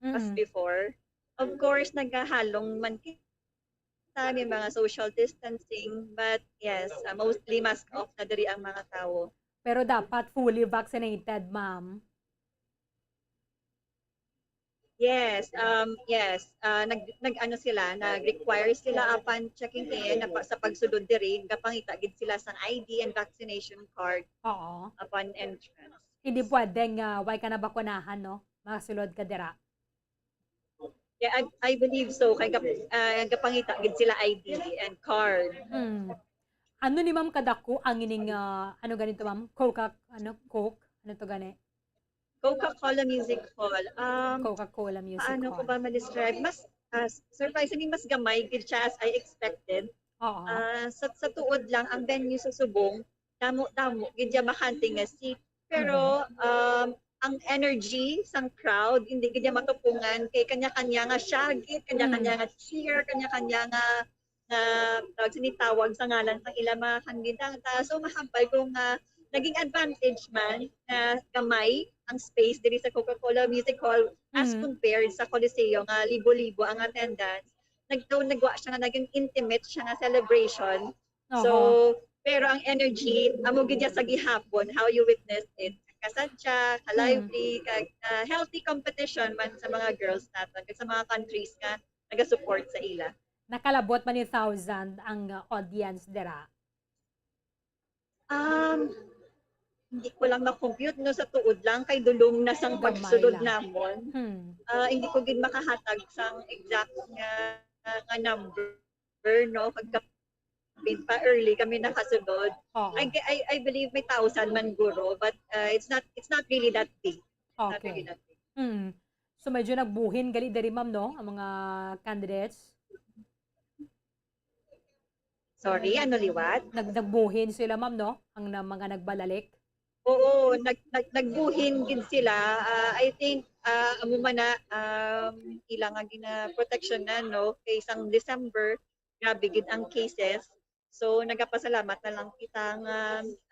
Mm. before. Of course, nagahalong man kita, may mga social distancing, but yes, ah, mostly mask off na diri ang mga tawo. Pero dapat fully vaccinated, ma'am. Yes, um, yes. Ah, nag-, nag-ano sila, nag-require sila upon checking in na pa, sa pagsulod diri, gapangita gid sila sang I D and vaccination card Oo. upon entrance. Hindi pwedeng, ah, way ka nabakunahan, no? Masulod ka dira. Yeah, I, I believe so. Kay gap-, ah, gapangita gid sila I D and card. Mm. Ano ni ma'am kadako ang ining, ah, ano ganito, ma'am? Coca, ano, Coke? Ano to gani? Coca-Cola Music Hall. Um, Coca-Cola Music paano ko Hall. ba ma-describe? Mas, ah, surprisingly, mas gamay gid siya as I expected. Oo. Ah, sa, sa tuod lang, ang venue sa subong, damo-damo gid siya bakante nga seat. Pero, Mhm. um, ang energy sang crowd, hindi gid niya matupungan kay kanya-kanya nga siya gid, kanya-kanya Mm. nga cheer, kanya-kanya nga, nga tawag, sinitawag sa ngalan sang ila mga kandidata. So, mahambal ko nga naging advantage man nga gamay ang space diri sa Coca-Cola Music Hall as Mm. compared sa Coliseo nga libo-libo ang attendance. Nag-, nagwa siya nga naging intimate siya nga celebration. So, Oho. pero ang energy, amo gid siya sa gihapon, how you witness it. Kasadya, Mm. ka-lively, kag, ah, healthy competition man sa mga girls naton, kag sa mga countries nga nagasupport sa ila. Nakalabot man ni thousand ang, uh, audience dira? Um, hindi ko lang ma-compute, no, sa tuod lang, kay dulom na sang Gamay pagsulod lang. namon. Hmm. Ah, hindi ko gid makahatag sang exact nga, nga number, no, kag kapin pa early kami nakasulod. Oo. I, I, I believe may thousand man guro, but, uh, it's not, it's not really that big. Not really Okay. that big. Mm. So, medyo nagbuhin gali diri, ma'am, no? Ang mga candidates. Sorry, ano liwat? Nag-, nagbuhin sila, ma'am, no? Ang na-, mga nagbalalik. Oo, nag-, nag-, nagbuhin gid sila. Ah, I think, ah, amo man na, um, ila nga gina-protection na, no? Kay sang December, grabe gid ang cases. So, nagapasalamat na lang kita nga,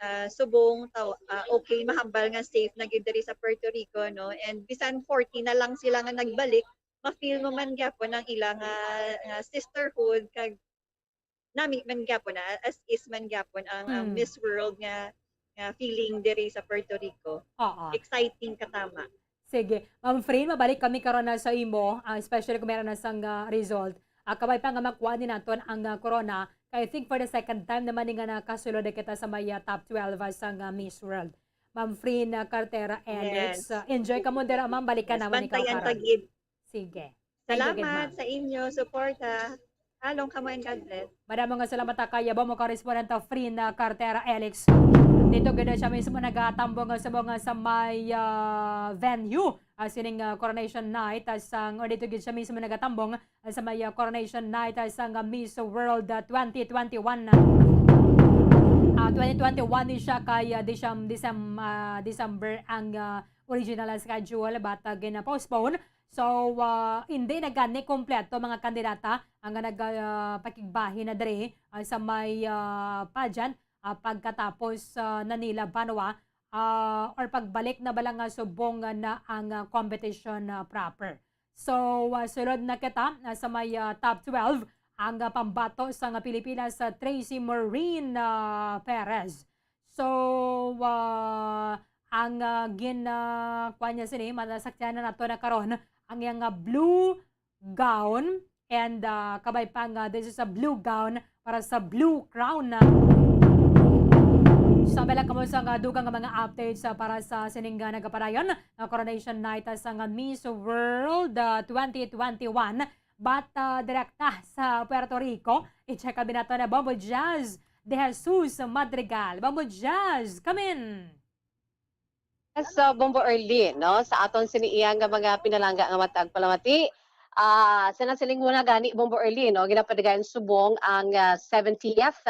ah, subong taw-, ah, okay, mahambal nga safe na gid diri sa Puerto Rico, no? And bisan forty na lang sila nga nagbalik, ma-feel mo man gyapon ang ila nga, nga sisterhood, kag nami man gyapon na, as is man gyapon ang, ang Mm. Miss World nga, nga feeling diri sa Puerto Rico. Oo. Exciting katama. Sige. Ma'am Frin, mabalik kami karon na sa imo, ah, especially kung meron na sang, ah, result. Ah, kabay pa nga makuha ni naton ang, ah, corona. Kay I think for the second time naman ni nga nakasulod na kita sa may, ah, top twelve, ah, sang, ah, Miss World. Ma'am Frin, ah, Cartera Elix, Yes. ah, enjoy ka mo dira, ma'am. Balik ka Yes, naman ikaw bantayan ta karon. Gid. Sige. Thank you, good Salamat ma'am. Sa inyo suporta. Halong kamo and God bless. Madamo nga salamat ta kay amo correspondent of Free na Cartera Elix. Dito gid siya mismo nagatambong sa mga sa may, ah, venue, ah, sining, ah, Coronation Night, ah, sang, or dito gid siya mismo nagatambong, ah, sa may, ah, Coronation Night, ah, sang, ah, Miss World, ah, twenty twenty-one. Ah, twenty twenty-one ni siya kay, ah, Decem-, Decem-, ah, December ang, ah, original schedule, but, ah, gina-postpone. So, ah, hindi na gani kompleto mga kandidata ang nag, ah, pakigbahin na diri, ah, sa may, ah, pageant, ah, pagkatapos, ah, na nila banwa, ah, or pagbalik na bala nga subong na ang, ah, competition, ah, proper. So, ah, sulod na kita, ah, sa may, ah, top twelve, ang, ah, pambato sa nga Pilipinas, ah, Tracy Maureen, ah, Perez. So, ah, ang, ah, gin, ah, kuwan niya sini, masakyanan nato na karon, ang iyang, ah, blue gown, and, ah, kabay pa nga, this is a blue gown para sa blue crown. Sabi lang kamo sa nga dugang nga mga updates, ah, para sa sining, ah, nagapadayon nga Coronation Night, ah, sa nga Miss World, ah, twenty twenty-one. But, ah, direkta sa Puerto Rico, i-check kami nato na Bombo Jazz De Jesus Madrigal. Bombo Jazz, come in! Sa Bombo Early, no? Sa aton sini iya nga mga pinalangga nga matag palamati. Ah, sa nasiling mo na gani, Bombo Early, no? Ginapatigayon subong ang, ah, seventieth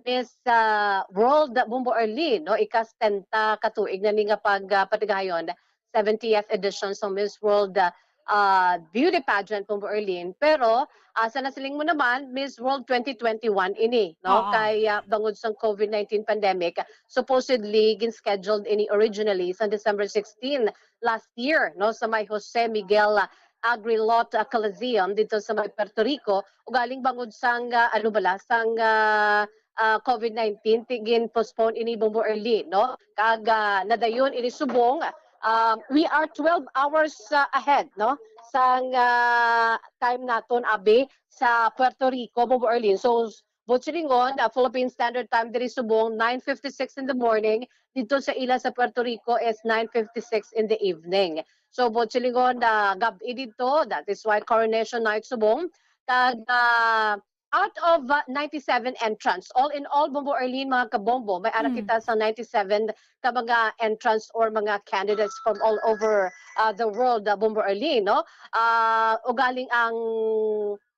Miss, ah, World Bombo Early, no? Ika-setenta ka tuig na ni nga pag, ah, patigayon, seventieth edition sa Miss World, ah, ah, Beauty Pageant, Bombo Early. Pero, ah, sa nasiling mo naman, Miss World twenty twenty-one ini, no? Oo. Kay, ah, bangod sa COVID nineteen pandemic, supposedly gin-scheduled ini originally sa December sixteen last year, no, sa may Jose Miguel, ah, Agrilot, ah, Coliseum dito sa may Puerto Rico. Ugaling bangod sang, ah, ano bala, sang, ah, ah, COVID nineteen, ti-, gin-postpone ini, Bombo Early, no? Kag, ah, nadayon ini subong, ah, we are twelve hours, ah, ahead, no? Sang, ah, time naton, abi, sa Puerto Rico, Bombo Early. So, buot silingon, ah, Philippine Standard Time diri subong, nine fifty-six in the morning. Dito sa ila sa Puerto Rico is nine fifty-six in the evening. So, buot silingon, ah, gab-i dito, that is why Coronation Night subong. Kag, ah, out of, ah, ninety-seven entrants, all in all, Bombo Early, mga kabombo, may ara Mm. kita sa ninety-seven ka mga entrants or mga candidates from all over, ah, the world, ah, Bombo Early, no? Ah, ugaling ang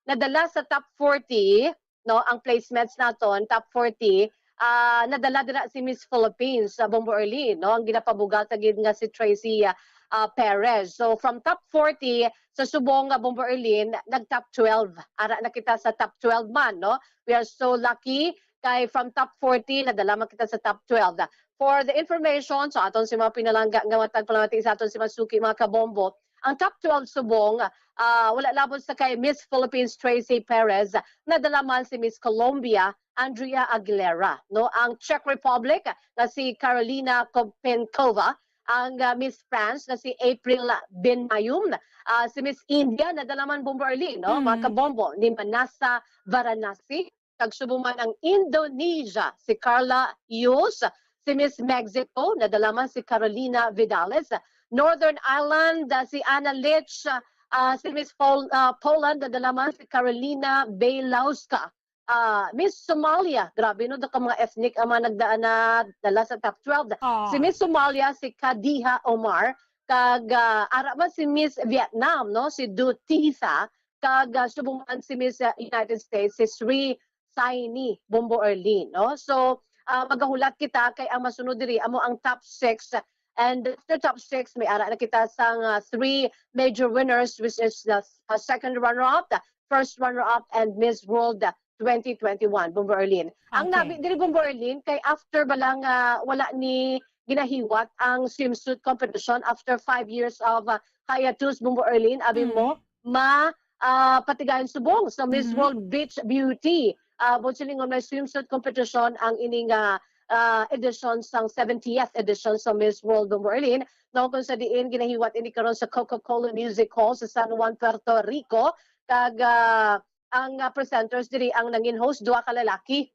nadala sa top forty, no, ang placements naton, top forty, ah, nadala dira si Miss Philippines, ah, Bombo Early, no? Ang ginapabugal ta gid nga si Tracy, ah, ah, Perez. So, from top forty sa subong nga Bombo Early, nag-top twelve. Ara na kita sa top twelve man, no? We are so lucky kay from top forty, nadala man kita sa top twelve. For the information, so aton si mga pinalangga nga matag palamati sa aton si Masuki, mga kabombo, ang top twelve subong, ah, wala labot sa kay Miss Philippines Tracy Perez, nadala man si Miss Colombia Andrea Aguilera, no? Ang Czech Republic nga si Karolina Kopenkova, ang, ah, Miss France nga si April Benmayum, ah, si Miss India, nadala man, Bombo Early, no? Mga Mm. kabombo, ni Manasa Varanasi, kag subong man ang Indonesia, si Carla Yus, si Miss Mexico, nadala man si Carolina Vidales, Northern Ireland, ah, si Anna Lich, ah, si Miss Pol-, ah, Poland, nadala man si Carolina Belowska, ah, Miss Somalia, grabe, no, daw ka mga ethnic ang mga nagdaan na dala sa top twelve. Ah. Si Miss Somalia, si Kadiha Omar, kag, ah, ara man si Miss Vietnam, no, si Du Tisa, kag, ah, subong man si Miss, ah, United States, si Sri Saini Bombo Early, no? So, ah, magahulat kita kay ang masunod diri amo ang top six. And after top six, may ara na kita sang, ah, three major winners, which is the, ah, second runner-up, the first runner-up, and Miss World twenty twenty-one, Bombo Erlin. Ang Okay. nabi diri, Bombo Erlin, kay after ba lang, ah, wala ni ginahiwat ang swimsuit competition after five years of, ah, hiatus, Bombo Erlin, abi Mm. mo, ma, ah, patigayon subong sa Miss Mhm. World Beach Beauty. Ah, buot silingon, may swimsuit competition ang ining, ah, ah, edition sang seventieth edition sa Miss World, Bombo Erlin, no, kung sa diin ginahiwat ini karon sa Coca-Cola Music Hall sa San Juan, Puerto Rico, kag, ah, ang, ah, presenters diri ang nangin host, duha ka lalaki.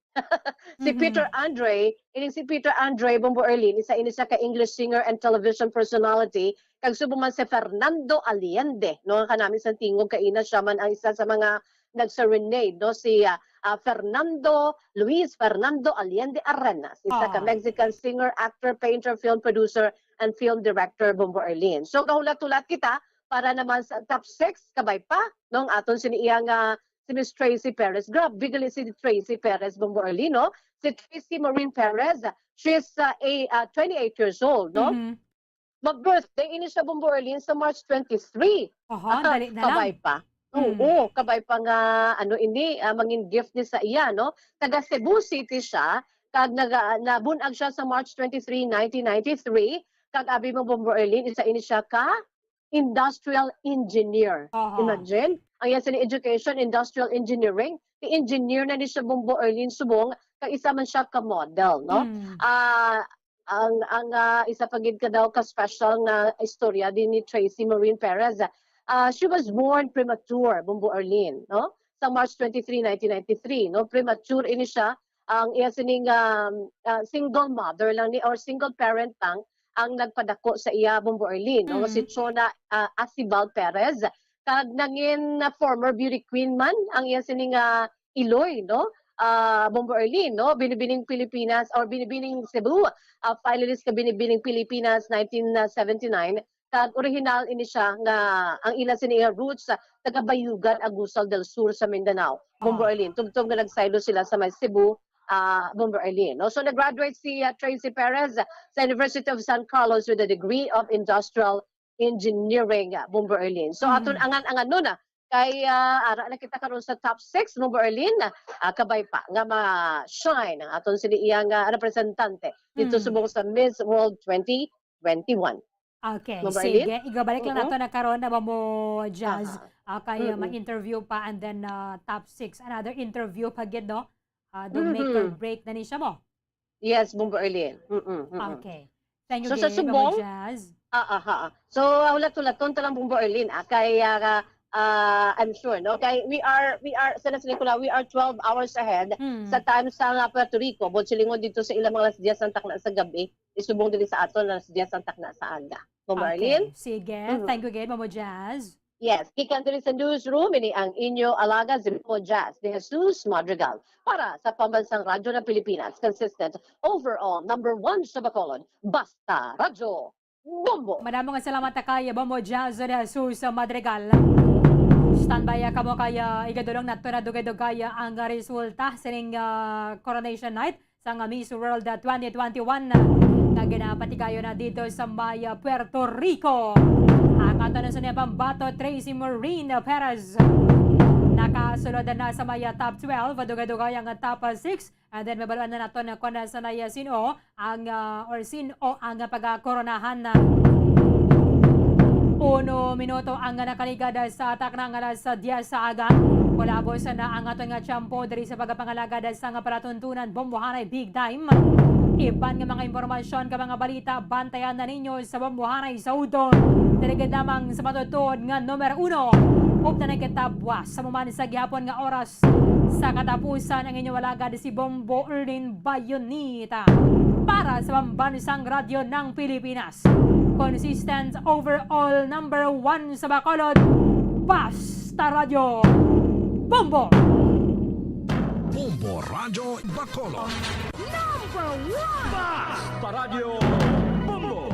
Si Mhm. Peter Andre, ining si Peter Andre, Bombo Erlin, isa ini siya ka English singer and television personality, kag subong man si Fernando Allende, no, nga kanami sang tingog kaina, siya man ang isa sa mga nag-serenade, no, si, ah, ah, Fernando, Luis Fernando Allende Arenas, isa ka Ah. Mexican singer, actor, painter, film producer, and film director, Bombo Erlin. So, gahulat-hulat kita para naman sa top six, kabay pa, no, ang aton sini iya nga si Miss Tracy Perez. Grabe gali si Tracy Perez, Bombo Erlin, no? Si Tracy Maureen Perez, she's, uh, a, uh, twenty-eight years old, no? Mhm. Mag-birthday ini siya, Bombo Erlin, sa March twenty-three. Aha, Aha, dali na lang. kabay pa. Mm. Oo, kabay pa nga, ano ini, ah, mangin gift ni sa iya, no? Taga Cebu City siya, kag naga-, nabun-ag siya sa March twenty-three, nineteen ninety-three, kag abi mo, Bombo Erlin, isa ini siya ka industrial engineer. Aha. Imagine, ang iya sini education, industrial engineering. Ni-engineer na ni siya, Bombo Erlin, subong, kag isa man siya ka model, no? Mm. Ah, ang, ang, ah, isa pa gid ka daw ka special nga istorya din ni Tracy Maureen Perez. Ah, she was born premature, Bombo Erlin, no? Sa March twenty-three, nineteen ninety-three, no? Premature ini siya. Ang iya sining, um, ah, single mother lang ni, or single parent lang ang nagpadako sa iya, Bombo Erlin, no? Si Mm. Chona, ah, Asibal Perez, kag nangin, ah, former beauty queen man ang iya sining, ah, iloy, no? Ah, Bombo Erlin, no? Binibining Pilipinas or Binibining Cebu, ah, finalist ka Binibining Pilipinas nineteen seventy-nine. Kag orihinal ini siya nga ang ila sini nga roots sa taga Bayugan, Agusal del Sur sa Mindanao, Bombo Ah. Erlin. Tubtob nga nagsaylo sila sa may Cebu, ah, Bombo Erlin, no? So, nag-graduate si, ah, Tracy Perez sa University of San Carlos with a degree of Industrial Engineering, ah, Bombo Erlin. So, aton Mm. angan-angan nun, ah, kay, ah, ara na kita karon sa top six, Bombo Erlin, ah, kabay pa nga ma-shine ang aton sini iyang, ah, representante dito Mm. subong sa Miss World twenty twenty-one. Okay, Bombo Erlin? sige. Igabalik lang Mm-mm. nato na karon na ba mo, Jazz? Aha. Ah, kay, ah, Mm-mm. ma-interview pa and then, ah, top six. Another interview pa gid, no? Ah, do make or Mm-hmm. break na ni siya mo. Yes, Bombo Erlin. Mm-mm, mm-mm. Okay. Thank you, So, sa gid, Bombo subong? Jazz. Ah, ah, ah, ah. So, ah, hulat-hulaton ta lang, Bombo Erlin, ah, kay, ah, ah, I'm sure, no? Kay we are, we are, sa Las Nicolas, we are twelve hours ahead Mm. sa time sa nga Puerto Rico. Buot silingon dito sa ilang mga alas diyes ang takna sa gabi, isubong diri sa aton alas diyes ang takna sa aga. Bombo Okay. Erlin? Sige. Mm. Thank you again, Bombo Jazz. Yes, gikan diri sa newsroom, ini ang inyo alagad, si Bombo Jazz de Jesus Madrigal, para sa Pambansang Radyo ng Pilipinas, consistent, overall, number one sa Bacolod, Basta Radyo, Bombo! Madamo nga salamat ta kay Bombo Jazz de Jesus Madrigal. Standby, ah, kamo kay, ah, igadulong nato na dugay-dugay, ah, ang resulta sining, ah, Coronation Night sang Miss World, ah, twenty twenty-one, ah, nga ginapatigayon na dito sa may, ah, Puerto Rico. Ang ato na sa pambato, Tracy Maureen Perez. Nakasulod na sa may, ah, top twelve, dugay-dugay ang top, ah, six. And then, mabaluan na nato na kung nasa na, ah, sino ang, ah, or sino ang pagkakoronahan na. Uno minuto ang nakaligad sa takna nga alas diyes sa aga. Kulabos na ang aton nga tiyempo diri sa pagpangalagad sa nga palatuntunan, Bombohanay Big Time. Iban nga mga impormasyon ka mga balita, bantayan na ninyo sa Bombohanay sa udto. Diri gid lamang sa matutuod nga numero uno. Updan na kita buwas sa maman sa gihapon nga oras. Sa katapusan, ang inyong alagad si Bombo Erlin Bayonita para sa Pambansang Radyo ng Pilipinas. Consistent overall number one sa Bacolod, Basta Radyo Bombo! Bombo Radyo Bacolod. Number one! Basta Radyo Bombo!